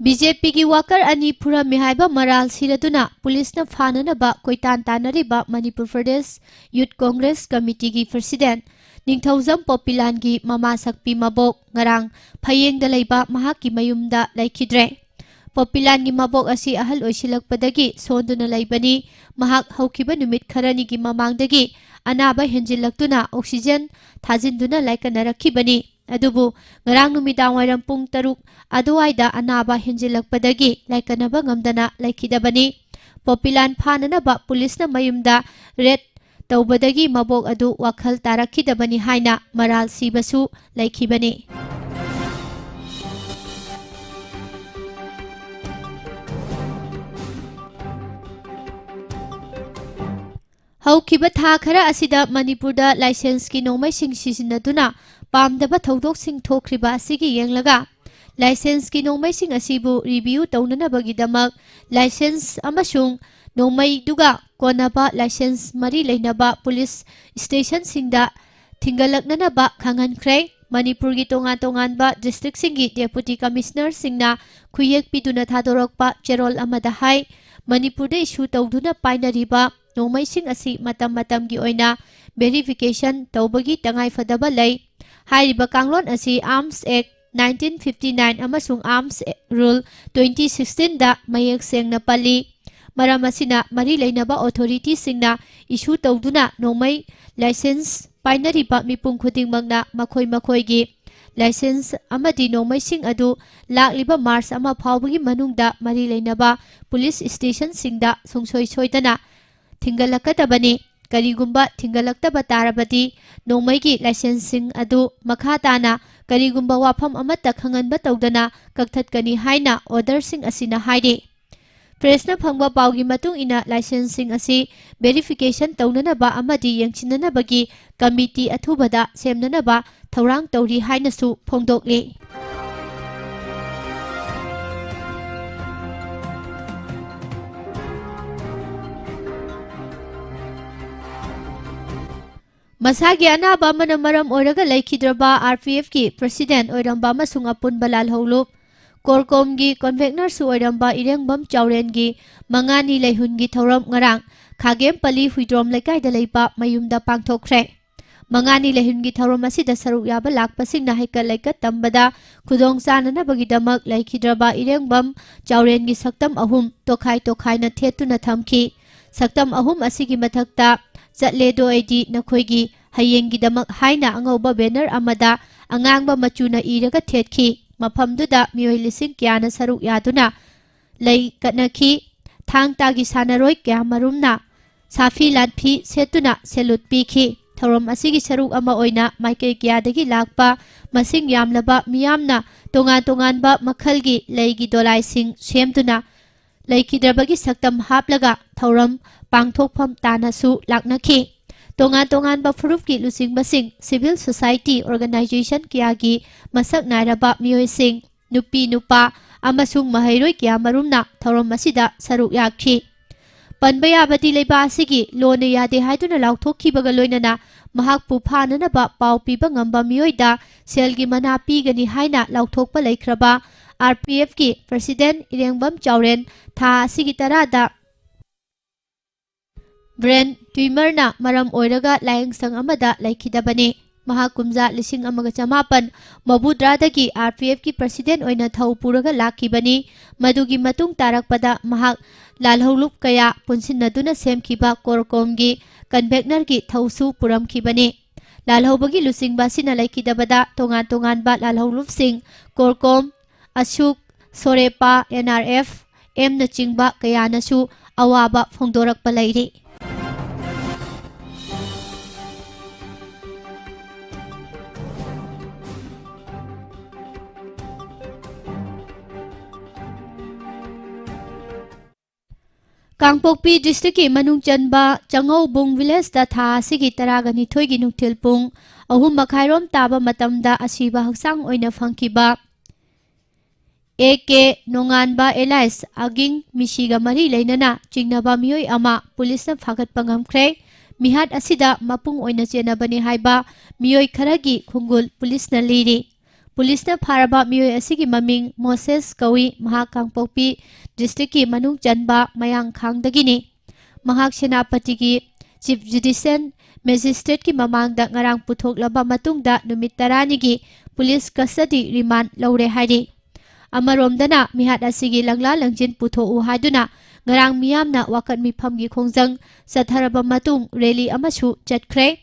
ꯕꯤ ꯖꯦ ꯄꯤꯒꯤ ꯋꯥꯀꯔ ꯑꯅꯤ ꯐꯨꯔꯝꯃꯤ ꯍꯥꯏꯕ ꯃꯔꯥꯜ ꯁꯤꯔꯗꯨꯅ ꯄꯨꯂꯤꯁꯅ ꯐꯥꯅꯅꯕ ꯀꯣꯏꯇꯥꯟ ꯇꯥꯟꯅꯔꯤꯕ ꯃꯅꯤꯄꯨꯔ ꯄ꯭ꯔꯗꯦꯁ ꯌꯨꯠ ꯀꯣꯡꯒ꯭ꯔꯦꯁ ꯀꯃꯤꯇꯤꯒꯤ ꯄ꯭ꯔꯁꯤꯗꯦꯟꯠ ꯅꯤꯡꯊꯧꯖꯝ ꯄꯣꯄꯤꯂꯥꯟꯒꯤ ꯃꯃꯥ ꯁꯛꯄꯤ ꯃꯕꯣꯛ ꯉꯔꯥꯡ ꯐꯌꯦꯡꯗ ꯂꯩꯕ ꯃꯍꯥꯛꯀꯤ ꯃꯌꯨꯝꯗ ꯂꯩꯈꯤꯗ꯭ꯔꯦ꯫ ꯄꯣꯄꯤꯂꯥꯟꯒꯤ ꯃꯕꯣꯛ ꯑꯁꯤ ꯑꯍꯜ ꯑꯣꯏꯁꯤꯜꯂꯛꯄꯗꯒꯤ ꯁꯣꯟꯗꯨꯅ ꯂꯩꯕꯅꯤ꯫ ꯃꯍꯥꯛ ꯍꯧꯈꯤꯕ ꯅꯨꯃꯤꯠ ꯈꯔꯅꯤꯒꯤ ꯃꯃꯥꯡꯗꯒꯤ ꯑꯅꯥꯕ ꯍꯦꯟꯖꯤꯜꯂꯛꯇꯨꯅ ꯑꯣꯛꯁꯤꯖꯦꯟ ꯊꯥꯖꯤꯟꯗꯨꯅ ꯂꯥꯏꯀꯠꯅꯔꯛꯈꯤꯕꯅꯤ꯫ ꯑꯗꯨꯕꯨ ꯉꯔꯥꯡ ꯅꯨꯃꯤꯗꯥꯡ ꯋꯥꯏꯔꯝ ꯄꯨꯡ ꯇꯔꯨꯛ ꯑꯗꯨꯋꯥꯏꯗ ꯑꯅꯥꯕ ꯍꯦꯟꯖꯤꯜꯂꯛꯄꯗꯒꯤ ꯂꯥꯏꯀꯠꯅꯕ ꯉꯝꯗꯅ ꯂꯩꯈꯤꯗꯕꯅꯤ꯫ ꯄꯣꯄꯤꯂꯥꯟ ꯐꯥꯅꯅꯕ ꯄꯨꯂꯤꯁꯅ ꯃꯌꯨꯝꯗ ꯔꯦꯗ ꯇꯧꯕꯗꯒꯤ ꯃꯕꯣꯛ ꯑꯗꯨ ꯋꯥꯈꯜ ꯇꯥꯔꯛꯈꯤꯗꯕꯅꯤ ꯍꯥꯏꯅ ꯃꯔꯥꯜ ꯁꯤꯕꯁꯨ ꯂꯩꯈꯤꯕꯅꯤ꯫ ꯍꯧꯈꯤꯕ ꯊꯥ ꯈꯔ ꯑꯁꯤꯗ ꯃꯅꯤꯄꯨꯔꯗ ꯂꯥꯏꯁꯦꯟꯁꯀꯤ ꯅꯣꯡꯃꯩꯁꯤꯡ ꯁꯤꯖꯤꯟꯅꯗꯨꯅ ꯄꯥꯝꯗꯕ ꯊꯧꯗꯣꯛꯁꯤꯡ ꯊꯣꯛꯈ꯭ꯔꯤꯕ ꯑꯁꯤꯒꯤ ꯌꯦꯡꯂꯒ, ꯂꯥꯏꯁꯦꯟꯁꯀꯤ ꯅꯣꯡꯃꯩꯁꯤꯡ ꯑꯁꯤꯕꯨ ꯔꯤꯚꯤꯌꯨ ꯇꯧꯅꯅꯕꯒꯤꯗꯃꯛ ꯂꯥꯏꯁꯦꯟꯁ ꯑꯃꯁꯨꯡ ꯅꯣꯡꯃꯩꯗꯨꯒ ꯀꯣꯟꯅꯕ ꯂꯥꯏꯁꯦꯟꯁ ꯃꯔꯤ ꯂꯩꯅꯕ ꯄꯨꯂꯤꯁ ꯁ꯭ꯇꯦꯁꯟꯁꯤꯡꯗ ꯊꯤꯡꯒꯠꯂꯛꯅꯅꯕ ꯈꯪꯍꯟꯈ꯭ꯔꯦ꯫ ꯃꯅꯤꯄꯨꯔꯒꯤ ꯇꯣꯉꯥꯟ ꯇꯣꯉꯥꯟꯕ ꯗꯤꯁꯇ꯭ꯔꯤꯛꯁꯤꯡꯒꯤ ꯗꯦꯄꯨꯇꯤ ꯀꯃꯤꯁꯅꯔꯁꯤꯡꯅ ꯈꯨꯌꯦꯛ ꯄꯤꯗꯨꯅ ꯊꯥꯗꯣꯔꯛꯄ ꯆꯦꯔꯣꯜ ꯑꯃꯗ ꯍꯥꯏ, ꯃꯅꯤꯄꯨꯔꯗ ꯏꯁꯨ ꯇꯧꯗꯨꯅ ꯄꯥꯏꯅꯔꯤꯕ ꯅꯣꯡꯃꯩꯁꯤꯡ ꯑꯁꯤ ꯃꯇꯝ ꯃꯇꯝꯒꯤ ꯑꯣꯏꯅ ꯚꯦꯔꯤꯐꯤꯀꯦꯁꯟ ꯇꯧꯕꯒꯤ ꯇꯉꯥꯏꯐꯗꯕ ꯂꯩ꯫ ꯍꯥꯏꯔꯤꯕ ꯀꯥꯡꯂꯣꯟ ꯑꯁꯤ ꯑꯥꯔꯝꯁ ꯑꯦꯛ ꯅꯥꯏꯟꯇꯤꯟ ꯐꯤꯐꯇꯤ ꯅꯥꯏꯟ ꯑꯃꯁꯨꯡ ꯑꯥꯔꯝꯁ ꯔꯨꯜ ꯇ꯭ꯋꯦꯟꯇꯤ ꯁꯤꯛꯁꯇꯤꯟꯗ ꯃꯌꯦꯛ ꯁꯦꯡꯅ ꯄꯜꯂꯤ꯫ ꯃꯔꯝ ꯑꯁꯤꯅ, ꯃꯔꯤ ꯂꯩꯅꯕ ꯑꯣꯊꯣꯔꯤꯇꯤꯁꯤꯡꯅ ꯏꯁꯨ ꯇꯧꯗꯨꯅ ꯅꯣꯡꯃꯩ ꯂꯥꯏꯁꯦꯟꯁ ꯄꯥꯏꯅꯔꯤꯕ ꯃꯤꯄꯨꯝ ꯈꯨꯗꯤꯡꯃꯛꯅ ꯃꯈꯣꯏ ꯃꯈꯣꯏꯒꯤ ꯂꯥꯏꯁꯦꯟꯁ ꯑꯃꯗꯤ ꯅꯣꯡꯃꯩꯁꯤꯡ ꯑꯗꯨ ꯂꯥꯛꯂꯤꯕ ꯃꯥꯔꯆ ꯑꯃ ꯐꯥꯎꯕꯒꯤ ꯃꯅꯨꯡꯗ ꯃꯔꯤ ꯂꯩꯅꯕ ꯄꯨꯂꯤꯁ ꯁ꯭ꯇꯦꯁꯟꯁꯤꯡꯗ ꯁꯨꯡꯁꯣꯏ ꯁꯣꯏꯗꯅ ꯊꯤꯡꯒꯠꯂꯛꯀꯗꯕꯅꯤ꯫ ꯀꯔꯤꯒꯨꯝꯕ ꯊꯤꯡꯒꯠꯂꯛꯇꯕ ꯇꯥꯔꯕꯗꯤ ꯅꯣꯡꯃꯩꯒꯤ ꯂꯥꯏꯁꯦꯟꯁꯁꯤꯡ ꯑꯗꯨ ꯃꯈꯥ ꯇꯥꯅ ꯀꯔꯤꯒꯨꯝꯕ ꯋꯥꯐꯝ ꯑꯃꯠꯇ ꯈꯪꯍꯟꯕ ꯇꯧꯗꯅ ꯀꯛꯊꯠꯀꯅꯤ ꯍꯥꯏꯅ ꯑꯣꯔꯗꯔꯁꯤꯡ ꯑꯁꯤꯅ ꯍꯥꯏꯔꯤ꯫ ꯄ꯭ꯔꯦꯁꯅ ꯐꯪꯕ ꯄꯥꯎꯒꯤ ꯃꯇꯨꯡ ꯏꯟꯅ ꯂꯥꯏꯁꯦꯟꯁꯁꯤꯡ ꯑꯁꯤ ꯚꯦꯔꯤꯐꯤꯀꯦꯁꯟ ꯇꯧꯅꯅꯕ ꯑꯃꯗꯤ ꯌꯦꯡꯁꯤꯟꯅꯅꯕꯒꯤ ꯀꯃꯤꯇꯤ ꯑꯊꯨꯕꯗ ꯁꯦꯝꯅꯅꯕ ꯊꯧꯔꯥꯡ ꯇꯧꯔꯤ ꯍꯥꯏꯅꯁꯨ ꯐꯣꯡꯗꯣꯛꯂꯤ꯫ ꯃꯁꯥꯒꯤ ꯑꯅꯥꯕ ꯑꯃꯅ ꯃꯔꯝ ꯑꯣꯏꯔꯒ ꯂꯩꯈꯤꯗ꯭ꯔꯕ ꯑꯥꯔ ꯄꯤ ꯑꯦꯐꯀꯤ ꯄ꯭ꯔꯁꯤꯗꯦꯟ ꯑꯣꯏꯔꯝꯕ ꯑꯃꯁꯨꯡ ꯑꯄꯨꯟꯕ ꯂꯥꯜꯍꯧꯂꯨꯞ ꯀꯣꯔꯀꯣꯝꯒꯤ ꯀꯟꯚꯦꯅꯔꯁꯨ ꯑꯣꯏꯔꯝꯕ ꯏꯔꯦꯡꯕꯝ ꯆꯥꯎꯔꯦꯟꯒꯤ ꯃꯉꯥꯅꯤ ꯂꯩꯍꯨꯟꯒꯤ ꯊꯧꯔꯝ ꯉꯔꯥꯡ ꯈꯥꯒꯦꯝꯄꯜꯂꯤ ꯍꯨꯏꯗ꯭ꯔꯣꯝ ꯂꯩꯀꯥꯏꯗ ꯂꯩꯕ ꯃꯌꯨꯝꯗ ꯄꯥꯡꯊꯣꯛꯈ꯭ꯔꯦ꯫ ꯃꯉꯥꯅꯤ ꯂꯩꯍꯨꯟꯒꯤ ꯊꯧꯔꯝ ꯑꯁꯤꯗ ꯁꯔꯨꯛ ꯌꯥꯕ ꯂꯥꯛꯄꯁꯤꯡꯅ ꯍꯩꯀꯠ ꯂꯩꯀꯠ ꯇꯝꯕꯗ ꯈꯨꯗꯣꯡ ꯆꯥꯅꯅꯕꯒꯤꯗꯃꯛ ꯂꯩꯈꯤꯗ꯭ꯔꯕ ꯏꯔꯦꯡꯕꯝ ꯆꯥꯎꯔꯦꯟꯒꯤ ꯁꯛꯇꯝ ꯑꯍꯨꯝ ꯇꯣꯈꯥꯏ ꯇꯣꯈꯥꯏꯅ ꯊꯦꯠꯇꯨꯅ ꯊꯝꯈꯤ꯫ ꯁꯛꯇꯝ ꯑꯍꯨꯝ ꯑꯁꯤꯒꯤ ꯃꯊꯛꯇ "ꯆꯠꯂꯦꯗꯣ ꯑꯩꯗꯤ ꯅꯈꯣꯏꯒꯤ ꯍꯌꯦꯡꯒꯤꯗꯃꯛ" ꯍꯥꯏꯅ ꯑꯉꯧꯕ ꯕꯦꯅꯔ ꯑꯃꯗ ꯑꯉꯥꯡꯕ ꯃꯆꯨꯅ ꯏꯔꯒ ꯊꯦꯠꯈꯤ꯫ ꯃꯐꯝꯗꯨꯗ ꯃꯤꯑꯣꯏ ꯂꯤꯁꯤꯡ ꯀꯌꯥꯅ ꯁꯔꯨꯛ ꯌꯥꯗꯨꯅ ꯂꯩ ꯀꯠꯅꯈꯤ꯫ ꯊꯥꯡ ꯇꯥꯒꯤ ꯁꯥꯟꯅꯔꯣꯏ ꯀꯌꯥꯃꯔꯨꯝꯅ ꯁꯥꯐꯤ ꯂꯥꯟꯐꯤ ꯁꯦꯠꯇꯨꯅ ꯁꯦꯂꯨꯠ ꯄꯤꯈꯤ꯫ ꯊꯧꯔꯝ ꯑꯁꯤꯒꯤ ꯁꯔꯨꯛ ꯑꯃ ꯑꯣꯏꯅ ꯃꯥꯏꯀꯩ ꯀꯌꯥꯗꯒꯤ ꯂꯥꯛꯄ ꯃꯁꯤꯡ ꯌꯥꯝꯂꯕ ꯃꯤꯌꯥꯝꯅ ꯇꯣꯉꯥꯟ ꯇꯣꯉꯥꯟꯕ ꯃꯈꯜꯒꯤ ꯂꯩꯒꯤ ꯗꯣꯂꯥꯏꯁꯤꯡ ꯁꯦꯝꯗꯨꯅ ꯂꯩꯈꯤꯗ꯭ꯔꯕꯒꯤ ꯁꯛꯇꯝ ꯍꯥꯞꯂꯒ ꯊꯧꯔꯝ ꯄꯥꯡꯊꯣꯛꯐꯝ ꯇꯥꯅꯁꯨ ꯂꯥꯛꯅꯈꯤ꯫ ꯇꯣꯉꯥꯟ ꯇꯣꯉꯥꯟꯕ ꯐꯨꯔꯨꯞꯀꯤ ꯂꯨꯆꯤꯡꯕꯁꯤꯡ, ꯁꯤꯚꯤꯜ ꯁꯣꯁꯥꯏꯇꯤ ꯑꯣꯔꯒꯅꯥꯏꯖꯦꯁꯟ ꯀꯌꯥꯒꯤ ꯃꯁꯛ ꯅꯥꯏꯔꯕ ꯃꯤꯑꯣꯏꯁꯤꯡ, ꯅꯨꯄꯤ ꯅꯨꯄꯥ ꯑꯃꯁꯨꯡ ꯃꯍꯩꯔꯣꯏ ꯀꯌꯥꯃꯔꯨꯝꯅ ꯊꯧꯔꯝ ꯑꯁꯤꯗ ꯁꯔꯨꯛ ꯌꯥꯈꯤ꯫ ꯄꯟꯕ ꯌꯥꯕꯗꯤ, ꯂꯩꯕꯥꯛ ꯑꯁꯤꯒꯤ ꯂꯣꯟꯅ ꯌꯥꯗꯦ ꯍꯥꯏꯗꯨꯅ ꯂꯥꯎꯊꯣꯛꯈꯤꯕꯒ ꯂꯣꯏꯅꯅ ꯃꯍꯥꯛꯄꯨ ꯐꯥꯅꯅꯕ ꯄꯥꯎ ꯄꯤꯕ ꯉꯝꯕ ꯃꯤꯑꯣꯏꯗ ꯁꯦꯜꯒꯤ ꯃꯅꯥ ꯄꯤꯒꯅꯤ ꯍꯥꯏꯅ ꯂꯥꯎꯊꯣꯛꯄ ꯂꯩꯈ꯭ꯔꯕ ꯑꯥꯔ ꯄꯤ ꯑꯦꯐꯀꯤ ꯄ꯭ꯔꯁꯤꯗꯦꯟ ꯏꯔꯦꯡꯕꯝ ꯆꯥꯎꯔꯦꯟ ꯊꯥ ꯑꯁꯤꯒꯤ ꯇꯔꯥꯗ ꯕ꯭ꯔꯦꯟ ꯇ꯭ꯌꯨꯃꯔꯅ ꯃꯔꯝ ꯑꯣꯏꯔꯒ ꯂꯥꯌꯦꯡꯁꯪ ꯑꯃꯗ ꯂꯩꯈꯤꯗꯕꯅꯤ꯫ ꯃꯍꯥꯛ ꯀꯨꯝꯖꯥ ꯂꯤꯁꯤꯡ ꯑꯃꯒ ꯆꯃꯥꯄꯟ ꯃꯧꯕꯨꯗ꯭ꯔꯥꯗꯒꯤ ꯑꯥꯔ ꯄꯤ ꯑꯦꯐꯀꯤ ꯄ꯭ꯔꯁꯤꯗꯦꯟ ꯑꯣꯏꯅ ꯊꯧ ꯄꯨꯔꯒ ꯂꯥꯛꯈꯤꯕꯅꯤ꯫ ꯃꯗꯨꯒꯤ ꯃꯇꯨꯡ ꯇꯥꯔꯛꯄꯗ ꯃꯍꯥꯛ ꯂꯥꯜꯍꯧꯂꯨꯞ ꯀꯌꯥ ꯄꯨꯟꯁꯤꯟꯅꯗꯨꯅ ꯁꯦꯝꯈꯤꯕ ꯀꯣꯔꯀꯣꯝꯒꯤ ꯀꯟꯚꯦꯅꯔꯒꯤ ꯊꯧꯁꯨ ꯄꯨꯔꯝꯈꯤꯕꯅꯤ꯫ ꯂꯥꯜꯍꯧꯕꯒꯤ ꯂꯨꯆꯤꯡꯕ ꯑꯁꯤꯅ ꯂꯩꯈꯤꯗꯕꯗ ꯇꯣꯉꯥꯟ ꯇꯣꯉꯥꯟꯕ ꯂꯥꯜꯍꯧꯂꯨꯞꯁꯤꯡ, ꯀꯣꯔꯀꯣꯝ, ꯑꯁꯨꯛ, ꯁꯣꯔꯦꯄꯥ, ꯑꯦꯟ ꯑꯥꯔ ꯑꯦꯐ, ꯑꯦꯝꯅꯆꯤꯡꯕ ꯀꯌꯥꯅꯁꯨ ꯑꯋꯥꯕ ꯐꯣꯡꯗꯣꯔꯛꯄ ꯂꯩꯔꯤ꯫ ꯀꯥꯡꯄꯣꯛꯄꯤ ꯗꯤꯁꯇ꯭ꯔꯤꯛꯀꯤ ꯃꯅꯨꯡ ꯆꯟꯕ ꯆꯉꯧꯕꯨꯡ ꯚꯤꯂꯦꯖꯇ ꯊꯥ ꯑꯁꯤꯒꯤ ꯇꯔꯥꯒ ꯅꯤꯊꯣꯏꯒꯤ ꯅꯨꯡꯊꯤꯜ ꯄꯨꯡ ꯑꯍꯨꯝ ꯃꯈꯥꯏꯔꯣꯝ ꯇꯥꯕ ꯃꯇꯝꯗ ꯑꯁꯤꯕ ꯍꯛꯆꯥꯡ ꯑꯣꯏꯅ ꯐꯪꯈꯤꯕ ꯑꯦ ꯀꯦ ꯅꯣꯡꯉꯥꯟꯕ ꯑꯦꯂꯥꯏꯁ ꯑꯒꯤꯡ ꯃꯤꯁꯤꯒ ꯃꯔꯤ ꯂꯩꯅꯅ ꯆꯤꯡꯅꯕ ꯃꯤꯑꯣꯏ ꯑꯃ ꯄꯨꯂꯤꯁꯅ ꯐꯥꯒꯠꯄ ꯉꯝꯈ꯭ꯔꯦ꯫ ꯃꯤꯍꯥꯠ ꯑꯁꯤꯗ ꯃꯄꯨꯡ ꯑꯣꯏꯅ ꯆꯦꯟꯅꯕꯅꯤ ꯍꯥꯏꯕ ꯃꯤꯑꯣꯏ ꯈꯔꯒꯤ ꯈꯣꯡꯒꯨꯜ ꯄꯨꯂꯤꯁꯅ ꯂꯤꯔꯤ꯫ ꯄꯨꯂꯤꯁꯅ ꯐꯥꯔꯕ ꯃꯤꯑꯣꯏ ꯑꯁꯤꯒꯤ ꯃꯃꯤꯡ ꯃꯣꯁꯦꯁ ꯀꯧꯏ꯫ ꯃꯍꯥꯛ ꯀꯥꯡꯄꯣꯛꯄꯤ ꯗꯤꯁꯇ꯭ꯔꯤꯛꯀꯤ ꯃꯅꯨꯡ ꯆꯟꯕ ꯃꯌꯥꯡꯈꯥꯡꯗꯒꯤꯅꯤ꯫ ꯃꯍꯥꯛ ꯁꯦꯅꯥꯄꯇꯤꯒꯤ ꯆꯤꯐ ꯖꯨꯗꯤꯁꯤꯌꯦꯜ ꯃꯦꯖꯤꯁꯇ꯭ꯔꯦꯠꯀꯤ ꯃꯃꯥꯡꯗ ꯉꯔꯥꯡ ꯄꯨꯊꯣꯛꯂꯕ ꯃꯇꯨꯡꯗ ꯅꯨꯃꯤꯠ ꯇꯔꯥꯅꯤꯒꯤ ꯄꯨꯂꯤꯁ ꯀꯁꯇꯗꯤ ꯔꯤꯃꯥꯟ ꯂꯧꯔꯦ ꯍꯥꯏꯔꯤ꯫ ꯑꯃꯔꯣꯝꯗꯅ ꯃꯤꯍꯥꯠ ꯑꯁꯤꯒꯤ ꯂꯪꯂꯥ ꯂꯪꯖꯤꯟ ꯄꯨꯊꯣꯛꯎ ꯍꯥꯏꯗꯨꯅ ꯉꯔꯥꯡ ꯃꯤꯌꯥꯝꯅ ꯋꯥꯀꯠ ꯃꯤꯐꯝꯒꯤ ꯈꯣꯡꯖꯪ ꯆꯠꯊꯔꯕ ꯃꯇꯨꯡ ꯔꯦꯂꯤ ꯑꯃꯁꯨ ꯆꯠꯈ꯭ꯔꯦ꯫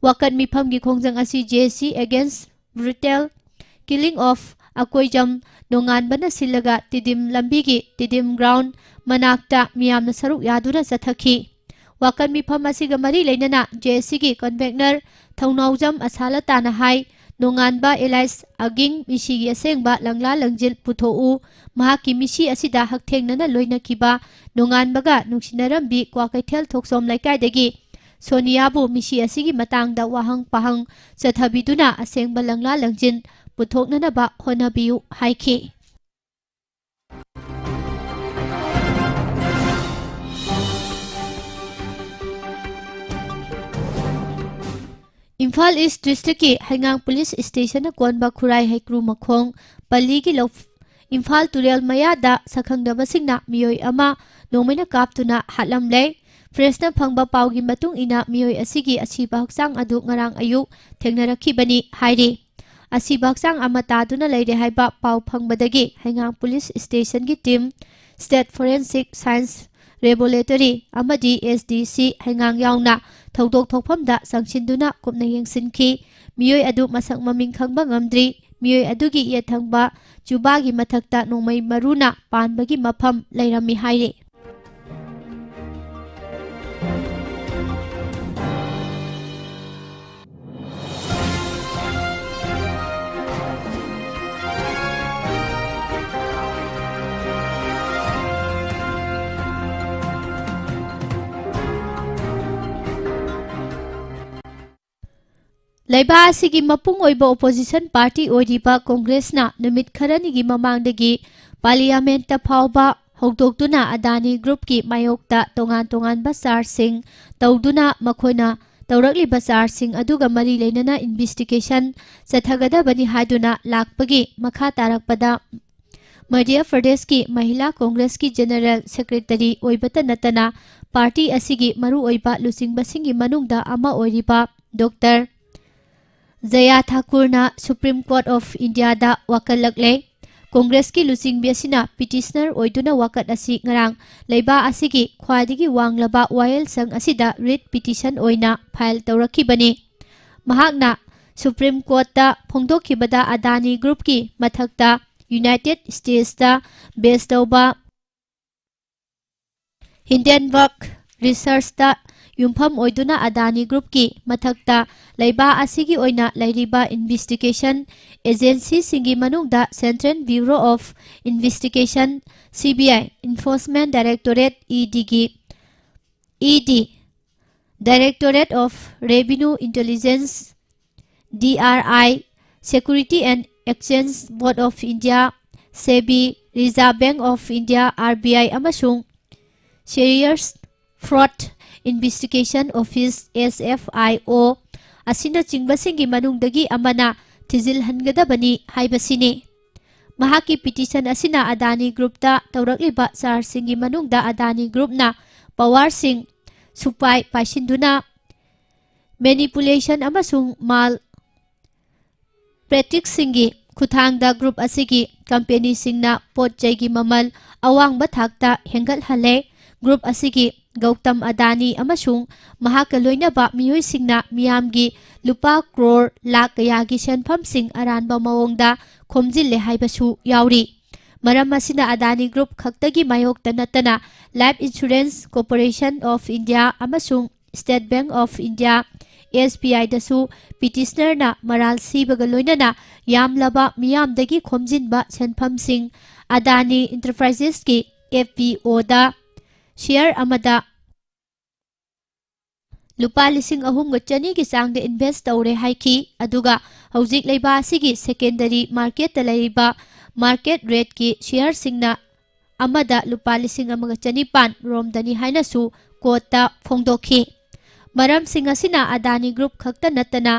ꯋꯥꯀꯠ ꯃꯤꯐꯝꯒꯤ ꯈꯣꯡꯖꯪ ꯑꯁꯤ ꯖꯦ ꯁꯤ ꯑꯦꯒꯦꯟꯁ ꯕ꯭ꯔꯨꯇꯦꯜ ꯀꯤꯂꯤꯡ ꯑꯣꯐ ꯑꯀꯣꯏꯖꯝ ꯅꯣꯡꯉꯥꯟꯕꯅ ꯁꯤꯜꯂꯒ ꯇꯤꯗꯤꯝ ꯂꯝꯕꯤꯒꯤ ꯇꯤꯗꯤꯝ ꯒ꯭ꯔꯥꯎꯟ ꯃꯅꯥꯛꯇ ꯃꯤꯌꯥꯝꯅ ꯁꯔꯨꯛ ꯌꯥꯗꯨꯅ ꯆꯠꯊꯈꯤ꯫ ꯋꯥꯀꯠ ꯃꯤꯐꯝ ꯑꯁꯤꯒ ꯃꯔꯤ ꯂꯩꯅꯅ ꯖꯦ ꯁꯤꯒꯤ ꯀꯟꯚꯦꯅꯔ ꯊꯧꯅꯥꯎꯖꯝ ꯑꯁꯥꯂꯇꯥꯅ ꯍꯥꯏ, ꯅꯣꯡꯉꯥꯟꯕ ꯑꯦꯂꯥꯏꯁ ꯑꯒꯤꯡ ꯃꯤꯁꯤꯒꯤ ꯑꯁꯦꯡꯕ ꯂꯪꯂꯥ ꯂꯪꯖꯤꯜ ꯄꯨꯊꯣꯛꯎ꯫ ꯃꯍꯥꯛꯀꯤ ꯃꯤꯁꯤ ꯑꯁꯤꯗ ꯍꯛꯊꯦꯡꯅꯅ ꯂꯣꯏꯅꯈꯤꯕ ꯅꯣꯡꯉꯥꯟꯕꯒ ꯅꯨꯡꯁꯤꯅꯔꯝꯕꯤ ꯀ꯭ꯋꯥꯀꯩꯊꯦꯜ ꯊꯣꯛꯆꯣꯝ ꯂꯩꯀꯥꯏꯗꯒꯤ ꯁꯣꯅꯤꯌꯥꯕꯨ ꯃꯤꯁꯤ ꯑꯁꯤꯒꯤ ꯃꯇꯥꯡꯗ ꯋꯥꯍꯪ ꯄꯥꯍꯪ ꯆꯠꯊꯕꯤꯗꯨꯅ ꯑꯁꯦꯡꯕ ꯂꯪꯂꯥ ꯂꯪꯖꯤꯟ ꯄꯨꯊꯣꯛꯅꯅꯕ ꯍꯣꯠꯅꯕꯤꯌꯨ ꯍꯥꯏꯈꯤ꯫ ꯏꯝꯐꯥꯜ ꯏꯁ ꯗꯤꯁꯇ꯭ꯔꯤꯛꯀꯤ ꯍꯩꯉꯥꯡ ꯄꯨꯂꯤꯁ ꯁ꯭ꯇꯦꯁꯟꯅ ꯀꯣꯟꯕ ꯈꯨꯔꯥꯏ ꯍꯩꯀ꯭ꯔꯨ ꯃꯈꯣꯡ ꯄꯜꯂꯤꯒꯤ ꯂꯧ-, ꯏꯝꯐꯥꯜ ꯇꯨꯔꯦꯜ ꯃꯌꯥꯗ ꯁꯛꯈꯪꯗꯕꯁꯤꯡꯅ ꯃꯤꯑꯣꯏ ꯑꯃ ꯅꯣꯡꯃꯩꯅ ꯀꯥꯞꯇꯨꯅ ꯍꯥꯠꯂꯝꯂꯦ꯫ ꯄ꯭ꯔꯦꯁꯅ ꯐꯪꯕ ꯄꯥꯎꯒꯤ ꯃꯇꯨꯡ ꯏꯟꯅ ꯃꯤꯑꯣꯏ ꯑꯁꯤꯒꯤ ꯑꯁꯤꯕ ꯍꯛꯆꯥꯡ ꯑꯗꯨ ꯉꯔꯥꯡ ꯑꯌꯨꯛ ꯊꯦꯡꯅꯔꯛꯈꯤꯕꯅꯤ ꯍꯥꯏꯔꯤ꯫ ꯑꯁꯤꯕ ꯍꯛꯆꯥꯡ ꯑꯃ ꯇꯥꯗꯨꯅ ꯂꯩꯔꯦ ꯍꯥꯏꯕ ꯄꯥꯎ ꯐꯪꯕꯗꯒꯤ ꯍꯩꯉꯥꯡ ꯄꯨꯂꯤꯁ ꯁ꯭ꯇꯦꯁꯟꯒꯤ team, state forensic science laboratory ꯑꯃꯗꯤ ꯑꯦꯁ ꯗꯤ ꯁꯤ ꯍꯩꯉꯥꯡ ꯌꯥꯎꯅ ꯊꯧꯗꯣꯛ ꯊꯣꯛꯐꯝꯗ ꯆꯪꯁꯤꯟꯗꯨꯅ ꯀꯨꯞꯅ ꯌꯦꯡꯁꯤꯟꯈꯤ꯫ ꯃꯤꯑꯣꯏ ꯑꯗꯨ ꯃꯁꯛ ꯃꯃꯤꯡ ꯈꯪꯕ ꯉꯝꯗ꯭ꯔꯤ꯫ ꯃꯤꯑꯣꯏ ꯑꯗꯨꯒꯤ ꯌꯦꯠ ꯊꯪꯕ ꯖꯨꯕꯥꯒꯤ ꯃꯊꯛꯇ ꯅꯣꯡꯃꯩ ꯃꯔꯨꯅ ꯄꯥꯟꯕꯒꯤ ꯃꯐꯝ ꯂꯩꯔꯝꯃꯤ ꯍꯥꯏꯔꯤ꯫ ꯂꯩꯕꯥꯛ ꯑꯁꯤꯒꯤ ꯃꯄꯨꯡ ꯑꯣꯏꯕ opposition party ꯑꯣꯏꯔꯤꯕ ꯀꯣꯡꯒ꯭ꯔꯦꯁꯅ ꯅꯨꯃꯤꯠ ꯈꯔꯅꯤꯒꯤ ꯃꯃꯥꯡꯗꯒꯤ parliamentꯇ ꯐꯥꯎꯕ ꯍꯧꯗꯣꯛꯇꯨꯅ ꯑꯗꯥꯅꯤ groupꯀꯤ ꯃꯥꯌꯣꯛꯇ ꯇꯣꯉꯥꯟ ꯇꯣꯉꯥꯟꯕ chargeꯁꯤꯡ ꯇꯧꯗꯨꯅ ꯃꯈꯣꯏꯅ ꯇꯧꯔꯛꯂꯤꯕ chargeꯁꯤꯡ ꯑꯗꯨꯒ ꯃꯔꯤ ꯂꯩꯅꯅ investigation ꯆꯠꯊꯒꯗꯕꯅꯤ ꯍꯥꯏꯗꯨꯅ ꯂꯥꯛꯄꯒꯤ ꯃꯈꯥ ꯇꯥꯔꯛꯄꯗ ꯃꯙ꯭ꯌ ꯄ꯭ꯔꯗꯦꯁꯀꯤ ꯃꯍꯤꯂꯥ ꯀꯣꯡꯒ꯭ꯔꯦꯁꯀꯤ general secretary ꯑꯣꯏꯕꯇ ꯅꯠꯇꯅ party ꯑꯁꯤꯒꯤ ꯃꯔꯨꯑꯣꯏꯕ ꯂꯨꯆꯤꯡꯕꯁꯤꯡꯒꯤ ꯃꯅꯨꯡꯗ ꯑꯃ ꯑꯣꯏꯔꯤꯕ ꯗꯣꯛꯇꯔ ꯖꯌꯥ ꯊꯥꯀꯨꯔꯅ Supreme Court of Indiaꯗ ꯋꯥꯀꯠꯂꯛꯂꯦ꯫ ꯀꯣꯡꯒ꯭ꯔꯦꯁꯀꯤ ꯂꯨꯆꯤꯡꯕꯤ ꯑꯁꯤꯅ petitioner ꯑꯣꯏꯗꯨꯅ ꯋꯥꯀꯠ ꯑꯁꯤ ꯉꯔꯥꯡ ꯂꯩꯕꯥꯛ ꯑꯁꯤꯒꯤ ꯈ꯭ꯋꯥꯏꯗꯒꯤ ꯋꯥꯡꯂꯕ ꯋꯥꯌꯦꯜꯁꯪ ꯑꯁꯤꯗ writ petition ꯑꯣꯏꯅ file ꯇꯧꯔꯛꯈꯤꯕꯅꯤ꯫ ꯃꯍꯥꯛꯅ Supreme Courtꯇ ꯐꯣꯡꯗꯣꯛꯈꯤꯕꯗ ꯑꯗꯥꯅꯤ groupꯀꯤ ꯃꯊꯛꯇ United Statesꯇ base ꯇꯧꯕ Hindenburg Researchꯇ ꯌꯨꯝꯐꯝ ꯑꯣꯏꯗꯨꯅ ꯑꯗꯥꯅꯤ groupꯀꯤ ꯃꯊꯛꯇ ꯂꯩꯕꯥꯛ ꯑꯁꯤꯒꯤ ꯑꯣꯏꯅ ꯂꯩꯔꯤꯕ investigation agencyꯁꯤꯡꯒꯤ ꯃꯅꯨꯡꯗ Central Bureau of Investigation, CBI, Enforcement Directorate, EDꯒꯤ, ED, Directorate of Revenue Intelligence, DRI, Security and Exchange Board of India, SEBI, Reserve Bank of India, RBI, ꯑꯃꯁꯨꯡ Serious Fraud Investigation Office, SFIO, ꯑꯁꯤꯅꯆꯤꯡꯕꯁꯤꯡꯒꯤ ꯃꯅꯨꯡꯗꯒꯤ ꯑꯃꯅ ꯊꯤꯖꯤꯜꯍꯟꯒꯗꯕꯅꯤ ꯍꯥꯏꯕꯁꯤꯅꯤ꯫ ꯃꯍꯥꯛꯀꯤ petition ꯑꯁꯤꯅ ꯑꯗꯥꯅꯤ groupꯇ ꯇꯧꯔꯛꯂꯤꯕ chargeꯁꯤꯡꯒꯤ ꯃꯅꯨꯡꯗ ꯑꯗꯥꯅꯤ groupꯅ powerꯁꯤꯡ ꯁꯨꯄꯥꯏ ꯄꯥꯏꯁꯤꯟꯗꯨꯅ manipulation ꯑꯃꯁꯨꯡ mal practiceꯁꯤꯡꯒꯤ ꯈꯨꯠꯊꯥꯡꯗ group ꯑꯁꯤꯒꯤ companyꯁꯤꯡꯅ ꯄꯣꯠ ꯆꯩꯒꯤ ꯃꯃꯜ ꯑꯋꯥꯡꯕ ꯊꯥꯛꯇ ꯍꯦꯟꯒꯠꯍꯜꯂꯦ꯫ Group ꯑꯁꯤꯒꯤ ꯒꯧꯇꯝ ꯑꯗꯥꯅꯤ ꯑꯃꯁꯨꯡ ꯃꯍꯥꯛꯀ ꯂꯣꯏꯅꯕ ꯃꯤꯑꯣꯏꯁꯤꯡꯅ ꯃꯤꯌꯥꯝꯒꯤ ꯂꯨꯄꯥ ꯀ꯭ꯔꯣꯔ ꯂꯥꯈ ꯀꯌꯥꯒꯤ ꯁꯦꯟꯐꯝꯁꯤꯡ ꯑꯔꯥꯟꯕ ꯃꯑꯣꯡꯗ ꯈꯣꯝꯖꯤꯜꯂꯦ ꯍꯥꯏꯕꯁꯨ ꯌꯥꯎꯔꯤ꯫ ꯃꯔꯝ ꯑꯁꯤꯅ ꯑꯗꯥꯅꯤ group ꯈꯛꯇꯒꯤ ꯃꯥꯌꯣꯛꯇ ꯅꯠꯇꯅ Life Insurance Corporation of India ꯑꯃꯁꯨꯡ State Bank of India, SBIꯗꯁꯨ petitionerꯅ ꯃꯔꯥꯜ ꯁꯤꯕꯒ ꯂꯣꯏꯅꯅ ꯌꯥꯝꯂꯕ ꯃꯤꯌꯥꯝꯗꯒꯤ ꯈꯣꯝꯖꯤꯟꯕ ꯁꯦꯟꯐꯝꯁꯤꯡ ꯑꯗꯥꯅꯤ Enterprisesꯀꯤ FPOꯗ share ꯑꯃꯗ ꯂꯨꯄꯥ ꯂꯤꯁꯤꯡ ꯑꯍꯨꯝꯒ ꯆꯅꯤꯒꯤ ꯆꯥꯡꯗ invest ꯇꯧꯔꯦ ꯍꯥꯏꯈꯤ꯫ ꯑꯗꯨꯒ ꯍꯧꯖꯤꯛ ꯂꯩꯕꯥꯛ ꯑꯁꯤꯒꯤ secondary marketꯇ ꯂꯩꯔꯤꯕ market rateꯀꯤ shareꯁꯤꯡꯅ ꯑꯃꯗ ꯂꯨꯄꯥ ꯂꯤꯁꯤꯡ ꯑꯃꯒ ꯆꯅꯤꯄꯥꯟ ꯔꯣꯝꯗꯅꯤ ꯍꯥꯏꯅꯁꯨ courtꯇ ꯐꯣꯡꯗꯣꯛꯈꯤ꯫ ꯃꯔꯝꯁꯤꯡ ꯑꯁꯤꯅ ꯑꯗꯥꯅꯤ Group ꯈꯛꯇ ꯅꯠꯇꯅ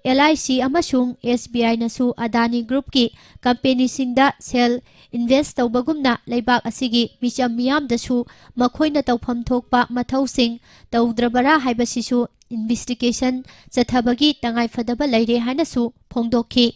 LIC ꯑꯃꯁꯨꯡ SBIꯅꯁꯨ ꯑꯗꯥꯅꯤ Groupꯀꯤ companyꯁꯤꯡꯗ ꯁꯦꯜ invest ꯇꯧꯕꯒꯨꯝꯅ ꯂꯩꯕꯥꯛ ꯑꯁꯤꯒꯤ ꯃꯤꯆꯝ ꯃꯤꯌꯥꯝꯗꯁꯨ ꯃꯈꯣꯏꯅ ꯇꯧꯐꯝ ꯊꯣꯛꯄ ꯃꯊꯧꯁꯤꯡ ꯇꯧꯗ꯭ꯔꯕꯔꯥ ꯍꯥꯏꯕꯁꯤꯁꯨ investigation ꯆꯠꯊꯕꯒꯤ ꯇꯉꯥꯏꯐꯗꯕ ꯂꯩꯔꯦ ꯍꯥꯏꯅꯁꯨ ꯐꯣꯡꯗꯣꯛꯈꯤ꯫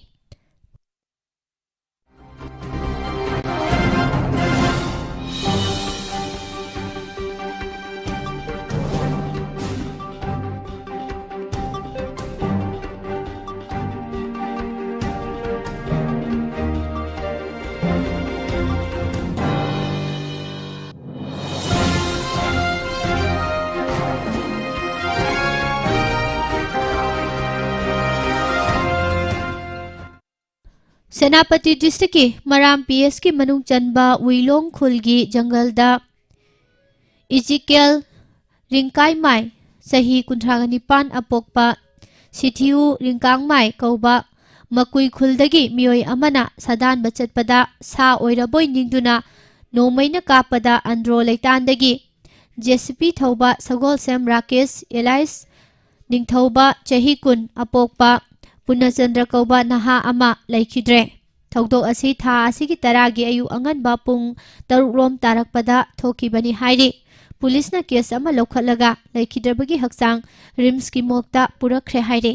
ꯁꯦꯅꯥꯄꯇꯤ districtꯀꯤ ꯃꯔꯥꯝ PSꯀꯤ ꯃꯅꯨꯡ ꯆꯟꯕ ꯋꯤꯂꯣꯡ ꯈꯨꯜꯒꯤ ꯖꯪꯒꯜꯗ ꯏꯖꯤꯀꯦꯜ ꯔꯤꯡꯀꯥꯏꯃꯥꯏ, ꯆꯍꯤ ꯀꯨꯟꯊ꯭ꯔꯥꯒ ꯅꯤꯄꯥꯟ ꯑꯄꯣꯛꯄ, ꯁꯤꯊꯤꯌꯨ ꯔꯤꯡꯀꯥꯡꯃꯥꯏ ꯀꯧꯕ ꯃꯀꯨꯏ ꯈꯨꯜꯗꯒꯤ ꯃꯤꯑꯣꯏ ꯑꯃꯅ ꯁꯥꯗꯥꯟꯕ ꯆꯠꯄꯗ ꯁꯥ ꯑꯣꯏꯔꯕꯣꯏ ꯅꯤꯡꯗꯨꯅ ꯅꯣꯡꯃꯩꯅ ꯀꯥꯞꯄꯗ ꯑꯟꯗ꯭ꯔꯣ ꯂꯩꯇꯥꯟꯗꯒꯤ JCB ꯊꯧꯕ ꯁꯒꯣꯜꯁꯦꯝ ꯔꯥꯀꯦꯁ alias ꯅꯤꯡꯊꯧꯕ, ꯆꯍꯤ ꯀꯨꯟ ꯑꯄꯣꯛꯄ ꯄꯨꯔꯅꯆꯟꯗ꯭ꯔ ꯀꯧꯕ ꯅꯍꯥ ꯑꯃ ꯂꯩꯈꯤꯗ꯭ꯔꯦ꯫ ꯊꯧꯗꯣꯛ ꯑꯁꯤ ꯊꯥ ꯑꯁꯤꯒꯤ ꯇꯔꯥꯒꯤ ꯑꯌꯨꯛ ꯑꯉꯟꯕ ꯄꯨꯡ ꯇꯔꯨꯛ ꯂꯣꯝ ꯇꯥꯔꯛꯄꯗ ꯊꯣꯛꯈꯤꯕꯅꯤ ꯍꯥꯏꯔꯤ꯫ ꯄꯨꯂꯤꯁꯅ case ꯑꯃ ꯂꯧꯈꯠꯂꯒ ꯂꯩꯈꯤꯗ꯭ꯔꯕꯒꯤ ꯍꯛꯆꯥꯡ RIMSꯀꯤ morgueꯇ ꯄꯨꯔꯛꯈ꯭ꯔꯦ ꯍꯥꯏꯔꯤ꯫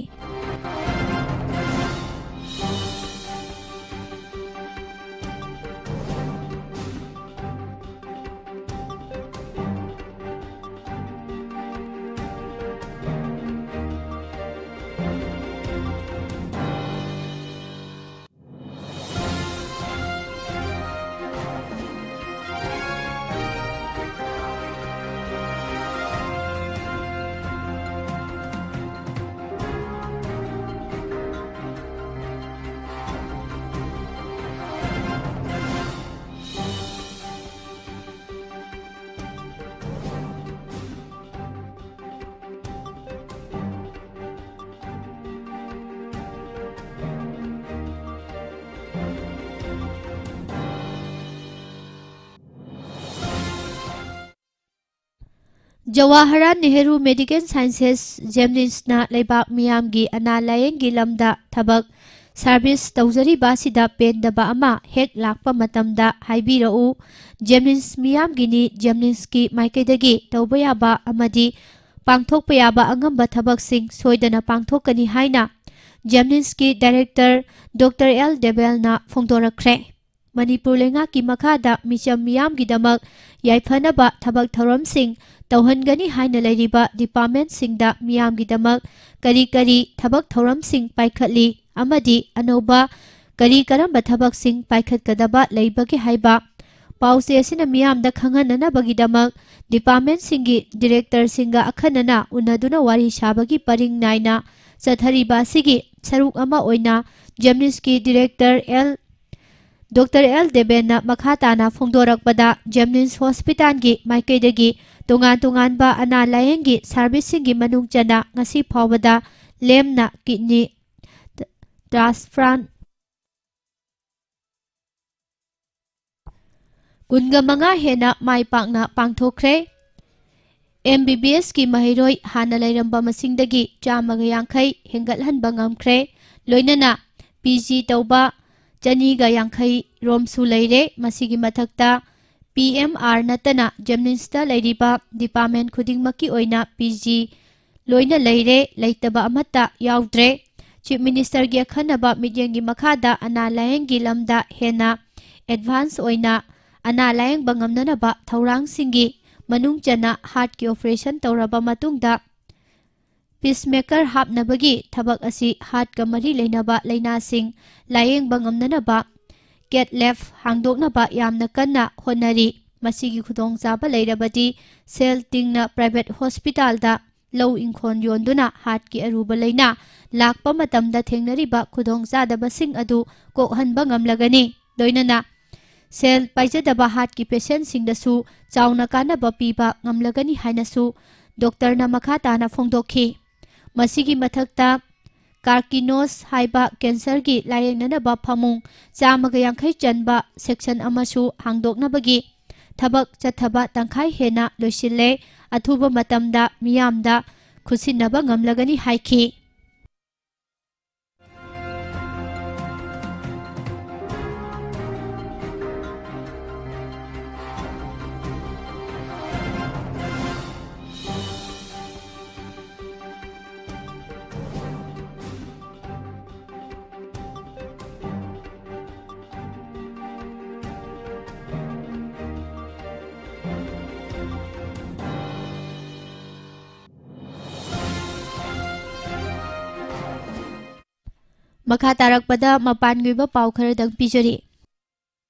ꯖꯋꯥꯍꯔꯂꯥꯜ ꯅꯦꯍꯔꯨ ꯃꯦꯗꯤꯀꯦꯜ ꯁꯥꯏꯟꯁꯦꯁ ꯖꯦꯝꯅꯤꯝꯁꯅ ꯂꯩꯕꯥꯛ ꯃꯤꯌꯥꯝꯒꯤ ꯑꯅꯥ ꯂꯥꯌꯦꯡꯒꯤ ꯂꯝꯗ ꯊꯕꯛ ꯁꯥꯔꯚꯤꯁ ꯇꯧꯖꯔꯤꯕ ꯑꯁꯤꯗ ꯄꯦꯟꯗꯕ ꯑꯃ ꯍꯦꯛ ꯂꯥꯛꯄ ꯃꯇꯝꯗ ꯍꯥꯏꯕꯤꯔꯛꯎ꯫ ꯖꯦꯝꯅꯤꯝꯁ ꯃꯤꯌꯥꯝꯒꯤꯅꯤ, ꯖꯦꯝꯅꯤꯝꯁꯀꯤ ꯃꯥꯏꯀꯩꯗꯒꯤ ꯇꯧꯕ ꯌꯥꯕ ꯑꯃꯗꯤ ꯄꯥꯡꯊꯣꯛꯄ ꯌꯥꯕ ꯑꯉꯝꯕ ꯊꯕꯛꯁꯤꯡ ꯁꯣꯏꯗꯅ ꯄꯥꯡꯊꯣꯛꯀꯅꯤ ꯍꯥꯏꯅ ꯖꯦꯝꯅꯤꯝꯁꯀꯤ ꯗꯥꯏꯔꯦꯛꯇꯔ ꯗꯣꯛꯇꯔ ꯑꯦꯜ ꯗꯦꯕꯦꯜꯅ ꯐꯣꯡꯗꯣꯔꯛꯈ꯭ꯔꯦ꯫ ꯃꯅꯤꯄꯨꯔ ꯂꯩꯉꯥꯛꯀꯤ ꯃꯈꯥꯗ ꯃꯤꯆꯝ ꯃꯤꯌꯥꯝꯒꯤꯗꯃꯛ ꯌꯥꯏꯐꯅꯕ ꯊꯕꯛ ꯊꯧꯔꯝꯁꯤꯡ ꯇꯧꯍꯟꯒꯅꯤ ꯍꯥꯏꯅ ꯂꯩꯔꯤꯕ ꯗꯤꯄꯥꯔꯠꯃꯦꯟꯠꯁꯤꯡꯗ ꯃꯤꯌꯥꯝꯒꯤꯗꯃꯛ ꯀꯔꯤ ꯀꯔꯤ ꯊꯕꯛ ꯊꯧꯔꯝꯁꯤꯡ ꯄꯥꯏꯈꯠꯂꯤ ꯑꯃꯗꯤ ꯑꯅꯧꯕ ꯀꯔꯤ ꯀꯔꯝꯕ ꯊꯕꯛꯁꯤꯡ ꯄꯥꯏꯈꯠꯀꯗꯕ ꯂꯩꯕꯒꯦ ꯍꯥꯏꯕ ꯄꯥꯎꯆꯦ ꯑꯁꯤꯅ ꯃꯤꯌꯥꯝꯗ ꯈꯪꯍꯟꯅꯅꯕꯒꯤꯗꯃꯛ ꯗꯤꯄꯥꯔꯠꯃꯦꯟꯠꯁꯤꯡꯒꯤ ꯗꯤꯔꯦꯛꯇꯔꯁꯤꯡꯒ ꯑꯈꯟꯅꯅ ꯎꯅꯗꯨꯅ ꯋꯥꯔꯤ ꯁꯥꯕꯒꯤ ꯄꯔꯤꯡ ꯅꯥꯏꯅ ꯆꯠꯊꯔꯤꯕ ꯑꯁꯤꯒꯤ ꯁꯔꯨꯛ ꯑꯃ ꯑꯣꯏꯅ ꯖꯦꯝꯅꯤꯝꯁꯀꯤ ꯗꯤꯔꯦꯛꯇꯔ ꯑꯦꯜ ꯗꯣꯛꯇꯔ ꯑꯦꯜ ꯗꯦꯕꯦꯟꯅ ꯃꯈꯥ ꯇꯥꯅ ꯐꯣꯡꯗꯣꯔꯛꯄꯗ, ꯖꯦꯝꯅꯤꯝꯁ ꯍꯣꯁꯄꯤꯇꯥꯜꯒꯤ ꯃꯥꯏꯀꯩꯗꯒꯤ ꯇꯣꯉꯥꯟ ꯇꯣꯉꯥꯟꯕ ꯑꯅꯥ ꯂꯥꯌꯦꯡꯒꯤ ꯁꯥꯔꯚꯤꯁꯁꯤꯡꯒꯤ ꯃꯅꯨꯡ ꯆꯟꯅ ꯉꯁꯤ ꯐꯥꯎꯕꯗ ꯂꯦꯝꯅ ꯀꯤꯗꯅꯤ ꯇ꯭ꯔꯥꯟꯁꯄ꯭ꯂꯥꯟꯠ ꯀꯨꯟꯒ ꯃꯉꯥ ꯍꯦꯟꯅ ꯃꯥꯏ ꯄꯥꯛꯅ ꯄꯥꯡꯊꯣꯛꯈ꯭ꯔꯦ꯫ ꯑꯦꯝ ꯕꯤ ꯕꯤ ꯑꯦꯁꯀꯤ ꯃꯍꯩꯔꯣꯏ ꯍꯥꯟꯅ ꯂꯩꯔꯝꯕ ꯃꯁꯤꯡꯗꯒꯤ ꯆꯥꯝꯃꯒ ꯌꯥꯡꯈꯩ ꯍꯦꯟꯒꯠꯍꯟꯕ ꯉꯝꯈ꯭ꯔꯦ꯫ ꯂꯣꯏꯅꯅ ꯄꯤ ꯖꯤ ꯇꯧꯕ ꯆꯅꯤꯒ ꯌꯥꯡꯈꯩ ꯔꯣꯝꯁꯨ ꯂꯩꯔꯦ꯫ ꯃꯁꯤꯒꯤ ꯃꯊꯛꯇ ꯄꯤ ꯑꯦꯝ ꯑꯥꯔ ꯅꯠꯇꯅ ꯖꯦꯝꯅꯤꯝꯁꯇ ꯂꯩꯔꯤꯕ ꯗꯤꯄꯥꯔꯠꯃꯦꯟ ꯈꯨꯗꯤꯡꯃꯛꯀꯤ ꯑꯣꯏꯅ ꯄꯤ ꯖꯤ ꯂꯣꯏꯅ ꯂꯩꯔꯦ, ꯂꯩꯇꯕ ꯑꯃꯠꯇ ꯌꯥꯎꯗ꯭ꯔꯦ꯫ ꯆꯤꯐ ꯃꯤꯅꯤꯁꯇꯔꯒꯤ ꯑꯈꯟꯅꯕ ꯃꯤꯠꯌꯦꯡꯒꯤ ꯃꯈꯥꯗ ꯑꯅꯥ ꯂꯥꯌꯦꯡꯒꯤ ꯂꯝꯗ ꯍꯦꯟꯅ ꯑꯦꯗꯚꯥꯟꯁ ꯑꯣꯏꯅ ꯑꯅꯥ ꯂꯥꯌꯦꯡꯕ ꯉꯝꯅꯅꯕ ꯊꯧꯔꯥꯡꯁꯤꯡꯒꯤ ꯃꯅꯨꯡ ꯆꯟꯅ ꯍꯥꯔꯠꯀꯤ ꯑꯣꯄꯔꯦꯁꯟ ꯇꯧꯔꯕ ꯃꯇꯨꯡꯗ ꯄꯤꯁꯃꯦꯀꯔ ꯍꯥꯞꯅꯕꯒꯤ ꯊꯕꯛ ꯑꯁꯤ ꯍꯥꯔꯠꯀ ꯃꯔꯤ ꯂꯩꯅꯕ ꯂꯥꯏꯅꯥꯁꯤꯡ ꯂꯥꯌꯦꯡꯕ ꯉꯝꯅꯅꯕ ꯀꯦꯠ ꯂꯦꯕ ꯍꯥꯡꯗꯣꯛꯅꯕ ꯌꯥꯝꯅ ꯀꯟꯅ ꯍꯣꯠꯅꯔꯤ꯫ ꯃꯁꯤꯒꯤ ꯈꯨꯗꯣꯡꯆꯥꯕ ꯂꯩꯔꯕꯗꯤ ꯁꯦꯜ ꯇꯤꯡꯅ ꯄ꯭ꯔꯥꯏꯚꯦꯠ ꯍꯣꯁꯄꯤꯇꯥꯜꯗ ꯂꯧ ꯏꯪꯈꯣꯜ ꯌꯣꯟꯗꯨꯅ ꯍꯥꯔꯠꯀꯤ ꯑꯔꯨꯕ ꯂꯥꯏꯅꯥ ꯂꯥꯛꯄ ꯃꯇꯝꯗ ꯊꯦꯡꯅꯔꯤꯕ ꯈꯨꯗꯣꯡꯆꯥꯗꯕꯁꯤꯡ ꯑꯗꯨ ꯀꯣꯛꯍꯟꯕ ꯉꯝꯂꯒꯅꯤ꯫ ꯂꯣꯏꯅꯅ ꯁꯦꯜ ꯄꯥꯏꯖꯗꯕ ꯍꯥꯔꯠꯀꯤ ꯄꯦꯁꯦꯟꯁꯤꯡꯗꯁꯨ ꯆꯥꯎꯅ ꯀꯥꯟꯅꯕ ꯄꯤꯕ ꯉꯝꯂꯒꯅꯤ ꯍꯥꯏꯅꯁꯨ ꯗꯣꯛꯇꯔꯅ ꯃꯈꯥ ꯇꯥꯅ ꯐꯣꯡꯗꯣꯛꯈꯤ꯫ ꯃꯁꯤꯒꯤ ꯃꯊꯛꯇ ꯀꯥꯔꯀꯤꯅꯣꯁ ꯍꯥꯏꯕ ꯀꯦꯟꯁꯔꯒꯤ ꯂꯥꯌꯦꯡꯅꯅꯕ ꯐꯃꯨꯡ ꯆꯥꯝꯃꯒ ꯌꯥꯡꯈꯩ ꯆꯟꯕ ꯁꯦꯛꯁꯟ ꯑꯃꯁꯨ ꯍꯥꯡꯗꯣꯛꯅꯕꯒꯤ ꯊꯕꯛ ꯆꯠꯊꯕ ꯇꯪꯈꯥꯏ ꯍꯦꯟꯅ ꯂꯣꯏꯁꯤꯜꯂꯦ꯫ ꯑꯊꯨꯕ ꯃꯇꯝꯗ ꯃꯤꯌꯥꯝꯗ ꯈꯨꯠꯁꯤꯟꯅꯕ ꯉꯝꯂꯒꯅꯤ ꯍꯥꯏꯈꯤ꯫ ꯃꯈꯥ ꯇꯥꯔꯛꯄꯗ ꯃꯄꯥꯟꯒꯤ ꯑꯣꯏꯕ ꯄꯥꯎ ꯈꯔꯗꯪ ꯄꯤꯖꯔꯤ꯫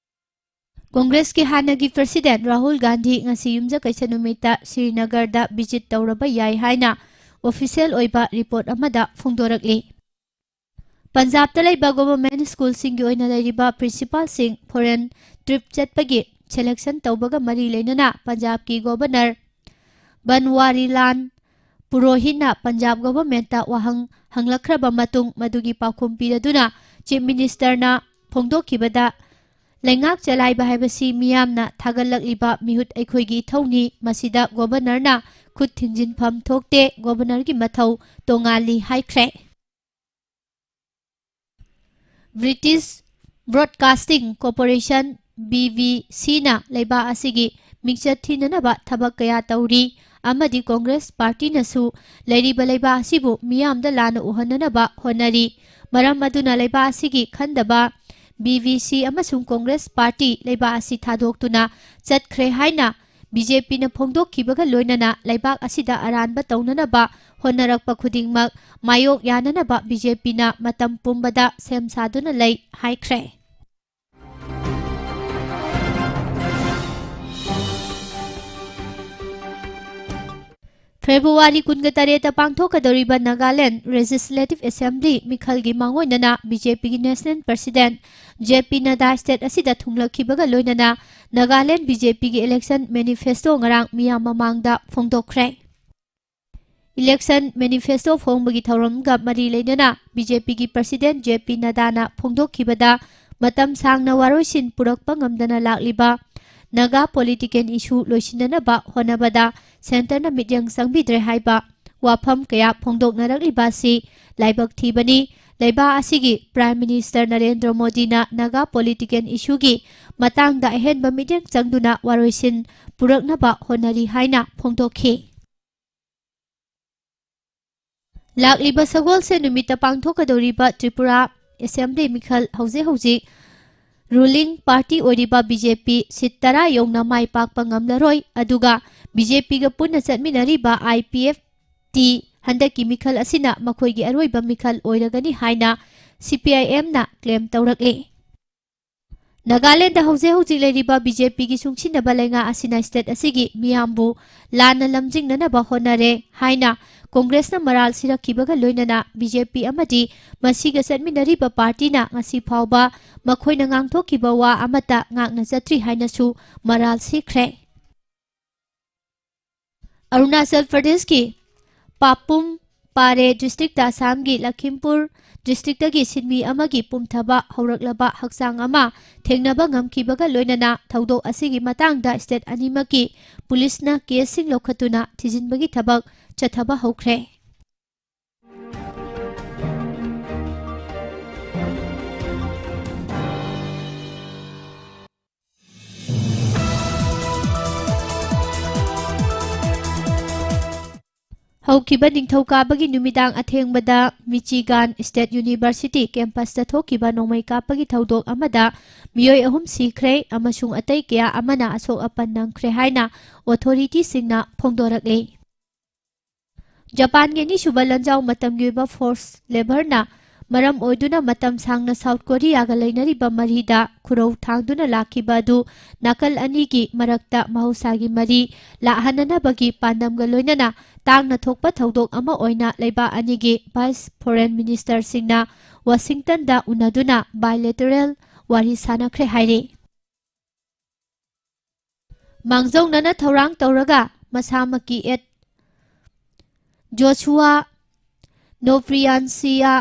ꯀꯣꯡꯒ꯭ꯔꯦꯁꯀꯤ ꯍꯥꯟꯅꯒꯤ ꯄ꯭ꯔꯁꯤꯗꯦꯟ ꯔꯥꯍꯨꯜ ꯒꯥꯟꯙꯤ ꯉꯁꯤ ꯌꯨꯝꯖꯀꯩꯁ ꯅꯨꯃꯤꯠꯇ ꯁ꯭ꯔꯤꯅꯒꯔꯗ ꯚꯤꯖꯤꯠ ꯇꯧꯔꯕ ꯌꯥꯏ ꯍꯥꯏꯅ ꯑꯣꯐꯤꯁꯤꯌꯦꯜ ꯑꯣꯏꯕ ꯔꯤꯄꯣꯔꯠ ꯑꯃꯗ ꯐꯣꯡꯗꯣꯔꯛꯂꯤ꯫ ꯄꯟꯖꯥꯕꯇ ꯂꯩꯕ ꯒꯣꯚꯔꯟꯃꯦꯟꯠ ꯁ꯭ꯀꯨꯜꯁꯤꯡꯒꯤ ꯑꯣꯏꯅ ꯂꯩꯔꯤꯕ ꯄ꯭ꯔꯤꯟꯁꯤꯄꯥꯜꯁꯤꯡ ꯐꯣꯔꯦꯟ ꯇ꯭ꯔꯤꯞ ꯆꯠꯄꯒꯤ ꯁꯦꯂꯦꯛꯁꯟ ꯇꯧꯕꯒ ꯃꯔꯤ ꯂꯩꯅꯅ ꯄꯟꯖꯥꯕꯀꯤ ꯒꯣꯚꯔꯅꯔ ꯕꯟꯋꯥꯔꯤꯂꯥꯜ ꯄꯨꯔꯣꯍꯤꯠꯅ ꯄꯟꯖꯥꯕ ꯒꯣꯚꯔꯟꯃꯦꯟꯠꯇ ꯋꯥꯍꯪ ꯍꯪꯂꯛꯈ꯭ꯔꯕ ꯃꯇꯨꯡ ꯃꯗꯨꯒꯤ ꯄꯥꯎꯈꯨꯝ ꯄꯤꯔꯗꯨꯅ ꯆꯤꯐ ꯃꯤꯅꯤꯁꯇꯔꯅ ꯐꯣꯡꯗꯣꯛꯈꯤꯕꯗ, ꯂꯩꯉꯥꯛ ꯆꯂꯥꯏꯕ ꯍꯥꯏꯕꯁꯤ ꯃꯤꯌꯥꯝꯅ ꯊꯥꯒꯠꯂꯛꯂꯤꯕ ꯃꯤꯍꯨꯠ ꯑꯩꯈꯣꯏꯒꯤ ꯏꯊꯧꯅꯤ, ꯃꯁꯤꯗ ꯒꯣꯚꯔꯅꯔꯅ ꯈꯨꯠ ꯊꯤꯡꯖꯤꯟꯐꯝ ꯊꯣꯛꯇꯦ, ꯒꯣꯚꯔꯅꯔꯒꯤ ꯃꯊꯧ ꯇꯣꯉꯥꯜꯂꯤ ꯍꯥꯏꯈ꯭ꯔꯦ꯫ British broadcasting corporation, B B ꯁꯤꯅ ꯂꯩꯕꯥꯛ ꯑꯁꯤꯒꯤ ꯃꯤꯡꯆꯠ ꯊꯤꯅꯅꯕ ꯊꯕꯛ ꯀꯌꯥ ꯇꯧꯔꯤ ꯑꯃꯗꯤ ꯀꯣꯡꯒ꯭ꯔꯦꯁ ꯄꯥꯔꯇꯤꯅꯁꯨ ꯂꯩꯔꯤꯕ ꯂꯩꯕꯥꯛ ꯑꯁꯤꯕꯨ ꯃꯤꯌꯥꯝꯗ ꯂꯥꯟꯅ ꯎꯍꯟꯅꯅꯕ ꯍꯣꯠꯅꯔꯤ꯫ ꯃꯔꯝ ꯑꯗꯨꯅ ꯂꯩꯕꯥꯛ ꯑꯁꯤꯒꯤ ꯈꯟꯗꯕ ꯕꯤ ꯕꯤ ꯁꯤ ꯑꯃꯁꯨꯡ ꯀꯣꯡꯒ꯭ꯔꯦꯁ ꯄꯥꯔꯇꯤ ꯂꯩꯕꯥꯛ ꯑꯁꯤ ꯊꯥꯗꯣꯛꯇꯨꯅ ꯆꯠꯈ꯭ꯔꯦ ꯍꯥꯏꯅ ꯕꯤ ꯖꯦ ꯄꯤꯅ ꯐꯣꯡꯗꯣꯛꯈꯤꯕꯒ ꯂꯣꯏꯅꯅ ꯂꯩꯕꯥꯛ ꯑꯁꯤꯗ ꯑꯔꯥꯟꯕ ꯇꯧꯅꯅꯕ ꯍꯣꯠꯅꯔꯛꯄ ꯈꯨꯗꯤꯡꯃꯛ ꯃꯥꯌꯣꯛ ꯌꯥꯅꯅꯕ ꯕꯤ ꯖꯦ ꯄꯤꯅ ꯃꯇꯝ ꯄꯨꯝꯕꯗ ꯁꯦꯝ ꯁꯥꯗꯨꯅ ꯂꯩ ꯍꯥꯏꯈ꯭ꯔꯦ꯫ ꯐꯦꯕ꯭ꯔꯨꯋꯥꯔꯤ ꯀꯨꯟꯒ ꯇꯔꯦꯠꯇ ꯄꯥꯡꯊꯣꯛꯀꯗꯧꯔꯤꯕ ꯅꯥꯒꯥꯂꯦꯟꯗ ꯂꯦꯖꯤꯁꯂꯦꯇꯤꯚ ꯑꯦꯁꯦꯝꯕ꯭ꯂꯤ ꯃꯤꯈꯜꯒꯤ ꯃꯥꯡꯑꯣꯏꯅꯅ ꯕꯤ ꯖꯦ ꯄꯤꯒꯤ ꯅꯦꯁꯅꯦꯜ ꯄ꯭ꯔꯁꯤꯗꯦꯟꯠ ꯖꯦ ꯄꯤ ꯅꯗ꯭ꯗꯥ ꯁ꯭ꯇꯦꯠ ꯑꯁꯤꯗ ꯊꯨꯡꯂꯛꯈꯤꯕꯒ ꯂꯣꯏꯅꯅ ꯅꯥꯒꯥꯂꯦꯟꯗ ꯕꯤ ꯖꯦ ꯄꯤꯒꯤ ꯏꯂꯦꯛꯁꯟ ꯃꯦꯅꯤꯐꯦꯁꯇꯣ ꯉꯔꯥꯡ ꯃꯤꯌꯥꯝ ꯃꯃꯥꯡꯗ ꯐꯣꯡꯗꯣꯛꯈ꯭ꯔꯦ꯫ ꯏꯂꯦꯛꯁꯟ ꯃꯦꯅꯤꯐꯦꯁꯇꯣ ꯐꯣꯡꯕꯒꯤ ꯊꯧꯔꯝꯒ ꯃꯔꯤ ꯂꯩꯅꯅ ꯕꯤ ꯖꯦ ꯄꯤꯒꯤ ꯄ꯭ꯔꯁꯤꯗꯦꯟꯠ ꯖꯦ ꯄꯤ ꯅꯗ꯭ꯗꯥꯅ ꯐꯣꯡꯗꯣꯛꯈꯤꯕꯗ, ꯃꯇꯝ ꯁꯥꯡꯅ ꯋꯥꯔꯣꯏꯁꯤꯟ ꯄꯨꯔꯛꯄ ꯉꯝꯗꯅ ꯂꯥꯛꯂꯤꯕ ꯅꯥꯒꯥ ꯄꯣꯂꯤꯇꯤꯀꯦꯜ ꯏꯁꯨ ꯂꯣꯏꯁꯤꯟꯅꯅꯕ ꯍꯣꯠꯅꯕꯗ ꯁꯦꯟꯇꯔꯅ ꯃꯤꯠꯌꯦꯡ ꯆꯪꯕꯤꯗ꯭ꯔꯦ ꯍꯥꯏꯕ ꯋꯥꯐꯝ ꯀꯌꯥ ꯐꯣꯡꯗꯣꯛꯅꯔꯛꯂꯤꯕ ꯑꯁꯤ ꯂꯥꯏꯕꯛ ꯊꯤꯕꯅꯤ꯫ ꯂꯩꯕꯥꯛ ꯑꯁꯤꯒꯤ ꯄ꯭ꯔꯥꯏꯝ ꯃꯤꯅꯤꯁꯇꯔ ꯅꯔꯦꯟꯗ꯭ꯔ ꯃꯣꯗꯤꯅ ꯅꯥꯒꯥ ꯄꯣꯂꯤꯇꯤꯀꯦꯜ ꯏꯁꯨꯒꯤ ꯃꯇꯥꯡꯗ ꯑꯍꯦꯟꯕ ꯃꯤꯠꯌꯦꯡ ꯆꯪꯗꯨꯅ ꯋꯥꯔꯣꯏꯁꯤꯟ ꯄꯨꯔꯛꯅꯕ ꯍꯣꯠꯅꯔꯤ ꯍꯥꯏꯅ ꯐꯣꯡꯗꯣꯛꯈꯤ꯫ ꯂꯥꯛꯂꯤꯕ ꯁꯒꯣꯜꯁꯦꯟ ꯅꯨꯃꯤꯠꯇ ꯄꯥꯡꯊꯣꯛꯀꯗꯧꯔꯤꯕ ꯇ꯭ꯔꯤꯄꯨꯔꯥ ꯑꯦꯁꯦꯝꯕ꯭ꯂꯤ ꯃꯤꯈꯜ ꯍꯧꯖꯤꯛ ꯍꯧꯖꯤꯛ ꯔꯨꯂꯤꯡ ꯄꯥꯔꯇꯤ ꯑꯣꯏꯔꯤꯕ ꯕꯤ ꯖꯦ ꯄꯤ ꯁꯤꯠ ꯇꯔꯥ ꯌꯧꯅ ꯃꯥꯏ ꯄꯥꯛꯄ ꯉꯝꯂꯔꯣꯏ, ꯑꯗꯨꯒ ꯕꯤ ꯖꯦ ꯄꯤꯒ ꯄꯨꯟꯅ ꯆꯠꯃꯤꯟꯅꯔꯤꯕ ꯑꯥꯏ ꯄꯤ ꯑꯦꯐ ꯇꯤ ꯍꯟꯗꯛꯀꯤ ꯃꯤꯈꯜ ꯑꯁꯤꯅ ꯃꯈꯣꯏꯒꯤ ꯑꯔꯣꯏꯕ ꯃꯤꯈꯜ ꯑꯣꯏꯔꯒꯅꯤ ꯍꯥꯏꯅ ꯁꯤ ꯄꯤ ꯑꯥꯏ ꯑꯦꯝꯅ ꯀ꯭ꯂꯦꯝ ꯇꯧꯔꯛꯂꯤ꯫ ꯅꯥꯒꯥꯂꯦꯟꯗ ꯍꯧꯖꯤꯛ ꯍꯧꯖꯤꯛ ꯂꯩꯔꯤꯕ ꯕꯤ ꯖꯦ ꯄꯤꯒꯤ ꯆꯨꯡꯁꯤꯟꯅꯕ ꯂꯩꯉꯥꯛ ꯑꯁꯤꯅ ꯁ꯭ꯇꯦꯠ ꯑꯁꯤꯒꯤ ꯃꯤꯌꯥꯝꯕꯨ ꯂꯥꯟꯅ ꯂꯝꯖꯤꯡꯅꯅꯕ ꯍꯣꯠꯅꯔꯦ ꯍꯥꯏꯅ ꯀꯣꯡꯒ꯭ꯔꯦꯁꯅ ꯃꯔꯥꯜ ꯁꯤꯔꯛꯈꯤꯕꯒ ꯂꯣꯏꯅꯅ ꯕꯤ ꯖꯦ ꯄꯤ ꯑꯃꯗꯤ ꯃꯁꯤꯒ ꯆꯠꯃꯤꯟꯅꯔꯤꯕ ꯄꯥꯔꯇꯤꯅ ꯉꯁꯤ ꯐꯥꯎꯕ ꯃꯈꯣꯏꯅ ꯉꯥꯡꯊꯣꯛꯈꯤꯕ ꯋꯥ ꯑꯃꯠꯇ ꯉꯥꯛꯅ ꯆꯠꯇ꯭ꯔꯤ ꯍꯥꯏꯅꯁꯨ ꯃꯔꯥꯜ ꯁꯤꯈ꯭ꯔꯦ꯫ ꯑꯔꯨꯅꯥꯆꯜ ꯄ꯭ꯔꯗꯦꯁꯀꯤ ꯄꯥꯄꯨꯝ ꯄꯥꯔꯦ ꯗꯤꯁꯇ꯭ꯔꯤꯛꯇ ꯑꯁꯥꯝꯒꯤ ꯂꯈꯤꯝꯄꯨꯔ ꯗꯤꯁꯇ꯭ꯔꯤꯛꯇꯒꯤ ꯁꯤꯟꯃꯤ ꯑꯃꯒꯤ ꯄꯨꯝꯊꯕ ꯍꯧꯔꯛꯂꯕ ꯍꯛꯆꯥꯡ ꯑꯃ ꯊꯦꯡꯅꯕ ꯉꯝꯈꯤꯕꯒ ꯂꯣꯏꯅꯅ ꯊꯧꯗꯣꯛ ꯑꯁꯤꯒꯤ ꯃꯇꯥꯡꯗ ꯁ꯭ꯇꯦꯠ ꯑꯅꯤꯃꯛꯀꯤ ꯄꯨꯂꯤꯁꯅ ꯀꯦꯁꯁꯤꯡ ꯂꯧꯈꯠꯇꯨꯅ ꯊꯤꯖꯤꯟꯕꯒꯤ ꯊꯕꯛ ꯆꯠꯊꯕ ꯍꯧꯈ꯭ꯔꯦ꯫ ꯍꯧꯈꯤꯕ ꯅꯤꯡꯊꯧꯀꯥꯕꯒꯤ ꯅꯨꯃꯤꯗꯥꯡ ꯑꯊꯦꯡꯕꯗ ꯃꯤꯆꯤꯒꯥꯟ ꯁ꯭ꯇꯦꯠ ꯌꯨꯅꯤꯚꯔꯁꯤꯇꯤ ꯀꯦꯝꯄꯁꯇ ꯊꯣꯛꯈꯤꯕ ꯅꯣꯡꯃꯩ ꯀꯥꯞꯄꯒꯤ ꯊꯧꯗꯣꯛ ꯑꯃꯗ ꯃꯤꯑꯣꯏ ꯑꯍꯨꯝ ꯁꯤꯈ꯭ꯔꯦ ꯑꯃꯁꯨꯡ ꯑꯇꯩ ꯀꯌꯥ ꯑꯃꯅ ꯑꯁꯣꯛ ꯑꯄꯟ ꯅꯪꯈ꯭ꯔꯦ ꯍꯥꯏꯅ ꯑꯣꯊꯣꯔꯤꯇꯤꯁꯤꯡꯅ ꯐꯣꯡꯗꯣꯔꯛꯂꯤ꯫ ꯖꯄꯥꯟꯒꯤ ꯑꯅꯤꯁꯨꯕ ꯂꯥꯟꯖꯥꯎ ꯃꯇꯝꯒꯤ ꯑꯣꯏꯕ ꯐꯣꯔꯁ ꯂꯦꯕꯔꯅ ꯃꯔꯝ ꯑꯣꯏꯗꯨꯅ ꯃꯇꯝ ꯁꯥꯡꯅ ꯁꯥꯎꯠ ꯀꯣꯔꯤꯌꯥꯒ ꯂꯩꯅꯔꯤꯕ ꯃꯔꯤꯗ ꯈꯨꯔꯧ ꯊꯥꯡꯗꯨꯅ ꯂꯥꯛꯈꯤꯕ ꯑꯗꯨ ꯅꯥꯀꯜ ꯑꯅꯤꯒꯤ ꯃꯔꯛꯇ ꯃꯍꯧꯁꯥꯒꯤ ꯃꯔꯤ ꯂꯥꯛꯍꯟꯅꯅꯕꯒꯤ ꯄꯥꯟꯗꯝꯒ ꯂꯣꯏꯅꯅ ꯇꯥꯡꯅ ꯊꯣꯛꯄ ꯊꯧꯗꯣꯛ ꯑꯃ ꯑꯣꯏꯅ ꯂꯩꯕꯥꯛ ꯑꯅꯤꯒꯤ ꯚꯥꯏꯁ ꯐꯣꯔꯦꯟ ꯃꯤꯅꯤꯁꯇꯔꯁꯤꯡꯅ ꯋꯥꯁꯤꯡꯇꯟꯗ ꯎꯅꯗꯨꯅ ꯕꯥꯏꯂꯦꯇꯔꯦꯜ ꯋꯥꯔꯤ ꯁꯥꯅꯈ꯭ꯔꯦ ꯍꯥꯏꯔꯤ꯫ ꯃꯥꯡꯖꯧꯅꯅ ꯊꯧꯔꯥꯡ ꯇꯧꯔꯒ ꯃꯁꯥꯃꯛꯀꯤ ꯑꯦꯠ ꯖꯣꯁꯨꯋꯥ ꯅꯣꯕ꯭ꯔꯤꯌꯥꯟꯁꯤꯌꯥ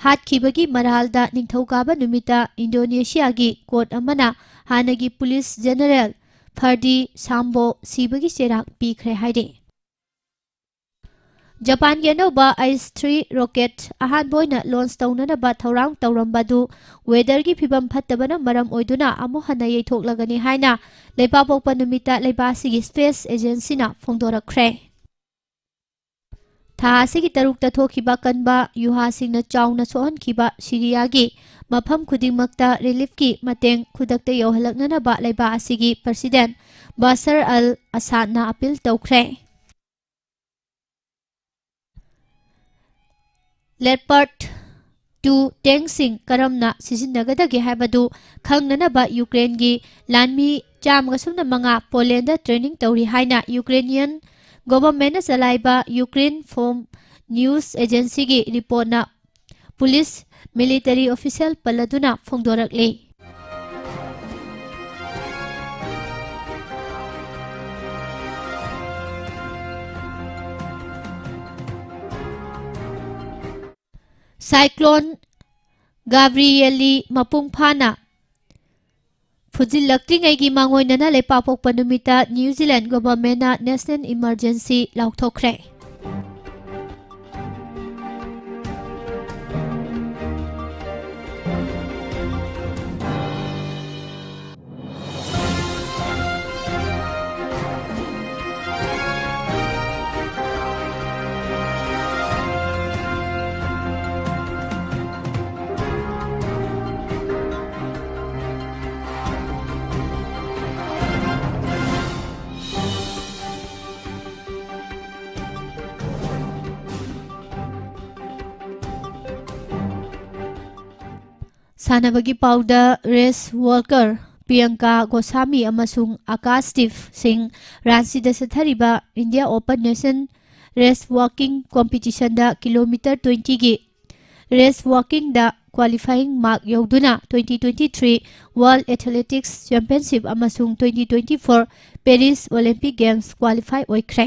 ꯍꯥꯠꯈꯤꯕꯒꯤ ꯃꯔꯥꯜꯗ ꯅꯤꯡꯊꯧꯀꯥꯕ ꯅꯨꯃꯤꯠꯇ ꯏꯟꯗꯣꯅꯦꯁꯤꯌꯥꯒꯤ ꯀꯣꯔꯠ ꯑꯃꯅ ꯍꯥꯟꯅꯒꯤ ꯄꯨꯂꯤꯁ ꯖꯦꯅꯔꯦꯜ ꯐꯔꯗꯤ ꯁꯥꯝꯕꯣ ꯁꯤꯕꯒꯤ ꯆꯩꯔꯥꯛ ꯄꯤꯈ꯭ꯔꯦ ꯍꯥꯏꯔꯤ꯫ ꯖꯄꯥꯟꯒꯤ ꯑꯅꯧꯕ ꯑꯥꯏꯁ ꯊ꯭ꯔꯤ ꯔꯣꯀꯦꯠ ꯑꯍꯥꯟꯕ ꯑꯣꯏꯅ ꯂꯣꯟꯆ ꯇꯧꯅꯅꯕ ꯊꯧꯔꯥꯡ ꯇꯧꯔꯝꯕ ꯑꯗꯨ ꯋꯦꯗꯔꯒꯤ ꯐꯤꯕꯝ ꯐꯠꯇꯕꯅ ꯃꯔꯝ ꯑꯣꯏꯗꯨꯅ ꯑꯃꯨꯛ ꯍꯟꯅ ꯌꯩꯊꯣꯛꯂꯒꯅꯤ ꯍꯥꯏꯅ ꯂꯩꯕꯥꯛꯄꯣꯛꯄ ꯅꯨꯃꯤꯠꯇ ꯂꯩꯕꯥꯛ ꯑꯁꯤꯒꯤ ꯁ꯭ꯄꯦꯁ ꯑꯦꯖꯦꯟꯁꯤꯅ ꯐꯣꯡꯗꯣꯔꯛꯈ꯭ꯔꯦ꯫ ꯊꯥ ꯑꯁꯤꯒꯤ ꯇꯔꯨꯛꯇ ꯊꯣꯛꯈꯤꯕ ꯀꯟꯕ ꯌꯨꯍꯥꯁꯤꯡꯅ ꯆꯥꯎꯅ ꯁꯣꯛꯍꯟꯈꯤꯕ ꯁꯤꯔꯤꯌꯥꯒꯤ ꯃꯐꯝ ꯈꯨꯗꯤꯡꯃꯛꯇ ꯔꯤꯂꯤꯐꯀꯤ ꯃꯇꯦꯡ ꯈꯨꯗꯛꯇ ꯌꯧꯍꯜꯂꯛꯅꯅꯕ ꯂꯩꯕꯥꯛ ꯑꯁꯤꯒꯤ ꯄ꯭ꯔꯁꯤꯗꯦꯟ ꯕꯥꯁꯔ ꯑꯜ ꯑꯁꯥꯗꯅ ꯑꯄꯤꯜ ꯇꯧꯈ꯭ꯔꯦ꯫ ꯂꯦꯄꯔꯗ ꯇꯨ ꯇꯦꯡꯁꯤꯡ ꯀꯔꯝꯅ ꯁꯤꯖꯤꯟꯅꯒꯗꯒꯦ ꯍꯥꯏꯕꯗꯨ ꯈꯪꯅꯅꯕ ꯌꯨꯀ꯭ꯔꯦꯟꯒꯤ ꯂꯥꯟꯃꯤ ꯆꯥꯝꯃꯒ ꯁꯨꯞꯅ ꯃꯉꯥ ꯄꯣꯂꯦꯟꯗ ꯇ꯭ꯔꯦꯅꯤꯡ ꯇꯧꯔꯤ ꯍꯥꯏꯅ ꯌꯨꯀ꯭ꯔꯦꯅꯤꯌꯟ ꯒꯣꯚꯔꯟꯃꯦꯟꯠꯅ ꯆꯂꯥꯏꯕ ꯌꯨꯀ꯭ꯔꯦꯟ ꯐꯣꯝ ꯅ꯭ꯌꯨꯁ ꯑꯦꯖꯦꯟꯁꯤꯒꯤ ꯔꯤꯄꯣꯔꯠꯅ ꯄꯨꯂꯤꯁ ꯃꯤꯂꯤꯇꯔꯤ ꯑꯣꯐꯤꯁꯤꯌꯦꯜ ꯄꯜꯂꯗꯨꯅ ꯐꯣꯡꯗꯣꯔꯛꯂꯤ꯫ ꯁꯥꯏꯀ꯭ꯂꯣꯟ ꯒꯥꯕ꯭ꯔꯤꯌꯦꯂꯤ ꯃꯄꯨꯡ ꯐꯥꯅ ꯐꯨꯖꯤꯜꯂꯛꯇ꯭ꯔꯤꯉꯩꯒꯤ ꯃꯥꯡꯑꯣꯏꯅꯅ ꯂꯩꯄꯥꯛꯄꯣꯛꯄ ꯅꯨꯃꯤꯠꯇ ꯅ꯭ꯌꯨ ꯖꯤꯂꯦꯟ ꯒꯣꯚꯔꯟꯃꯦꯟꯠꯅ ꯅꯦꯁꯅꯦꯜ ꯏꯃꯔꯖꯦꯟꯁꯤ ꯂꯥꯎꯊꯣꯛꯈ꯭ꯔꯦ꯫ ꯁꯥꯟꯅꯕꯒꯤ ꯄꯥꯎꯗ, ꯔꯦꯁ ꯋꯥꯀꯔ ꯄ꯭ꯔꯤꯌꯪꯀꯥ ꯒꯣꯁꯥꯃꯤ ꯑꯃꯁꯨꯡ ꯑꯀꯥꯁ ꯗꯤꯞ ꯁꯤꯡ ꯔꯥꯟꯆꯤꯗ ꯆꯠꯊꯔꯤꯕ India open nation race walking ꯀꯣꯝꯄꯤꯇꯤꯁꯟꯗ ꯀꯤꯂꯣꯃꯤꯇꯔ ꯇ꯭ꯋꯦꯟꯇꯤꯒꯤ ꯔꯦꯁ ꯋꯥꯀꯤꯡꯗ ꯀ꯭ꯋꯥꯂꯤꯐꯥꯏꯌꯤꯡ ꯃꯥꯔꯛ ꯌꯧꯗꯨꯅ twenty twenty three world athletics championship ꯑꯃꯁꯨꯡ twenty twenty four Paris Olympic games qualify ꯑꯣꯏꯈ꯭ꯔꯦ꯫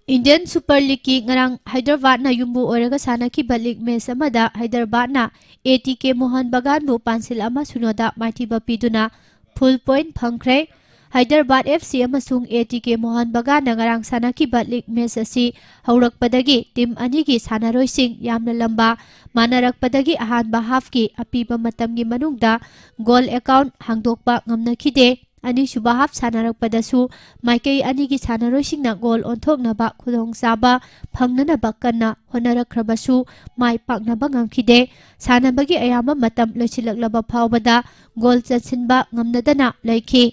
ꯏꯟꯗꯤꯌꯟ ꯁꯨꯄꯔ ꯂꯤꯒꯀꯤ ꯉꯔꯥꯡ ꯍꯥꯏꯗ꯭ꯔꯕꯥꯗꯅ ꯌꯨꯝꯕꯨ ꯑꯣꯏꯔꯒ ꯁꯥꯟꯅꯈꯤꯕ ꯂꯤꯒ ꯃꯦꯆ ꯑꯃꯗ ꯍꯥꯏꯗ꯭ꯔꯕꯥꯗꯅ ꯑꯦ ꯇꯤ ꯀꯦ ꯃꯣꯍꯟ ꯕꯒꯥꯟꯕꯨ ꯄꯥꯟꯁꯤꯜ ꯑꯃ ꯁꯤꯅꯣꯗ ꯃꯥꯏꯊꯤꯕ ꯄꯤꯗꯨꯅ ꯐꯨꯜ ꯄꯣꯏꯟꯠ ꯐꯪꯈ꯭ꯔꯦ꯫ ꯍꯥꯏꯗ꯭ꯔꯕꯥꯗ ꯑꯦꯐ ꯁꯤ ꯑꯃꯁꯨꯡ ꯑꯦ ꯇꯤ ꯀꯦ ꯃꯣꯍꯟ ꯕꯒꯥꯟꯅ ꯉꯔꯥꯡ ꯁꯥꯟꯅꯈꯤꯕ ꯂꯤꯒ ꯃꯦꯆ ꯑꯁꯤ ꯍꯧꯔꯛꯄꯗꯒꯤ ꯇꯤꯝ ꯑꯅꯤꯒꯤ ꯁꯥꯟꯅꯔꯣꯏꯁꯤꯡ ꯌꯥꯝꯅ ꯂꯝꯕ ꯃꯥꯟꯅꯔꯛꯄꯗꯒꯤ ꯑꯍꯥꯟꯕ ꯍꯥꯐꯀꯤ ꯑꯄꯤꯕ ꯃꯇꯝꯒꯤ ꯃꯅꯨꯡꯗ ꯒꯣꯜ ꯑꯦꯀꯥꯎꯟꯠ ꯍꯥꯡꯗꯣꯛꯄ ꯉꯝꯅꯈꯤꯗꯦ꯫ ꯑꯅꯤꯁꯨꯕ ꯍꯥꯐ ꯁꯥꯟꯅꯔꯛꯄꯗꯁꯨ ꯃꯥꯏꯀꯩ ꯑꯅꯤꯒꯤ ꯁꯥꯟꯅꯔꯣꯏꯁꯤꯡꯅ ꯒꯣꯜ ꯑꯣꯟꯊꯣꯛꯅꯕ ꯈꯨꯗꯣꯡꯆꯥꯕ ꯐꯪꯅꯅꯕ ꯀꯟꯅ ꯍꯣꯠꯅꯔꯛꯈ꯭ꯔꯕꯁꯨ ꯃꯥꯏ ꯄꯥꯛꯅꯕ ꯉꯝꯈꯤꯗꯦ꯫ ꯁꯥꯟꯅꯕꯒꯤ ꯑꯌꯥꯝꯕ ꯃꯇꯝ ꯂꯣꯏꯁꯤꯜꯂꯛꯂꯕ ꯐꯥꯎꯕꯗ ꯒꯣꯜ ꯆꯟꯁꯤꯟꯕ ꯉꯝꯅꯗꯅ ꯂꯩꯈꯤ꯫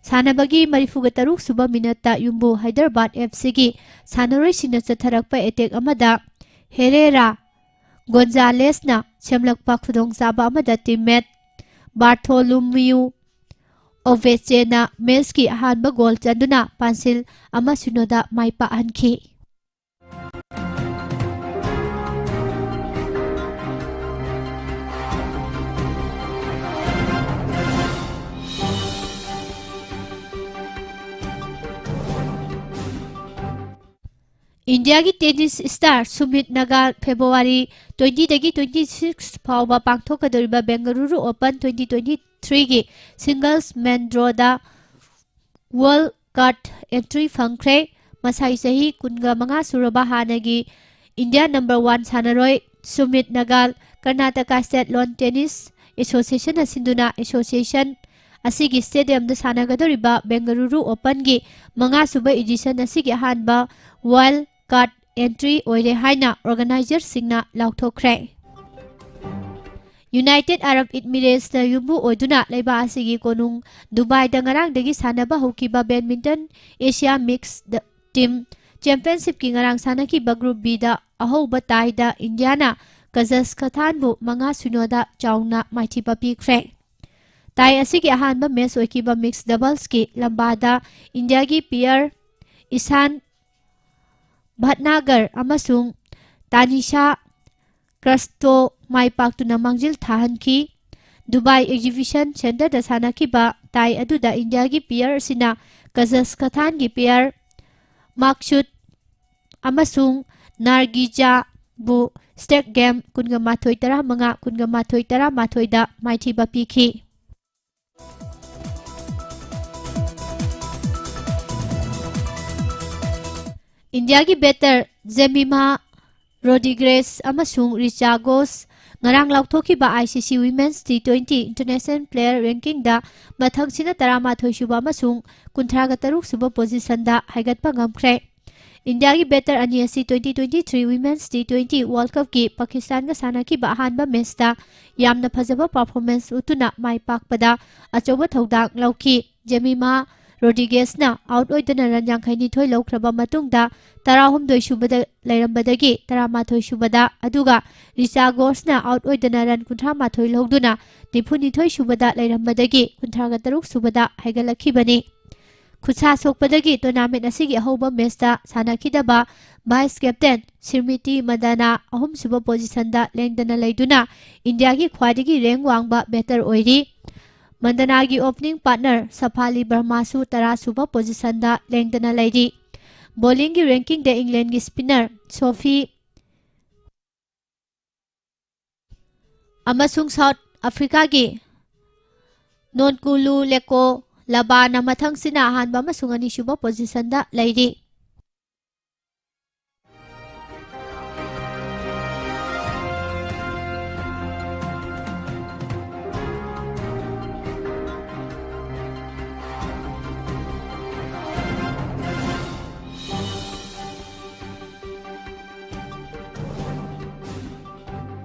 ꯁꯥꯟꯅꯕꯒꯤ ꯃꯔꯤꯐꯨꯒ ꯇꯔꯨꯛ ꯁꯨꯕ ꯃꯤꯅꯠꯇ ꯌꯨꯝꯕꯨ ꯍꯥꯏꯗ꯭ꯔꯕꯥꯗ ꯑꯦꯐ ꯁꯤꯒꯤ ꯁꯥꯟꯅꯔꯣꯏꯁꯤꯡꯅ ꯆꯠꯊꯔꯛꯄ ꯑꯦꯇꯦꯛ ꯑꯃꯗ ꯍꯦꯔꯦꯔꯥ ꯒꯣꯟꯖꯥꯂꯦꯁꯅ ꯁꯦꯝꯂꯛꯄ ꯈꯨꯗꯣꯡꯆꯥꯕ ꯑꯃꯗ ꯇꯤꯝꯃꯦꯠ ꯕꯥꯔꯊꯣꯂꯨꯃꯤꯌꯨ ꯑꯣꯚꯦꯆꯦꯅ ꯃꯦꯆꯀꯤ ꯑꯍꯥꯟꯕ ꯒꯣꯜ ꯆꯟꯗꯨꯅ ꯄꯥꯟꯁꯤꯜ ꯑꯃ ꯁꯤꯅꯣꯗ ꯃꯥꯏ ꯄꯥꯛꯍꯟꯈꯤ꯫ ꯏꯟꯗꯤꯌꯥꯒꯤ tennis star Sumit Nagal February ꯇ꯭ꯋꯦꯟꯇꯤꯗꯒꯤ ꯇ꯭ꯋꯦꯟꯇꯤ ꯁꯤꯛꯁ ꯐꯥꯎꯕ ꯄꯥꯡꯊꯣꯛꯀꯗꯧꯔꯤꯕ ꯕꯦꯡꯒꯂꯨꯔꯨ ꯑꯣꯄꯟ ꯇ꯭ꯋꯦꯟꯇꯤ ꯇ꯭ꯋꯦꯟꯇꯤ ꯊ꯭ꯔꯤꯒꯤ ꯁꯤꯡꯒꯜꯁ ꯃꯦꯟ ꯗ꯭ꯔꯣꯗ ꯋꯥꯏꯜꯗ ꯀꯥꯔꯗ ꯑꯦꯟꯇ꯭ꯔꯤ ꯐꯪꯈ꯭ꯔꯦ꯫ ꯃꯁꯥꯏ ꯆꯍꯤ ꯀꯨꯟꯒ ꯃꯉꯥ ꯁꯨꯔꯕ ꯍꯥꯟꯅꯒꯤ ꯏꯟꯗꯤꯌꯥ ꯅꯝꯕꯔ ꯋꯥꯟ ꯁꯥꯟꯅꯔꯣꯏ ꯁꯨꯃꯤꯠ ꯅꯥꯒꯥꯜ ꯀꯔꯅꯥꯇꯀꯥ ꯁ꯭ꯇꯦꯠ ꯂꯣꯟ ꯇꯦꯅꯤꯁ ꯑꯦꯁꯣꯁꯤꯌꯦꯁꯟꯅ ꯁꯤꯟꯗꯨꯅ ꯑꯦꯁꯣꯁꯤꯌꯦꯁꯟ ꯑꯁꯤꯒꯤ ꯁ꯭ꯇꯦꯗꯤꯌꯝꯗ ꯁꯥꯟꯅꯒꯗꯧꯔꯤꯕ ꯕꯦꯡꯒꯂꯨꯔꯨ ꯑꯣꯄꯟꯒꯤ ꯃꯉꯥꯁꯨꯕ ꯏꯗꯤꯁꯟ ꯑꯁꯤꯒꯤ ꯑꯍꯥꯟꯕ ꯋꯥꯏꯜꯗ ꯀꯥꯔꯗ ꯑꯦꯟꯇ꯭ꯔꯤ ꯑꯣꯏꯔꯦ ꯍꯥꯏꯅ ꯑꯣꯔꯒꯅꯥꯏꯖꯔꯁꯤꯡꯅ ꯂꯥꯎꯊꯣꯛꯈ꯭ꯔꯦ꯫ ꯌꯨꯅꯥꯏꯇꯦꯗ ꯑꯔꯕ ꯏꯃꯤꯔꯦꯠꯁꯅ ꯌꯨꯝꯕꯨ ꯑꯣꯏꯗꯨꯅ ꯂꯩꯕꯥꯛ ꯑꯁꯤꯒꯤ ꯀꯣꯅꯨꯡ ꯗꯨꯕꯥꯏꯗ ꯉꯔꯥꯡꯗꯒꯤ ꯁꯥꯟꯅꯕ ꯍꯧꯈꯤꯕ ꯕꯦꯗꯃꯤꯟꯇꯟ ꯑꯦꯁꯤꯌꯥ ꯃꯤꯛꯁ ꯇꯤꯝ ꯆꯦꯝꯄꯤꯌꯟꯁꯤꯞꯀꯤ ꯉꯔꯥꯡ ꯁꯥꯟꯅꯈꯤꯕ ꯒ꯭ꯔꯨꯞ ꯕꯤꯗ ꯑꯍꯧꯕ ꯇꯥꯏꯗ ꯏꯟꯗꯤꯌꯥꯅ ꯀꯖꯁꯈꯇꯥꯟꯕꯨ ꯃꯉꯥ ꯁꯤꯅꯣꯗ ꯆꯥꯎꯅ ꯃꯥꯏꯊꯤꯕ ꯄꯤꯈ꯭ꯔꯦ꯫ ꯇꯥꯏ ꯑꯁꯤꯒꯤ ꯑꯍꯥꯟꯕ ꯃꯦꯆ ꯑꯣꯏꯈꯤꯕ ꯃꯤꯛꯁ ꯗꯕꯜꯁꯀꯤ ꯂꯝꯕꯥꯗ ꯏꯟꯗꯤꯌꯥꯒꯤ ꯄꯤꯌꯔ ꯏꯁꯥꯟ ꯚꯠꯅꯥꯒꯔ ꯑꯃꯁꯨꯡ ꯇꯥꯅꯤꯁꯥ ꯀ꯭ꯔꯁꯇꯣ ꯃꯥꯏ ꯄꯥꯛꯇꯨꯅ ꯃꯥꯡꯖꯤꯜ ꯊꯥꯍꯟꯈꯤ꯫ ꯗꯨꯕꯥꯏ ꯑꯦꯛꯖꯤꯕꯤꯁꯟ ꯁꯦꯟꯇꯔꯗ ꯁꯥꯟꯅꯈꯤꯕ ꯇꯥꯏ ꯑꯗꯨꯗ ꯏꯟꯗꯤꯌꯥꯒꯤ ꯄꯤꯌꯔ ꯑꯁꯤꯅ ꯀꯖꯁꯈꯇꯥꯟꯒꯤ ꯄꯤꯌꯔ ꯃꯥꯛꯁꯨꯠ ꯑꯃꯁꯨꯡ ꯅꯥꯔꯒꯤꯖꯥꯕꯨ ꯁ꯭ꯇꯦꯛ ꯒꯦꯝ ꯀꯨꯟꯒ ꯃꯥꯊꯣꯏ ꯇꯔꯥꯃꯉꯥ, ꯀꯨꯟꯒ ꯃꯥꯊꯣꯏ ꯇꯔꯥꯃꯥꯊꯣꯏꯗ ꯃꯥꯏꯊꯤꯕ ꯄꯤꯈꯤ꯫ ꯏꯟꯗꯤꯌꯥꯒꯤ ꯕꯦꯇꯔ ꯖꯦꯃꯤꯃꯥ ꯔꯣꯗꯤꯒ꯭ꯔꯦꯁ ꯑꯃꯁꯨꯡ ꯔꯤꯆꯥ ꯒꯣꯁ ꯉꯔꯥꯡ ꯂꯥꯎꯊꯣꯛꯈꯤꯕ ICC Women's T twenty International Player Rankingꯗ ꯃꯊꯪꯁꯤꯠꯅ ꯇꯔꯥꯃꯥꯊꯣꯏ ꯁꯨꯕ ꯑꯃꯁꯨꯡ ꯀꯨꯟꯊ꯭ꯔꯥꯒ ꯇꯔꯨꯛ ꯁꯨꯕ ꯄꯣꯖꯤꯁꯟꯗ ꯍꯥꯏꯒꯠꯄ ꯉꯝꯈ꯭ꯔꯦ꯫ ꯏꯟꯗꯤꯌꯥꯒꯤ ꯕꯦꯇꯔ ꯑꯅꯤ ꯑꯁꯤ twenty twenty-three Women's T twenty World Cupꯀꯤ ꯄꯥꯀꯤꯁꯇꯥꯟꯒ ꯁꯥꯟꯅꯈꯤꯕ ꯑꯍꯥꯟꯕ ꯃꯦꯆꯇ ꯌꯥꯝꯅ ꯐꯖꯕ performance ꯎꯠꯇꯨꯅ ꯃꯥꯏ ꯄꯥꯛꯄꯗ ꯑꯆꯧꯕ ꯊꯧꯗꯥꯡ ꯂꯧꯈꯤ꯫ ꯖꯦꯃꯤꯃꯥ ꯔꯣꯗ꯭ꯔꯤꯒꯦꯁꯅ ꯑꯥꯎꯠ ꯑꯣꯏꯗꯨꯅ ꯔꯟ ꯌꯥꯡꯈꯩ ꯅꯤꯊꯣꯏ ꯂꯧꯈ꯭ꯔꯕ ꯃꯇꯨꯡꯗ ꯇꯔꯥꯍꯨꯝꯗꯣꯏ ꯁꯨꯕꯗ ꯂꯩꯔꯝꯕꯗꯒꯤ ꯇꯔꯥꯃꯥꯊꯣꯏ ꯁꯨꯕꯗ, ꯑꯗꯨꯒ ꯔꯤꯆꯥ ꯒꯣꯁꯅ ꯑꯥꯎꯠ ꯑꯣꯏꯗꯨꯅ ꯔꯟ ꯀꯨꯟꯊ꯭ꯔꯥ ꯃꯥꯊꯣꯏ ꯂꯧꯗꯨꯅ ꯅꯤꯐꯨ ꯅꯤꯊꯣꯏ ꯁꯨꯕꯗ ꯂꯩꯔꯝꯕꯗꯒꯤ ꯀꯨꯟꯊ꯭ꯔꯥꯒ ꯇꯔꯨꯛ ꯁꯨꯕꯗ ꯍꯥꯏꯒꯠꯂꯛꯈꯤꯕꯅꯤ꯫ ꯈꯨꯠꯁꯥ ꯁꯣꯛꯄꯗꯒꯤ ꯇꯣꯔꯅꯥꯃꯦꯟ ꯑꯁꯤꯒꯤ ꯑꯍꯧꯕ ꯃꯦꯆꯇ ꯁꯥꯟꯅꯈꯤꯗꯕ ꯚꯥꯏꯁ ꯀꯦꯞꯇꯦꯟ ꯁꯤꯔꯃꯤꯇꯤ ꯃꯟꯗꯅꯥ ꯑꯍꯨꯝꯁꯨꯕ ꯄꯣꯖꯤꯁꯟꯗ ꯂꯦꯡꯗꯅ ꯂꯩꯗꯨꯅ ꯏꯟꯗꯤꯌꯥꯒꯤ ꯈ꯭ꯋꯥꯏꯗꯒꯤ ꯔꯦꯡ ꯋꯥꯡꯕ ꯕꯦꯇꯔ ꯑꯣꯏꯔꯤ꯫ ꯃꯟꯗꯅꯥꯒꯤ ꯑꯣꯄꯅꯤꯡ ꯄꯥꯔꯠꯅꯔ ꯁꯐꯥꯂꯤ ꯕꯔꯃꯥꯁꯨ ꯇꯔꯥꯁꯨꯕ ꯄꯣꯖꯤꯁꯟꯗ ꯂꯦꯡꯗꯅ ꯂꯩꯔꯤ꯫ ꯕꯣꯂꯤꯡꯒꯤ ꯔꯦꯡꯀꯤꯡꯗ ꯏꯪꯂꯦꯟꯒꯤ ꯁ꯭ꯄꯤꯟꯅꯔ ꯁꯣꯐꯤ ꯑꯃꯁꯨꯡ ꯁꯥꯎꯠ ꯑꯐ꯭ꯔꯤꯀꯥꯒꯤ ꯅꯣꯟꯀꯨꯂꯨ ꯂꯦꯀꯣ ꯂꯕꯥꯅ ꯃꯊꯪꯁꯤꯠꯅ ꯑꯍꯥꯟꯕ ꯑꯃꯁꯨꯡ ꯑꯅꯤꯁꯨꯕ ꯄꯣꯖꯤꯁꯟꯗ ꯂꯩꯔꯤ꯫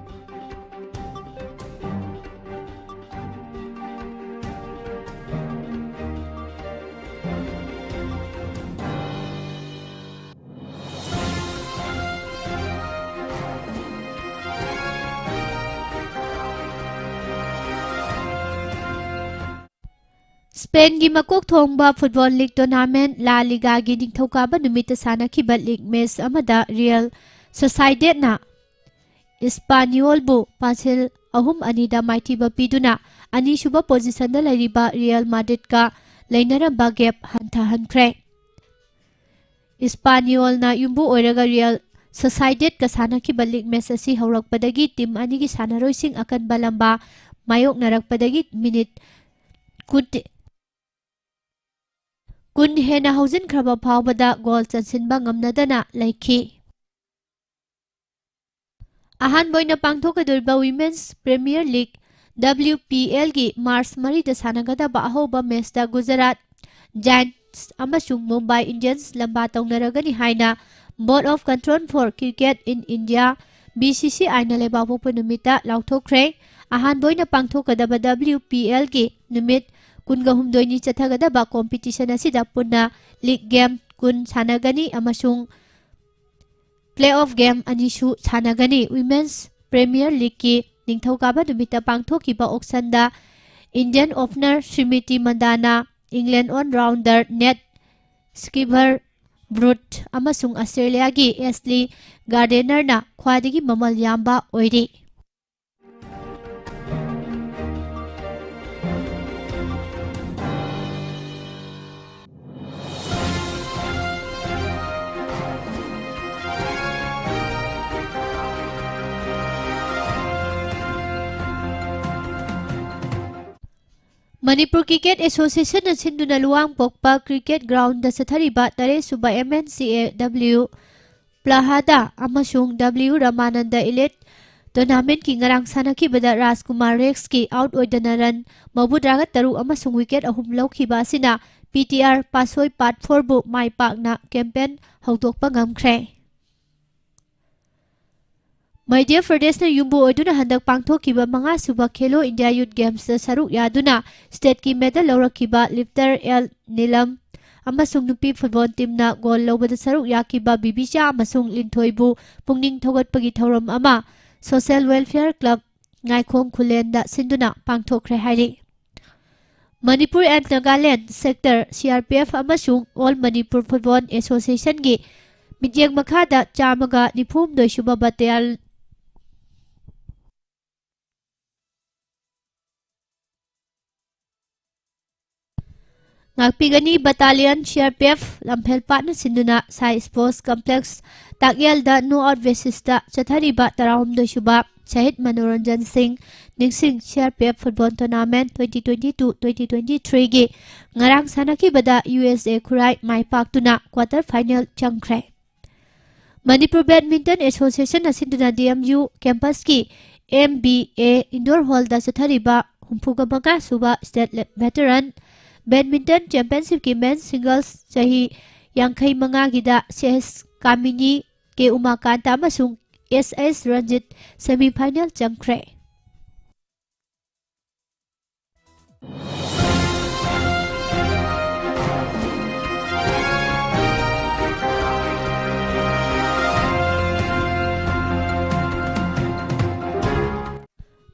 ꯁ꯭ꯄꯦꯟꯒꯤ ꯃꯀꯣꯛ ꯊꯣꯡꯕ ꯐꯨꯠꯕꯣꯜ ꯂꯤꯒ ꯇꯣꯔꯅꯥꯃꯦꯟ ꯂꯥ ꯂꯤꯒꯥꯒꯤ ꯅꯤꯡꯊꯧꯀꯥꯕ ꯅꯨꯃꯤꯠꯇ ꯁꯥꯟꯅꯈꯤꯕ ꯂꯤꯒ ꯃꯦꯆ ꯑꯃꯗ ꯔꯤꯌꯦꯜ ꯁꯣꯁꯥꯏꯗꯦꯠꯅ ꯏꯁꯄꯥꯅꯤꯌꯣꯜꯕꯨ ꯄꯥꯁꯤꯜ ꯑꯍꯨꯝ ꯑꯅꯤꯗ ꯃꯥꯏꯊꯤꯕ ꯄꯤꯗꯨꯅ ꯑꯅꯤꯁꯨꯕ ꯄꯣꯖꯤꯁꯟꯗ ꯂꯩꯔꯤꯕ ꯔꯤꯌꯦꯜ ꯃꯥꯗ꯭ꯔꯤꯠꯀ ꯂꯩꯅꯔꯝꯕ ꯒꯦꯞ ꯍꯟꯊꯍꯟꯈ꯭ꯔꯦ꯫ ꯏꯁꯄꯥꯅꯤꯌꯣꯜꯅ ꯌꯨꯝꯕꯨ ꯑꯣꯏꯔꯒ ꯔꯤꯌꯦꯜ ꯁꯣꯁꯥꯏꯗꯦꯠꯀ ꯁꯥꯟꯅꯈꯤꯕ ꯂꯤꯒ ꯃꯦꯆ ꯑꯁꯤ ꯍꯧꯔꯛꯄꯗꯒꯤ ꯇꯤꯝ ꯑꯅꯤꯒꯤ ꯁꯥꯟꯅꯔꯣꯏꯁꯤꯡ ꯑꯀꯟꯕ ꯂꯝꯕꯥ ꯃꯥꯌꯣꯛꯅꯔꯛꯄꯗꯒꯤ ꯃꯤꯅꯤꯠ ꯀꯨꯟ, ꯀꯨꯟ ꯍꯦꯟꯅ ꯍꯧꯖꯤꯟꯈ꯭ꯔꯕ ꯐꯥꯎꯕꯗ ꯒꯣꯜ ꯆꯟꯁꯤꯟꯕ ꯉꯝꯅꯗꯅ ꯂꯩꯈꯤ꯫ ꯑꯍꯥꯟꯕ ꯑꯣꯏꯅ ꯄꯥꯡꯊꯣꯛꯀꯗꯧꯔꯤꯕ ꯋꯤꯃꯦꯟꯁ ꯄ꯭ꯔꯤꯃꯤꯌꯔ ꯂꯤꯒ, ꯗꯕ꯭ꯂꯤꯌꯨ ꯄꯤ ꯑꯦꯜꯒꯤ ꯃꯥꯔꯆ ꯃꯔꯤꯗ ꯁꯥꯟꯅꯒꯗꯕ ꯑꯍꯧꯕ ꯃꯦꯆꯇ ꯒꯨꯖꯔꯥꯠ ꯖꯥꯏꯟꯠꯁ ꯑꯃꯁꯨꯡ ꯃꯨꯝꯕꯥꯏ ꯏꯟꯗꯤꯌꯟꯁ ꯂꯝꯕꯥ ꯇꯧꯅꯔꯒꯅꯤ ꯍꯥꯏꯅ Board of Control for Cricket in India, B C ꯁꯤ ꯑꯥꯏꯅ ꯂꯩꯕꯥꯛꯄꯣꯛꯄ ꯅꯨꯃꯤꯠꯇ ꯂꯥꯎꯊꯣꯛꯈ꯭ꯔꯦ꯫ ꯑꯍꯥꯟꯕ ꯑꯣꯏꯅ ꯄꯥꯡꯊꯣꯛꯀꯗꯕ ꯗꯕ꯭ꯂꯤꯌꯨ ꯄꯤ ꯑꯦꯜꯒꯤ ꯅꯨꯃꯤꯠ ꯀꯨꯟꯒ ꯍꯨꯝꯗꯣꯏꯅꯤ ꯆꯠꯊꯒꯗꯕ ꯀꯣꯝꯄꯤꯇꯤꯁꯟ ꯑꯁꯤꯗ ꯄꯨꯟꯅ ꯂꯤꯒ ꯒꯦꯝ ꯀꯨꯟ ꯁꯥꯟꯅꯒꯅꯤ ꯑꯃꯁꯨꯡ ꯄ꯭ꯂꯦ ꯑꯣꯐ ꯒꯦꯝ ꯑꯅꯤꯁꯨ ꯁꯥꯟꯅꯒꯅꯤ꯫ ꯋꯤꯃꯦꯟꯁ ꯄ꯭ꯔꯤꯃꯤꯌꯔ ꯂꯤꯒꯀꯤ ꯅꯤꯡꯊꯧꯀꯥꯕ ꯅꯨꯃꯤꯠꯇ ꯄꯥꯡꯊꯣꯛꯈꯤꯕ ꯑꯣꯛꯁꯟꯗ ꯏꯟꯗꯤꯌꯟ ꯑꯣꯄꯅꯔ ꯁ꯭ꯔꯤꯃꯤꯇꯤ ꯃꯟꯗꯥꯅ ꯏꯪꯂꯦꯟ ꯑꯣꯜ ꯔꯥꯎꯟꯗꯔ ꯅꯦꯠ ꯁ꯭ꯀꯤꯕꯔ ꯕ꯭ꯔꯨꯠ ꯑꯃꯁꯨꯡ ꯑꯁꯇ꯭ꯔꯦꯂꯤꯌꯥꯒꯤ ꯑꯦꯁꯂꯤ ꯒꯥꯔꯗꯦꯅꯔꯅ ꯈ꯭ꯋꯥꯏꯗꯒꯤ ꯃꯃꯜ ꯌꯥꯝꯕ ꯑꯣꯏꯔꯤ꯫ ꯃꯅꯤꯄꯨꯔ ꯀ꯭ꯔꯤꯀꯦꯠ ꯑꯦꯁꯣꯁꯤꯌꯦꯁꯟꯅ ꯁꯤꯟꯗꯨꯅ ꯂꯨꯋꯥꯡꯄꯣꯛꯄ ꯀ꯭ꯔꯤꯀꯦꯠ ꯒ꯭ꯔꯥꯎꯟꯗ ꯆꯠꯊꯔꯤꯕ ꯇꯔꯦꯠꯁꯨꯕ ꯑꯦꯝ ꯑꯦꯟ ꯁꯤ ꯑꯦ ꯗꯕ꯭ꯂꯤꯌꯨ ꯄ꯭ꯂꯥꯍꯥꯗꯥ ꯑꯃꯁꯨꯡ ꯗꯕ꯭ꯂꯤꯌꯨ ꯔꯃꯥꯅꯟꯗ ꯏꯂꯤꯠ ꯇꯣꯔꯅꯥꯃꯦꯟꯠꯀꯤ ꯉꯔꯥꯡ ꯁꯥꯟꯅꯈꯤꯕꯗ ꯔꯥꯖꯀꯨꯃꯥꯔ ꯔꯦꯛꯁꯀꯤ ꯑꯥꯎꯠ ꯑꯣꯏꯗꯅ ꯔꯟ ꯃꯧꯗ꯭ꯔꯥꯒ ꯇꯔꯨꯛ ꯑꯃꯁꯨꯡ ꯋꯤꯀꯦꯠ ꯑꯍꯨꯝ ꯂꯧꯈꯤꯕ ꯑꯁꯤꯅ ꯄꯤ ꯇꯤ ꯑꯥꯔ ꯄꯥꯁꯣꯏ ꯄꯥꯠ ꯐꯣꯔꯕꯨ ꯃꯥꯏ ꯄꯥꯛꯅ ꯀꯦꯝꯄꯦꯟ ꯍꯧꯗꯣꯛꯄ ꯉꯝꯈ꯭ꯔꯦ꯫ ꯃꯙ꯭ꯌ ꯄ꯭ꯔꯗꯦꯁꯅ ꯌꯨꯝꯕꯨ ꯑꯣꯏꯗꯨꯅ ꯍꯟꯗꯛ ꯄꯥꯡꯊꯣꯛꯈꯤꯕ ꯃꯉꯥꯁꯨꯕ ꯈꯦꯂꯣ ꯏꯟꯗꯤꯌꯥ ꯌꯨꯠ ꯒꯦꯝꯁꯇ ꯁꯔꯨꯛ ꯌꯥꯗꯨꯅ ꯁ꯭ꯇꯦꯠꯀꯤ ꯃꯦꯗꯜ ꯂꯧꯔꯛꯈꯤꯕ ꯂꯤꯐꯇꯔ ꯑꯦꯜ ꯅꯤꯂꯝ ꯑꯃꯁꯨꯡ ꯅꯨꯄꯤ ꯐꯨꯠꯕꯣꯜ ꯇꯤꯝꯅ ꯒꯣꯜ ꯂꯧꯕꯗ ꯁꯔꯨꯛ ꯌꯥꯈꯤꯕ ꯕꯤꯕꯤꯆꯥ ꯑꯃꯁꯨꯡ ꯂꯤꯟꯊꯣꯏꯕꯨ ꯄꯨꯛꯅꯤꯡ ꯊꯧꯒꯠꯄꯒꯤ ꯊꯧꯔꯝ ꯑꯃ ꯁꯣꯁꯦꯜ ꯋꯦꯜꯐꯤꯌꯔ ꯀ꯭ꯂꯕ ꯉꯥꯏꯈꯣꯡ ꯈꯨꯂꯦꯟꯗ ꯁꯤꯟꯗꯨꯅ ꯄꯥꯡꯊꯣꯛꯈ꯭ꯔꯦ ꯍꯥꯏꯔꯤ꯫ Manipur and Nagaland sector C R P F ꯑꯃꯁꯨꯡ ꯑꯣꯜ ꯃꯅꯤꯄꯨꯔ ꯐꯨꯠꯕꯣꯜ ꯑꯦꯁꯣꯁꯤꯌꯦꯁꯟꯒꯤ ꯃꯤꯠꯌꯦꯡ ꯃꯈꯥꯗ ꯆꯥꯝꯃꯒ ꯅꯤꯐꯨ ꯍꯨꯝꯗꯣꯏ ꯁꯨꯕ ꯕꯇꯥꯂꯤꯌꯟ ꯉꯥꯛꯄꯤꯒꯅꯤ꯫ Battalion C R P F ꯂꯝꯐꯦꯜꯄꯥꯠꯅ ꯁꯤꯟꯗꯨꯅ ꯁꯥꯏ Sports Complex ꯇꯥꯛꯌꯦꯜꯗ no out basis ꯇ ꯆꯠꯊꯔꯤꯕ ꯇꯔꯥꯍꯨꯝꯗꯣꯏ ꯁꯨꯕ ꯁꯍꯤꯗ ꯃꯅꯣꯔꯟꯖꯟ ꯁꯤꯡ ꯅꯤꯡꯁꯤꯡ C R P F Football Tournament twenty twenty-two twenty twenty-three ꯒꯤ ꯉꯔꯥꯡ ꯁꯥꯟꯅꯈꯤꯕꯗ U S A Khurai my ꯄꯥꯛꯇꯨꯅ quarter final ꯆꯪꯈ꯭ꯔꯦ꯫ ꯃꯅꯤꯄꯨꯔ Badminton Association ꯅ ꯁꯤꯟꯗꯨꯅ D M U campus ꯀꯤ M B A Indoor Hall ꯗ ꯆꯠꯊꯔꯤꯕ ꯍꯨꯝꯐꯨꯒ ꯃꯉꯥ ꯁꯨꯕ State Veteran Badminton Championship ꯀꯤ Men's Singles ꯆꯍꯤ ꯌꯥꯡꯈꯩ ꯃꯉꯥꯒꯤꯗ C S ꯀꯥꯃꯤꯅꯤ, K ꯎꯃꯥꯀꯥꯟꯇ ꯑꯃꯁꯨꯡ S S Ranjit semi final ꯆꯪꯈ꯭ꯔꯦ꯫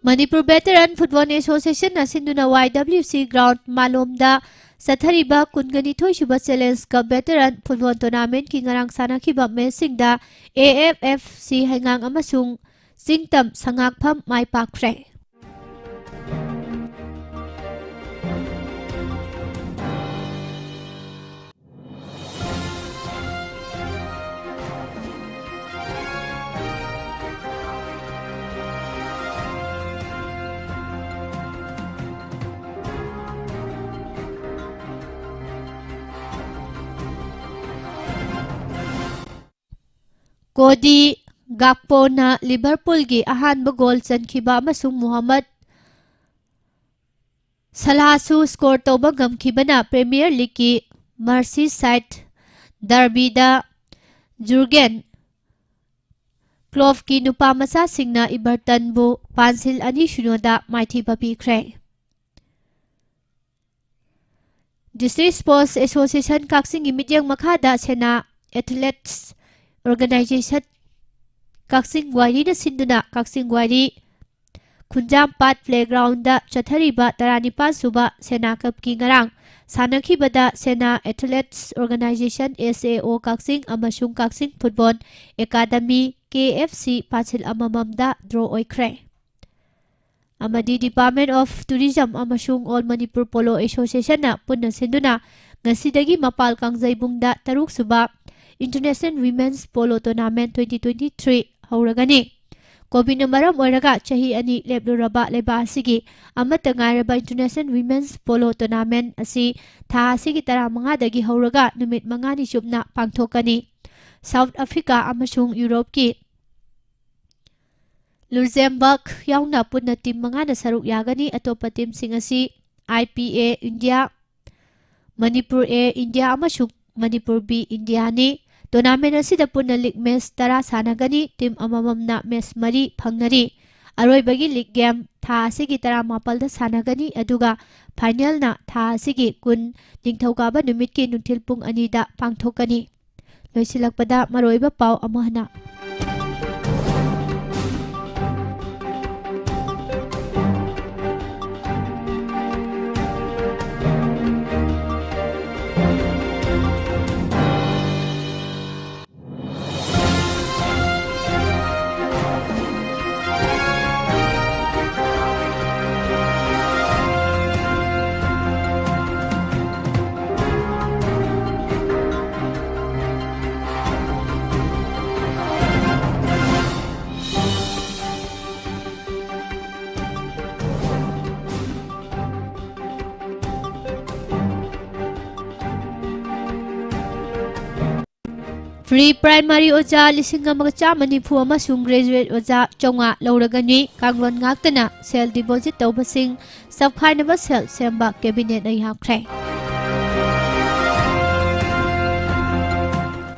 ꯃꯅꯤꯄꯨꯔ Veteran Football Association ꯅ ꯁꯤꯟꯗꯨꯅ Y W C ground ꯃꯥꯂꯣꯝꯗ ꯆꯠꯊꯔꯤꯕ ꯀꯨꯟꯒ ꯅꯤꯊꯣꯏ ꯁꯨꯕ Challenge Cup Veteran Football Tournament ꯀꯤ ꯉꯔꯥꯡ ꯁꯥꯟꯅꯈꯤꯕ match ꯁꯤꯡꯗ A F F C ꯍꯩꯉꯥꯡ ꯑꯃꯁꯨꯡ ꯆꯤꯡꯇꯝ ꯁꯉꯥꯛꯐꯝ ꯃꯥꯏ ꯄꯥꯛꯈ꯭ꯔꯦ꯫ ꯀꯣꯗꯤ ꯒꯥꯛꯄꯣꯅ ꯂꯤꯚꯔꯄꯨꯜꯒꯤ ꯑꯍꯥꯟꯕ ꯒꯣꯜ ꯆꯟꯈꯤꯕ ꯑꯃꯁꯨꯡ ꯃꯨꯍꯝꯃꯗ ꯁꯂꯥꯁꯨ score ꯇꯧꯕ ꯉꯝꯈꯤꯕꯅ Premier League ꯀꯤ Merseyside derby ꯗ Jurgen Klopp ꯀꯤ ꯅꯨꯄꯥ ꯃꯆꯥꯁꯤꯡꯅ Everton ꯕꯨ ꯄꯥꯟꯁꯤꯜ ꯑꯅꯤ ꯁꯤꯅꯣ ꯗ ꯃꯥꯏꯊꯤꯕ ꯄꯤꯈ꯭ꯔꯦ꯫ District Sports Association ꯀꯛꯆꯤꯡꯒꯤ ꯃꯤꯠꯌꯦꯡ ꯃꯈꯥꯗ ꯁꯦꯅꯥ Athletes Organisation ꯀꯛꯆꯤꯡ ꯋꯥꯏꯔꯤꯅ ꯁꯤꯟꯗꯨꯅ ꯀꯛꯆꯤꯡ ꯋꯥꯏꯔꯤ ꯈꯨꯟꯖꯥꯝꯄꯥꯠ playground ꯗ ꯆꯠꯊꯔꯤꯕ ꯇꯔꯥꯅꯤꯄꯥꯟ ꯁꯨꯕ ꯁꯦꯅꯥ Cup ꯀꯤ ꯉꯔꯥꯡ ꯁꯥꯟꯅꯈꯤꯕꯗ ꯁꯦꯅꯥ Athletes Organisation S A O ꯀꯛꯆꯤꯡ ꯑꯃꯁꯨꯡ ꯀꯛꯆꯤꯡ Football Academy K F C ꯄꯥꯟꯁꯤꯜ ꯑꯃꯃꯝꯗ draw ꯑꯣꯏꯈ꯭ꯔꯦ꯫ ꯑꯃꯗꯤ Department of Tourism ꯑꯃꯁꯨꯡ All Manipur Polo Associationꯅ ꯄꯨꯟꯅ ꯁꯤꯟꯗꯨꯅ ꯉꯁꯤꯗꯒꯤ ꯃꯄꯥꯜ ꯀꯥꯡꯖꯩꯕꯨꯡꯗ ꯇꯔꯨꯛꯁꯨꯕ International Women's Polo Tournament twenty twenty-three ꯍꯧꯔꯒꯅꯤ꯫ ꯀꯣꯚꯤꯗꯅ ꯃꯔꯝ ꯑꯣꯏꯔꯒ ꯆꯍꯤ ꯑꯅꯤ ꯂꯦꯞꯂꯨꯔꯕ ꯂꯩꯕꯥꯛ ꯑꯁꯤꯒꯤ ꯑꯃꯠꯇ ꯉꯥꯏꯔꯕ International Women's Polo Tournament ꯑꯁꯤ ꯊꯥ ꯑꯁꯤꯒꯤ ꯇꯔꯥꯃꯉꯥꯗꯒꯤ ꯍꯧꯔꯒ ꯅꯨꯃꯤꯠ ꯃꯉꯥꯅꯤ ꯆꯨꯞꯅ ꯄꯥꯡꯊꯣꯛꯀꯅꯤ꯫ ꯁꯥꯎꯠ ꯑꯐ꯭ꯔꯤꯀꯥ ꯑꯃꯁꯨꯡ ꯌꯨꯔꯣꯞꯀꯤ ꯂꯨꯛꯖꯦꯝꯕꯔꯒ ꯌꯥꯎꯅ ꯄꯨꯟꯅ ꯇꯤꯝ ꯃꯉꯥꯅ ꯁꯔꯨꯛ ꯌꯥꯒꯅꯤ꯫ ꯑꯇꯣꯞꯄ ꯇꯤꯝꯁꯤꯡ ꯑꯁꯤ I P A India, Manipur A India ꯑꯃꯁꯨꯡ ꯃꯅꯤꯄꯨꯔ B Indiaꯅꯤ꯫ ꯇꯣꯔꯅꯥꯃꯦꯟ ꯑꯁꯤꯗ ꯄꯨꯟꯅ ꯂꯤꯒ ꯃꯦꯆ ꯇꯔꯥ ꯁꯥꯟꯅꯒꯅꯤ꯫ ꯇꯤꯝ ꯑꯃꯃꯝꯅ ꯃꯦꯆ ꯃꯔꯤ ꯐꯪꯅꯔꯤ꯫ ꯑꯔꯣꯏꯕꯒꯤ ꯂꯤꯒ ꯒꯦꯝ ꯊꯥ ꯑꯁꯤꯒꯤ ꯇꯔꯥꯃꯥꯄꯜꯗ ꯁꯥꯟꯅꯒꯅꯤ, ꯑꯗꯨꯒ ꯐꯥꯏꯅꯦꯜꯅ ꯊꯥ ꯑꯁꯤꯒꯤ ꯀꯨꯟ, ꯅꯤꯡꯊꯧꯀꯥꯕ ꯅꯨꯃꯤꯠꯀꯤ ꯅꯨꯡꯊꯤꯜ ꯄꯨꯡ ꯑꯅꯤꯗ ꯄꯥꯡꯊꯣꯛꯀꯅꯤ꯫ ꯂꯣꯏꯁꯤꯜꯂꯛꯄꯗ ꯃꯔꯨꯑꯣꯏꯕ ꯄꯥꯎ ꯑꯃꯨꯛ ꯍꯟꯅ꯫ Pre primary ꯑꯣꯖꯥ ꯂꯤꯁꯤꯡ ꯑꯃꯒ ꯆꯥꯝꯃ ꯅꯤꯐꯨ ꯑꯃꯁꯨꯡ graduate ꯑꯣꯖꯥ ꯆꯥꯝꯃꯉꯥ ꯂꯧꯔꯒꯅꯤ꯫ ꯀꯥꯡꯂꯣꯟ ꯉꯥꯛꯇꯅ ꯁꯦꯜ ꯗꯤꯄꯣꯖꯤꯠ ꯇꯧꯕꯁꯤꯡ ꯁꯛꯈꯥꯏꯅꯕ ꯁꯦꯜ ꯁꯦꯝꯕ ꯀꯦꯕꯤꯅꯦꯠꯅ ꯌꯥꯈ꯭ꯔꯦ꯫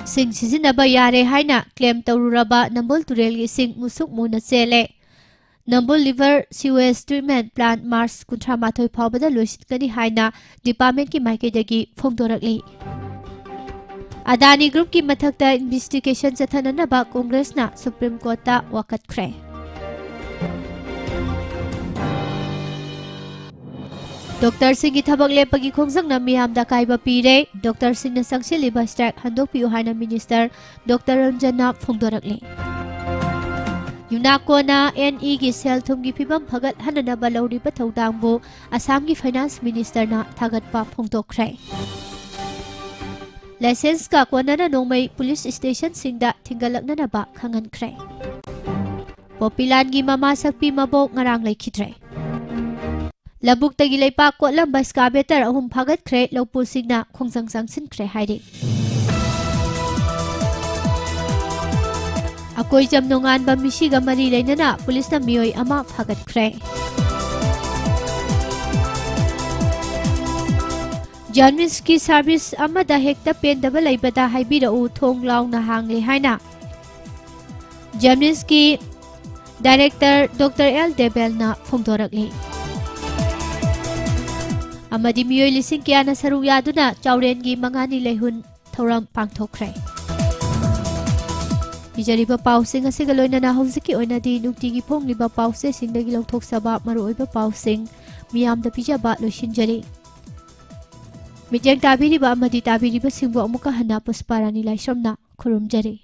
ꯏꯁꯤꯡ ꯁꯤꯖꯤꯟꯅꯕ ꯌꯥꯔꯦ ꯍꯥꯏꯅ ꯀ꯭ꯂꯦꯝ ꯇꯧꯔꯨꯔꯕ ꯅꯝꯕꯨꯜ ꯇꯨꯔꯦꯜꯒꯤ ꯏꯁꯤꯡ ꯃꯨꯁꯨꯛ ꯃꯨꯅ ꯆꯦꯜꯂꯦ꯫ ꯅꯝꯕꯨꯜ liver sewage treatment plant March ꯀꯨꯟꯊ꯭ꯔꯥ ꯃꯥꯊꯣꯏ ꯐꯥꯎꯕꯗ ꯂꯣꯏꯁꯤꯟꯒꯅꯤ ꯍꯥꯏꯅ ꯗꯤꯄꯥꯔꯠꯃꯦꯟꯠꯀꯤ ꯃꯥꯏꯀꯩꯗꯒꯤ ꯐꯣꯡꯗꯣꯔꯛꯂꯤ꯫ ꯑꯗꯥꯅꯤ ꯒ꯭ꯔꯨꯞꯀꯤ ꯃꯊꯛꯇ ꯏꯟꯚꯦꯁꯇꯤꯒꯦꯁꯟ ꯆꯠꯊꯅꯅꯕ ꯀꯣꯡꯒ꯭ꯔꯦꯁꯅ ꯁꯨꯄ꯭ꯔꯤꯝ ꯀꯣꯔꯠꯇ ꯋꯥꯀꯠꯈ꯭ꯔꯦ꯫ ꯗꯣꯛꯇꯔꯁꯤꯡꯒꯤ ꯊꯕꯛ ꯂꯦꯞꯄꯒꯤ ꯈꯣꯡꯖꯪꯅ ꯃꯤꯌꯥꯝꯗ ꯑꯀꯥꯏꯕ ꯄꯤꯔꯦ꯫ ꯗꯣꯛꯇꯔꯁꯤꯡꯅ ꯆꯪꯁꯤꯜꯂꯤꯕ ꯁ꯭ꯇ꯭ꯔꯥꯏꯛ ꯍꯟꯗꯣꯛꯄꯤꯌꯨ ꯍꯥꯏꯅ ꯃꯤꯅꯤꯁꯇꯔ ꯗꯣꯛꯇꯔ ꯔꯟꯖꯟꯅ ꯐꯣꯡꯗꯣꯔꯛꯂꯤ꯫ ꯌꯨꯅꯥꯀꯣꯅ ꯑꯦꯟ ꯏꯒꯤ ꯁꯦꯜ ꯊꯨꯝꯒꯤ ꯐꯤꯕꯝ ꯐꯒꯠꯍꯟꯅꯅꯕ ꯂꯧꯔꯤꯕ ꯊꯧꯗꯥꯡꯕꯨ ꯑꯁꯥꯝꯒꯤ ꯐꯥꯏꯅꯥꯟꯁ ꯃꯤꯅꯤꯁꯇꯔꯅ ꯊꯥꯒꯠꯄ ꯐꯣꯡꯗꯣꯛꯈ꯭ꯔꯦ꯫ ꯂꯥꯏꯁꯦꯟꯁꯀ ꯀꯣꯟꯅꯅ ꯅꯣꯡꯃꯩ ꯄꯨꯂꯤꯁ ꯁ꯭ꯇꯦꯁꯟꯁꯤꯡꯗ ꯊꯤꯡꯒꯠꯂꯛꯅꯅꯕ ꯈꯪꯍꯟꯈ꯭ꯔꯦ꯫ ꯄꯣꯄꯤꯂꯥꯟꯒꯤ ꯃꯃꯥ ꯁꯛꯄꯤ ꯃꯕꯣꯛ ꯉꯔꯥꯡ ꯂꯩꯈꯤꯗ꯭ꯔꯦ꯫ ꯂꯧꯕꯨꯛꯇꯒꯤ ꯂꯩꯕꯥꯛ ꯀꯣꯠꯂꯝꯕ ꯁ꯭ꯀꯥꯕꯦꯇꯔ ꯑꯍꯨꯝ ꯐꯥꯒꯠꯈ꯭ꯔꯦ, ꯂꯧꯄꯨꯁꯤꯡꯅ ꯈꯣꯡꯖꯪ ꯆꯪꯁꯤꯟꯈ꯭ꯔꯦ ꯍꯥꯏꯔꯤ꯫ ꯑꯀꯣꯏꯖꯝ ꯅꯣꯡꯉꯥꯟꯕ ꯃꯤꯁꯤꯒ ꯃꯔꯤ ꯂꯩꯅꯅ ꯄꯨꯂꯤꯁꯅ ꯃꯤꯑꯣꯏ ꯑꯃ ꯐꯥꯒꯠꯈ꯭ꯔꯦ꯫ ꯖꯔꯅꯦꯂꯤꯁꯀꯤ ꯁꯥꯔꯚꯤꯁ ꯑꯃꯗ ꯍꯦꯛꯇ ꯄꯦꯟꯗꯕ ꯂꯩꯕꯗ ꯍꯥꯏꯕꯤꯔꯛꯎ, ꯊꯣꯡ ꯂꯥꯎꯅ ꯍꯥꯡꯂꯤ ꯍꯥꯏꯅ ꯖꯔꯅꯦꯂꯤꯁꯀꯤ ꯗꯥꯏꯔꯦꯛꯇꯔ ꯗꯣꯛꯇꯔ ꯑꯦꯜ ꯗꯦꯕꯦꯜꯅ ꯐꯣꯡꯗꯣꯔꯛꯂꯤ꯫ ꯑꯃꯗꯤ ꯃꯤꯑꯣꯏ ꯂꯤꯁꯤꯡ ꯀꯌꯥꯅ ꯁꯔꯨꯛ ꯌꯥꯗꯨꯅ ꯆꯥꯎꯔꯦꯟꯒꯤ ꯃꯉꯥꯅꯤ ꯂꯩꯍꯨꯟ ꯊꯧꯔꯝ ꯄꯥꯡꯊꯣꯛꯈ꯭ꯔꯦ꯫ ꯄꯤꯖꯔꯤꯕ ꯄꯥꯎꯁꯤꯡ ꯑꯁꯤꯒ ꯂꯣꯏꯅꯅ ꯍꯧꯖꯤꯛꯀꯤ ꯑꯣꯏꯅꯗꯤ ꯅꯨꯡꯇꯤꯒꯤ ꯐꯣꯡꯂꯤꯕ ꯄꯥꯎꯆꯦꯁꯤꯡꯗꯒꯤ ꯂꯧꯊꯣꯛꯆꯕ ꯃꯔꯨꯑꯣꯏꯕ ꯄꯥꯎꯁꯤꯡ ꯃꯤꯌꯥꯝꯗ ꯄꯤꯖꯕ ꯂꯣꯏꯁꯤꯟꯖꯔꯤ꯫ ꯃꯤꯠꯌꯦꯡ ꯇꯥꯕꯤꯔꯤꯕ ꯑꯃꯗꯤ ꯇꯥꯕꯤꯔꯤꯕꯁꯤꯡꯕꯨ ꯑꯃꯨꯛꯀ ꯍꯟꯅ ꯄꯨꯁꯄꯥꯔꯥꯅꯤ ꯂꯥꯏꯁ꯭ꯔꯝꯅ ꯈꯨꯔꯨꯝꯖꯔꯤ꯫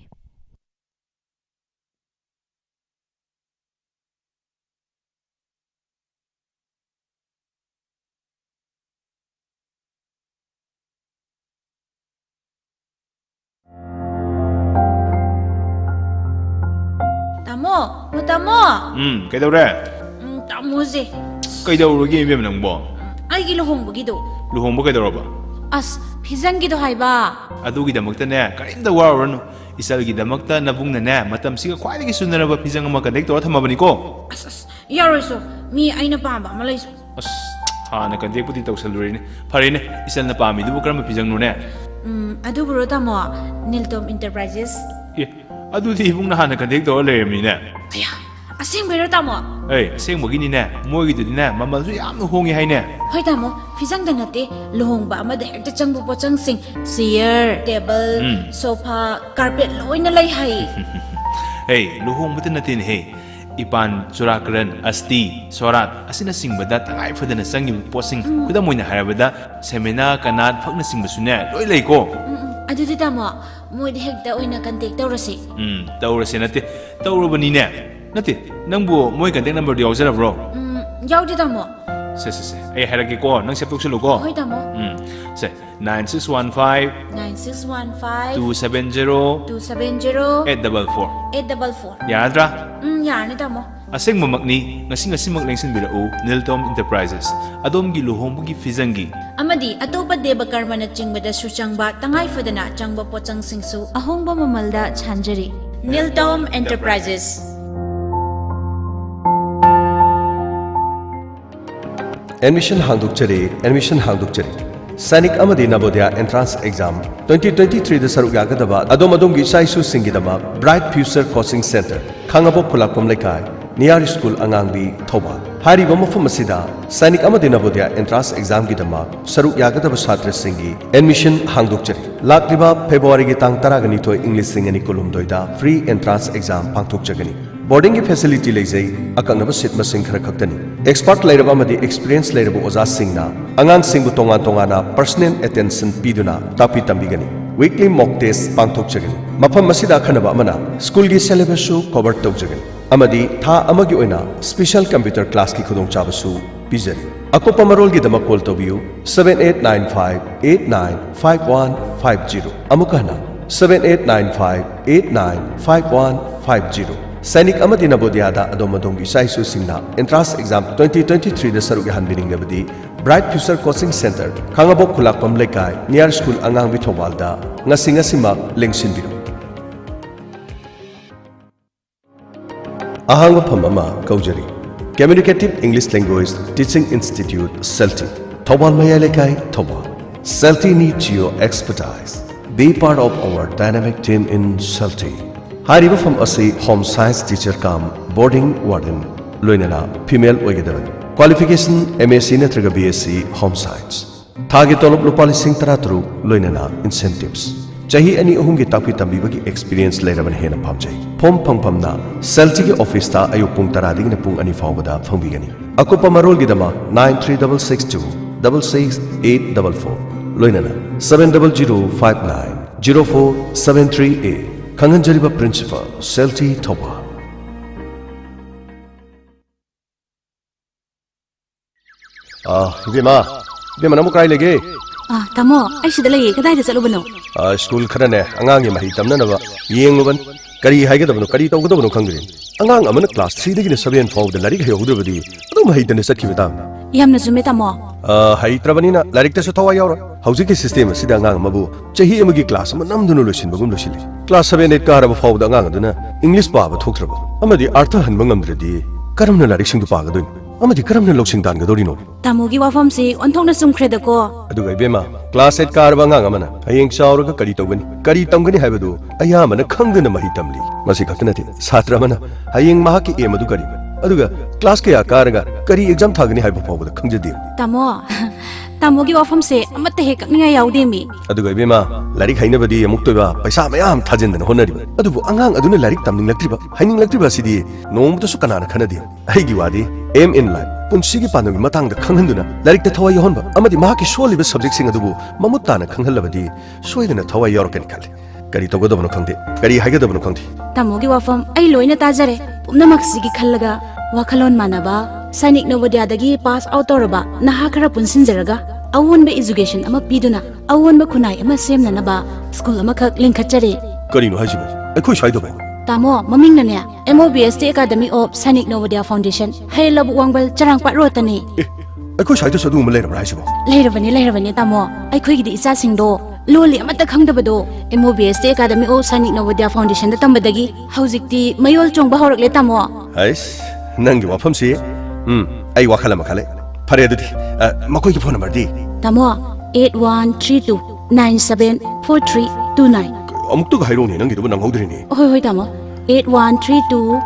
ꯇꯥꯃꯣ, ꯑꯣ ꯇꯥꯃꯣ꯫ ꯎꯝ, ꯀꯩꯗꯧꯔꯦ? ꯎꯝ, ꯇꯥꯃꯣꯁꯦ꯫ ꯀꯩꯗꯧꯔꯒꯦ ꯏꯕꯦꯝ ꯅꯪꯕꯣ? ꯎꯝ, ꯑꯩꯒꯤ ꯂꯨꯍꯣꯡꯕꯒꯤꯗꯣ꯫ ꯂꯨꯍꯣꯡꯕ ꯀꯩꯗꯧꯔꯕ? ꯑꯁ, ꯐꯤꯖꯪꯒꯤꯗꯣ ꯍꯥꯏꯕ꯫ ꯑꯗꯨꯒꯤꯗꯃꯛꯇꯅꯦ, ꯀꯔꯤꯝꯇ ꯋꯥꯔꯨꯔꯅꯨ꯫ ꯏꯆꯜꯒꯤꯗꯃꯛꯇ ꯅꯕꯨꯡꯅꯅꯦ, ꯃꯇꯝꯁꯤꯒ ꯈ꯭ꯋꯥꯏꯗꯒꯤ ꯆꯨꯅꯔꯕ ꯐꯤꯖꯪ ꯑꯃ ꯀꯟꯇꯦꯛ ꯇꯧꯔ ꯊꯝꯃꯕꯅꯤꯀꯣ꯫ ꯑꯁ, ꯑꯁ, ꯌꯥꯔꯣꯏꯁꯨ꯫ ꯃꯤ ꯑꯩꯅ ꯄꯥꯝꯕ ꯑꯃ ꯂꯩꯁꯨ꯫ ꯑꯁ, ꯍꯥꯟꯅ ꯀꯟꯇꯦꯛꯄꯨꯗꯤ ꯇꯧꯁꯜꯂꯨꯔꯦꯅꯦ꯫ ꯐꯔꯦꯅꯦ, ꯏꯆꯜꯅ ꯄꯥꯝꯃꯤꯗꯨꯕꯨ ꯀꯔꯝꯕ ꯐꯤꯖꯪꯅꯣꯅꯦ? ꯎꯝ, ꯑꯗꯨꯕꯨꯔꯣ ꯇꯥꯃꯣ? ꯅꯤꯜꯇꯣꯝ ꯏꯟꯇꯔꯄ꯭ꯔꯥꯏꯖꯦꯁ꯫ ꯑꯦ, ꯑꯗꯨꯗꯤ ꯏꯕꯨꯡꯅ ꯍꯥꯟꯅ ꯀꯟꯇꯦꯛ ꯇꯧꯔ ꯂꯩꯔꯝꯃꯤꯅꯦ꯫ ꯑꯌꯥ, ꯑꯁꯦꯡꯕꯩꯔꯣ ꯇꯥꯃꯣ? ꯑꯦ, ꯑꯁꯦꯡꯕꯒꯤꯅꯤꯅꯦ, ꯃꯣꯏꯒꯤꯗꯨꯗꯤꯅꯦ, ꯃꯃꯜꯁꯨ ꯌꯥꯝꯅ ꯍꯣꯡꯉꯤ ꯍꯥꯏꯅꯦ꯫ ꯍꯣꯏ ꯇꯥꯃꯣ, ꯐꯤꯖꯪꯗ ꯅꯠꯇꯦ, ꯂꯨꯍꯣꯡꯕ ꯑꯃꯗ ꯍꯦꯛꯇ ꯆꯪꯕ ꯄꯣꯠꯆꯪꯁꯤꯡ, ꯆꯤꯌꯔ, ꯇꯦꯕꯜ, ꯎꯝ꯫ ꯁꯣꯐꯥ, ꯀꯥꯔꯄꯦꯠ ꯂꯣꯏꯅ ꯂꯩ ꯍꯥꯏ꯫ ꯍꯦ, ꯂꯨꯍꯣꯡꯕꯗ ꯅꯠꯇꯦꯅꯦꯍꯦ, ꯏꯄꯥꯟ, ꯆꯨꯔꯥꯀꯔꯟ, ꯑꯁꯇꯤ, ꯁꯣꯔꯥꯠ ꯑꯁꯤꯅꯆꯤꯡꯕꯗ ꯇꯉꯥꯏ ꯐꯗꯅ ꯆꯪꯉꯤꯕ ꯄꯣꯠꯁꯤꯡ, ꯎꯝ꯫ ꯈꯨꯗꯝ ꯑꯣꯏꯅ ꯍꯥꯏꯔꯕꯗ, ꯁꯦꯃꯤꯅꯥ, ꯀꯅꯥꯠ, ꯐꯛꯅꯆꯤꯡꯕꯁꯨꯅꯦ, ꯂꯣꯏ ꯂꯩꯀꯣ꯫ ꯎꯝ, ꯎꯝ꯫ ꯑꯗꯨꯗꯤ ꯇꯥꯃꯣ, ꯃꯣꯏꯗ ꯍꯦꯛꯇ ꯑꯣꯏꯅ ꯀꯟꯇꯦꯛ ꯇꯧꯔꯁꯤ꯫ ꯎꯝ, ꯇꯧꯔꯁꯦ ꯅꯠꯇꯦ, ꯇꯧꯔꯕꯅꯤꯅꯦ꯫ ꯅꯠꯇꯦ, ꯅꯪꯕꯨ ꯃꯣꯏ contact numberꯗꯨ ꯌꯥꯎꯖꯔꯕ꯭ꯔꯣ? ꯎꯝ, ꯌꯥꯎꯗꯦ ꯇꯥꯃꯣ꯫ ꯁꯦ ꯁꯦ ꯁꯦ, ꯑꯩ ꯍꯥꯏꯔꯛꯀꯦꯀꯣ, ꯅꯪ save ꯇꯧꯁꯜꯂꯨꯀꯣ꯫ ꯍꯣꯏ ꯇꯥꯃꯣ꯫ ꯎꯝ, ꯁꯦ, nine six one five nine six one five two seven zero two seven zero eight double four. eight double four꯫ ꯌꯥꯔꯗ꯭ꯔꯥ? ꯎꯝ, ꯌꯥꯔꯅꯤ ꯇꯥꯃꯣ꯫ ꯑꯁꯦꯡꯕꯃꯛꯅꯤ, ꯉꯁꯤ ꯉꯁꯤꯃꯛ ꯂꯦꯡꯁꯤꯟꯕꯤꯔꯛꯎ, ꯅꯤꯜꯇꯣꯝ Enterprises꯫ ꯑꯗꯣꯝꯒꯤ ꯂꯨꯍꯣꯡꯕꯒꯤ ꯐꯤꯖꯪꯒꯤ ꯑꯃꯗꯤ ꯑꯇꯣꯞꯄ ꯗꯦꯕ ꯀꯔꯃꯅꯆꯤꯡꯕꯗꯁꯨ ꯆꯪꯕ ꯇꯉꯥꯏ ꯐꯗꯅ ꯆꯪꯕ ꯄꯣꯠꯆꯪꯁꯤꯡꯁꯨ ꯑꯍꯣꯡꯕ ꯃꯃꯜꯗ ꯁꯥꯟꯖꯔꯤ꯫ ꯅꯤꯜꯇꯣꯝ Enterprises꯫ Admission ꯍꯥꯡꯗꯣꯛꯆꯔꯤ, admission ꯍꯥꯡꯗꯣꯛꯆꯔꯤ꯫ ꯁꯥꯏꯅꯤꯛ ꯑꯃꯗꯤ ꯅꯕꯣꯗꯤꯌꯥ entrance exam twenty twenty threeꯗ ꯁꯔꯨꯛ ꯌꯥꯒꯗꯕ ꯑꯗꯣꯝ ꯑꯗꯣꯝꯒꯤ ꯏꯆꯥ ꯏꯁꯨꯁꯤꯡꯒꯤꯗꯃꯛ Bright Future Coaching Centre, ꯈꯥꯉꯕꯣꯛ ꯈꯨꯂꯥꯛꯄꯝ ꯂꯩꯀꯥꯏ, ꯅꯤꯌꯥꯔ ꯁ꯭ꯀꯨꯜ ꯑꯉꯥꯡꯕꯤ, ꯊꯧꯕꯥꯜ꯫ ꯍꯥꯏꯔꯤꯕ ꯃꯐꯝ ꯑꯁꯤꯗ ꯁꯥꯏꯅꯤꯛ ꯑꯃꯗꯤ ꯅꯕꯣꯗꯤꯌꯥ entrance examꯒꯤꯗꯃꯛ ꯁꯔꯨꯛ ꯌꯥꯒꯗꯕ ꯁꯥꯇ꯭ꯔꯁꯤꯡꯒꯤ admission ꯍꯥꯡꯗꯣꯛꯆꯔꯤ꯫ ꯂꯥꯛꯂꯤꯕ ꯐꯦꯕ꯭ꯔꯨꯋꯥꯔꯤꯒꯤ ꯇꯥꯡ ꯇꯔꯥꯒ ꯅꯤꯊꯣꯏ, ꯏꯪ ꯂꯤꯁꯤꯡ ꯑꯅꯤ ꯀꯨꯟꯍꯨꯝꯗꯣꯏꯗ free entrance exam ꯄꯥꯡꯊꯣꯛꯆꯒꯅꯤ꯫ Boardingꯒꯤ facility ꯂꯩꯖꯩ, ꯑꯀꯛꯅꯕ seat ꯃꯁꯤꯡ ꯈꯔ ꯈꯛꯇꯅꯤ꯫ Expert ꯂꯩꯔꯕ ꯑꯃꯗꯤ experience ꯂꯩꯔꯕ ꯑꯣꯖꯥꯁꯤꯡꯅ ꯑꯉꯥꯡꯁꯤꯡꯕꯨ ꯇꯣꯉꯥꯟ ꯇꯣꯉꯥꯟꯅ personal attention ꯄꯤꯗꯨꯅ ꯇꯥꯛꯄꯤ ꯇꯝꯕꯤꯒꯅꯤ꯫ Weekly mock test ꯄꯥꯡꯊꯣꯛꯆꯒꯅꯤ꯫ ꯃꯐꯝ ꯑꯁꯤꯗ ꯑꯈꯟꯅꯕ ꯑꯃꯅ ꯁ꯭ꯀꯨꯜꯒꯤ syllabusꯁꯨ cover ꯇꯧꯖꯒꯅꯤ ꯑꯃꯗꯤ ꯊꯥ ꯑꯃꯒꯤ ꯑꯣꯏꯅ special computer classꯀꯤ ꯈꯨꯗꯣꯡꯆꯥꯕꯁꯨ ꯄꯤꯖꯔꯤ꯫ ꯑꯀꯨꯞꯄ ꯃꯔꯣꯜꯒꯤꯗꯃꯛ call ꯇꯧꯕꯤꯌꯨ seven eight nine five eight nine five one five zero꯫ ꯑꯃꯨꯛ ꯍꯟꯅ, seven eight nine five eight nine five one five zero꯫ Sainik ꯑꯃꯗꯤ ꯅꯕꯣꯗꯤꯌꯥꯗ ꯑꯗꯣꯝ ꯑꯗꯣꯝꯒꯤ ꯏꯆꯥ ꯏꯁꯨꯁꯤꯡꯅ entrance exam twenty twenty threeꯗ ꯁꯔꯨꯛ ꯌꯥꯍꯟꯕꯤꯅꯤꯡꯂꯕꯗꯤ Bright Future Coaching Centre, ꯈꯥꯉꯕꯣꯛ ꯈꯨꯂꯥꯛꯄꯝ ꯂꯩꯀꯥꯏ, near school ꯑꯉꯥꯡꯕꯤ ꯊꯧꯕꯥꯜꯗ ꯉꯁꯤ ꯉꯁꯤꯃꯛ ꯂꯦꯡꯁꯤꯟꯕꯤꯔꯨ꯫ ꯑꯍꯥꯡꯕ ꯐꯝ ꯑꯃ ꯀꯧꯖꯔꯤ꯫ Communicative English Language Teaching Institute, ꯁꯦꯜꯇꯤ, Thoubal ꯃꯌꯥꯏ ꯂꯩꯀꯥꯏ, Thoubal. ꯁꯦꯜꯇꯤ needs your expertise. Be part of our dynamic team in ꯁꯦꯜꯇꯤ꯫ ꯍꯥꯏꯔꯤꯕ ꯐꯝ ꯑꯁꯤ Home Science teacher cum boarding warden, ꯂꯣꯏꯅꯅ female ꯑꯣꯏꯒꯗꯕꯅꯤ꯫ Qualification M S C ꯅꯠꯇ꯭ꯔꯒ B S C Home Science꯫ ꯊꯥꯒꯤ ꯇꯣꯂꯣꯞ ꯂꯨꯄꯥ ꯂꯤꯁꯤꯡ ꯇꯔꯥ ꯇꯔꯨꯛ, ꯂꯣꯏꯅꯅ incentives꯫ ꯆꯍꯤ ꯑꯅꯤ ꯑꯍꯨꯝꯒꯤ ꯇꯥꯛꯄꯤ ꯇꯝꯕꯤꯕꯒꯤ experience ꯂꯩꯔꯕꯅ ꯍꯦꯟꯅ ꯄꯥꯝꯖꯩ꯫ Form ꯐꯪꯐꯝꯅ ꯁꯦꯜꯇꯤꯒꯤ officeꯇ ꯑꯌꯨꯛ ꯄꯨꯡ ꯇꯔꯥꯗꯒꯤꯅ ꯄꯨꯡ ꯑꯅꯤ ꯐꯥꯎꯕꯗ ꯐꯪꯕꯤꯒꯅꯤ꯫ ꯑꯀꯨꯞꯄ ꯃꯔꯣꯜꯒꯤꯗꯃꯛ nine three double six two double six eight double four, ꯂꯣꯏꯅꯅ seven double zero five nine zero four seven three eight꯫ ꯈꯪꯍꯟꯖꯔꯤꯕ principal, ꯁꯦꯜꯇꯤ, Thoubal. ꯑꯥ, ꯏꯕꯦꯝꯃ, ꯏꯕꯦꯝꯃ, ꯅꯪꯕꯨ ꯀꯥꯏ ꯂꯩꯒꯦ? ꯑꯥ, ꯇꯥꯃꯣ, ꯑꯩ ꯁꯤꯗ ꯂꯩꯌꯦ꯫ ꯀꯗꯥꯏꯗ ꯆꯠꯂꯨꯕꯅꯣ? ꯑꯥ, ꯁ꯭ꯀꯨꯜ ꯈꯔꯅꯦ, ꯑꯉꯥꯡꯒꯤ ꯃꯍꯩ ꯇꯝꯅꯅꯕ ꯌꯦꯡꯉꯨꯕꯅꯤ꯫ ꯀꯔꯤ ꯍꯥꯏꯒꯗꯕꯅꯣ, ꯀꯔꯤ ꯇꯧꯒꯗꯕꯅꯣ ꯈꯪꯗ꯭ꯔꯦ꯫ ꯑꯉꯥꯡ ꯑꯃꯅ ꯀ꯭ꯂꯥꯁ ꯊ꯭ꯔꯤꯗꯒꯤꯅ ꯁꯚꯦꯟ ꯐꯥꯎꯕꯗ ꯂꯥꯏꯔꯤꯛ ꯍꯩꯍꯧꯗ꯭ꯔꯕꯗꯤ ꯑꯗꯨꯝ ꯍꯩꯇꯅ ꯆꯠꯈꯤꯕ ꯇꯥꯕꯅꯤ꯫ ꯌꯥꯝꯅ ꯆꯨꯝꯃꯦ, ꯇꯥꯃꯣ꯫ ꯑꯥ, ꯍꯩꯇ꯭ꯔꯕꯅꯤꯅ ꯂꯥꯏꯔꯤꯛꯇꯁꯨ ꯊꯋꯥꯏ ꯌꯥꯎꯔꯣꯏ꯫ ꯍꯧꯖꯤꯛꯀꯤ ꯁꯤꯁꯇꯦꯝ ꯑꯁꯤꯗ ꯑꯉꯥꯡ ꯑꯃꯕꯨ ꯆꯍꯤ ꯑꯃꯒꯤ ꯀ꯭ꯂꯥꯁ ꯑꯃ ꯅꯝꯗꯨꯅ ꯂꯣꯏꯁꯤꯟꯕꯒꯨꯝ ꯂꯣꯏꯁꯤꯜꯂꯤ꯫ ꯀ꯭ꯂꯥꯁ ꯁꯚꯦꯟ ꯑꯩꯠ ꯀꯥꯔꯕ ꯐꯥꯎꯕꯗ ꯑꯉꯥꯡ ꯑꯗꯨꯅ ꯏꯪꯂꯤꯁ ꯄꯥꯕ ꯊꯣꯛꯇ꯭ꯔꯕ ꯑꯃꯗꯤ ꯑꯥꯔꯊ ꯍꯟꯕ ꯉꯝꯗ꯭ꯔꯗꯤ ꯀꯔꯝꯅ ꯂꯥꯏꯔꯤꯛꯁꯤꯡꯗꯨ ꯄꯥꯒꯗꯣꯏꯅꯣ? ꯑꯃꯗꯤ ꯀꯔꯝꯅ ꯂꯧꯁꯤꯡ ꯇꯥꯟꯒꯗꯧꯔꯤꯅꯣ? ꯇꯥꯃꯣꯒꯤ ꯋꯥꯐꯝꯁꯤ ꯑꯣꯟꯊꯣꯛꯅ ꯆꯨꯝꯈ꯭ꯔꯦꯗꯀꯣ꯫ ꯑꯗꯨꯒ ꯏꯕꯦꯝꯃ, ꯀ꯭ꯂꯥꯁ ꯑꯩꯠ ꯀꯥꯔꯕ ꯑꯉꯥꯡ ꯑꯃꯅ ꯍꯌꯦꯡ ꯆꯥꯎꯔꯒ ꯀꯔꯤ ꯇꯧꯒꯅꯤ, ꯀꯔꯤ ꯇꯝꯒꯅꯤ ꯍꯥꯏꯕꯗꯨ ꯑꯌꯥꯝꯕꯅ ꯈꯪꯗꯅ ꯃꯍꯩ ꯇꯝꯂꯤ꯫ ꯃꯁꯤ ꯈꯛꯇ ꯅꯠꯇꯦ, ꯁꯥꯇ꯭ꯔ ꯑꯃꯅ ꯍꯌꯦꯡ ꯃꯍꯥꯛꯀꯤ ꯑꯦꯝ ꯑꯗꯨ ꯀꯔꯤ, ꯑꯗꯨꯒ ꯀ꯭ꯂꯥꯁ ꯀꯌꯥ ꯀꯥꯔꯒ ꯀꯔꯤ ꯑꯦꯛꯖꯥꯝ ꯊꯥꯒꯅꯤ ꯍꯥꯏꯕ ꯐꯥꯎꯕꯗ ꯈꯪꯖꯗꯦ꯫ ꯇꯥꯃꯣ, ꯇꯥꯃꯣꯒꯤ ꯋꯥꯐꯝꯁꯦ ꯑꯃꯠꯇ ꯍꯦꯛ ꯀꯛꯅꯤꯡꯉꯥꯏ ꯌꯥꯎꯗꯦꯃꯤ꯫ ꯑꯗꯨꯒ ꯏꯕꯦꯝꯃ, ꯂꯥꯏꯔꯤꯛ ꯍꯩꯅꯕꯗꯤ ꯑꯃꯨꯛꯇꯣꯏꯕ ꯄꯩꯁꯥ ꯃꯌꯥꯝ ꯊꯥꯖꯤꯟꯗꯅ ꯍꯣꯠꯅꯔꯤꯕ, ꯑꯗꯨꯕꯨ ꯑꯉꯥꯡ ꯑꯗꯨꯅ ꯂꯥꯏꯔꯤꯛ ꯇꯝꯅꯤꯡꯂꯛꯇ꯭ꯔꯤꯕ, ꯍꯩꯅꯤꯡꯂꯛꯇ꯭ꯔꯤꯕ ꯑꯁꯤꯗꯤ ꯅꯣꯡꯃꯇꯁꯨ ꯀꯅꯥꯅ ꯈꯟꯅꯗꯦ꯫ ꯑꯩꯒꯤ ꯋꯥꯗꯤ aim in life, ꯄꯨꯟꯁꯤꯒꯤ ꯄꯥꯟꯗꯝꯒꯤ ꯃꯇꯥꯡꯗ ꯈꯪꯍꯟꯗꯨꯅ ꯂꯥꯏꯔꯤꯛꯇ ꯊꯋꯥꯏ ꯌꯥꯎꯍꯟꯕ ꯑꯃꯗꯤ ꯃꯍꯥꯛꯀꯤ ꯁꯣꯜꯂꯤꯕ ꯁꯕꯖꯦꯛꯁꯤꯡ ꯑꯗꯨꯕꯨ ꯃꯃꯨꯠ ꯇꯥꯅ ꯈꯪꯍꯜꯂꯕꯗꯤ ꯁꯣꯏꯗꯅ ꯊꯋꯥꯏ ꯌꯥꯎꯔꯛꯀꯅꯤ ꯈꯜꯂꯤ꯫ ꯀꯔꯤ ꯇꯧꯒꯗꯕꯅꯣ ꯈꯪꯗꯦ, ꯀꯔꯤ ꯍꯥꯏꯒꯗꯕꯅꯣ ꯈꯪꯗꯦ꯫ ꯇꯥꯃꯣꯒꯤ ꯋꯥꯐꯝ ꯑꯩ ꯂꯣꯏꯅ ꯇꯥꯖꯔꯦ꯫ ꯄꯨꯝꯅꯃꯛꯁꯤꯒꯤ ꯈꯜꯂꯒ ꯋꯥꯈꯜꯂꯣꯟ ꯃꯥꯟꯅꯕ ꯁꯥꯏꯅꯤꯛ ꯅꯣꯕꯣꯗꯤꯌꯥꯗꯒꯤ ꯄꯥꯁ ꯑꯥꯎꯠ ꯇꯧꯔꯕ ꯅꯍꯥ ꯈꯔ ꯄꯨꯟꯁꯤꯟꯖꯔꯒ ꯑꯑꯣꯟꯕ ꯏꯖꯨꯀꯦꯁꯟ ꯑꯃ ꯄꯤꯗꯨꯅ ꯑꯑꯣꯟꯕ ꯈꯨꯟꯅꯥꯏ ꯑꯃ ꯁꯦꯝꯅꯅꯕ ꯁ꯭ꯀꯨꯜ ꯑꯃꯈꯛ ꯂꯤꯡꯈꯠꯆꯔꯦ꯫ ꯀꯔꯤꯅꯣ ꯍꯥꯏꯁꯤꯕꯣ? ꯑꯩꯈꯣꯏ ꯁ꯭ꯋꯥꯏꯗꯕꯣ? ꯇꯥꯃꯣ, ꯃꯃꯤꯡꯅꯅꯦ, M O B S T Academy of Sainik Navodaya Foundation, ꯍꯌꯦꯜ ꯂꯧꯕꯨꯛ ꯋꯥꯡꯕꯜ ꯆꯔꯥꯡꯄꯥꯠ ꯔꯣꯗꯇꯅꯦ꯫ ꯑꯦ, ꯑꯩꯈꯣꯏ ꯁ꯭ꯋꯥꯏꯗꯁꯨ ꯑꯗꯨꯒꯨꯝꯕ ꯂꯩꯔꯕ꯭ꯔꯥ ꯍꯥꯏꯁꯤꯕꯣ? ꯂꯩꯔꯕꯅꯦ, ꯂꯩꯔꯕꯅꯦ, ꯇꯥꯃꯣ꯫ ꯑꯩꯈꯣꯏꯒꯤꯗꯤ ꯏꯆꯥꯁꯤꯡꯗꯣ ꯂꯣꯜꯂꯤ ꯑꯃꯠꯇ ꯈꯪꯗꯕꯗꯣ M O B S T Academy of Sainik Navodaya Foundationꯗ ꯇꯝꯕꯗꯒꯤ ꯍꯧꯖꯤꯛꯇꯤ ꯃꯌꯣꯜ ꯆꯣꯡꯕ ꯍꯧꯔꯛꯂꯦ, ꯇꯥꯃꯣ꯫ ꯍꯩꯁ, ꯅꯪꯒꯤ ꯋꯥꯐꯝꯁꯤ, ꯎꯝ, ꯑꯩ ꯋꯥꯈꯜ ꯑꯃ ꯈꯜꯂꯦ꯫ ꯐꯔꯦ ꯑꯗꯨꯗꯤ, ꯑ, ꯃꯈꯣꯏꯒꯤ ꯐꯣꯟ ꯅꯝꯕꯔꯗꯤ? ꯇꯥꯃꯣ, eight one three two nine seven four three two nine꯫ ꯑꯃꯨꯛꯇꯒ ꯍꯥꯏꯔꯛꯎꯅꯦ, ꯅꯪꯒꯤꯗꯨꯕꯨ ꯅꯪꯍꯧꯗ꯭ꯔꯦꯅꯦ꯫ ꯍꯣꯏ, ꯍꯣꯏ, ꯇꯥꯃꯣ꯫ Eight one three two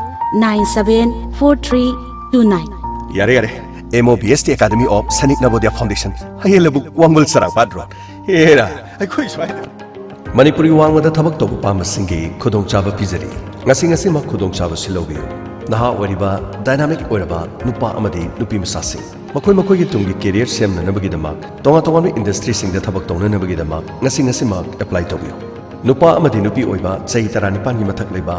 nine seven four three two nine꯫ ꯌꯥꯔꯦ, ꯌꯥꯔꯦ꯫ M O B S T Academy of Sainik Navodaya Foundation, ꯍꯌꯦꯜ ꯂꯧꯕꯨꯛ ꯋꯥꯡꯕꯜ ꯆꯔꯥꯡꯄꯥꯠ road. ꯍꯦꯔꯥ, ꯑꯩꯈꯣꯏ ꯁ꯭ꯋꯥꯏꯗ꯫ ꯃꯅꯤꯄꯨꯔꯒꯤ ꯋꯥꯡꯃꯗ ꯊꯕꯛ ꯇꯧꯕ ꯄꯥꯝꯕꯁꯤꯡꯒꯤ ꯈꯨꯗꯣꯡꯆꯥꯕ ꯄꯤꯖꯔꯤ꯫ ꯉꯁꯤ ꯉꯁꯤꯃꯛ ꯈꯨꯗꯣꯡꯆꯥꯕꯁꯤ ꯂꯧꯕꯤꯌꯨ꯫ ꯅꯍꯥ ꯑꯣꯏꯔꯤꯕ, ꯗꯥꯏꯅꯥꯃꯤꯛ ꯑꯣꯏꯔꯕ ꯅꯨꯄꯥ ꯑꯃꯗꯤ ꯅꯨꯄꯤ ꯃꯆꯥꯁꯤꯡ, ꯃꯈꯣꯏ ꯃꯈꯣꯏꯒꯤ ꯇꯨꯡꯒꯤ ꯀꯦꯔꯤꯌꯔ ꯁꯦꯝꯅꯅꯕꯒꯤꯗꯃꯛ, ꯇꯣꯉꯥꯟ ꯇꯣꯉꯥꯟꯕ ꯏꯟꯗꯁꯇ꯭ꯔꯤꯁꯤꯡꯗ ꯊꯕꯛ ꯇꯧꯅꯅꯕꯒꯤꯗꯃꯛ ꯉꯁꯤ ꯉꯁꯤꯃꯛ ꯑꯦꯄ꯭ꯂꯥꯏ ꯇꯧꯕꯤꯌꯨ꯫ ꯅꯨꯄꯥ ꯑꯃꯗꯤ ꯅꯨꯄꯤ ꯑꯣꯏꯕ, ꯆꯍꯤ ꯇꯔꯥꯅꯤꯄꯥꯟꯒꯤ ꯃꯊꯛ ꯂꯩꯕ,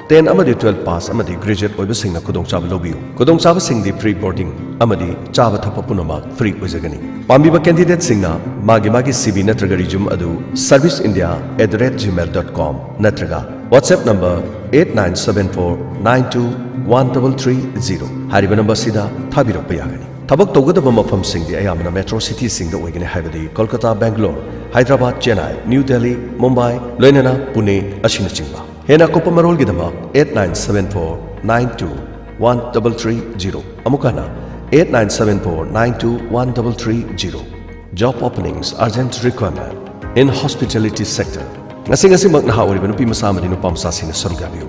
ꯇꯦꯟ ꯑꯃꯗꯤ ꯇꯨꯋꯦꯜꯐ ꯄꯥꯁ ꯑꯃꯗꯤ ꯒ꯭ꯔꯦꯖꯨꯑꯦꯠ ꯑꯣꯏꯕꯁꯤꯡꯅ ꯈꯨꯗꯣꯡꯆꯥꯕ ꯂꯧꯕꯤꯌꯨ꯫ ꯈꯨꯗꯣꯡꯆꯥꯕꯁꯤꯡꯗꯤ ꯐ꯭ꯔꯤ ꯕꯣꯔꯗꯤꯡ ꯑꯃꯗꯤ ꯆꯥꯕ ꯊꯛꯄ ꯄꯨꯝꯅꯃꯛ ꯐ꯭ꯔꯤ ꯑꯣꯏꯖꯒꯅꯤ꯫ ꯄꯥꯝꯕꯤꯕ ꯀꯦꯟꯗꯤꯗꯦꯠꯁꯤꯡꯅ ꯃꯥꯒꯤ ꯃꯥꯒꯤ ꯁꯤ ꯚꯤ ꯅꯠꯇ꯭ꯔꯒ ꯔꯤꯖ꯭ꯌꯨꯝ ꯑꯗꯨ service india at the rate gmail dot com ꯅꯠꯇ꯭ꯔꯒ WhatsApp number eight nine seven four nine two one double three zero ꯍꯥꯏꯔꯤꯕ ꯅꯝꯕꯔꯁꯤꯗ ꯊꯥꯕꯤꯔꯛꯄ ꯌꯥꯒꯅꯤ꯫ ꯊꯕꯛ ꯇꯧꯒꯗꯕ ꯃꯐꯝꯁꯤꯡꯗꯤ ꯑꯌꯥꯝꯕꯅ ꯃꯦꯇ꯭ꯔꯣ ꯁꯤꯇꯤꯁꯤꯡꯗ ꯑꯣꯏꯒꯅꯤ, ꯍꯥꯏꯕꯗꯤ ꯀꯣꯜꯀꯇꯥ, ꯕꯦꯡꯒ꯭ꯂꯣꯔ, ꯍꯥꯏꯗ꯭ꯔꯕꯥꯗ, ꯆꯦꯟꯅꯥꯏ, ꯅ꯭ꯌꯨ ꯗꯦꯜꯂꯤ, ꯃꯨꯝꯕꯥꯏ, ꯂꯣꯏꯅꯅ ꯄꯨꯅꯦ ꯑꯁꯤꯅꯆꯤꯡꯕ꯫ ꯍꯦꯟꯅ ꯑꯀꯨꯞꯄ ꯃꯔꯣꯜꯒꯤꯗꯃꯛ eight nine seven four nine two one double three zero, ꯑꯃꯨꯛ ꯍꯟꯅ eight nine seven four nine two one double three zero꯫ Job openings, urgent requirement in hospitality sector꯫ ꯉꯁꯤ ꯉꯁꯤꯃꯛ ꯅꯍꯥ ꯑꯣꯏꯔꯤꯕ ꯅꯨꯄꯤ ꯃꯆꯥ ꯑꯃꯗꯤ ꯅꯨꯄꯥ ꯃꯆꯥꯁꯤꯡꯅ ꯁꯔꯨꯛ ꯌꯥꯕꯤꯌꯨ꯫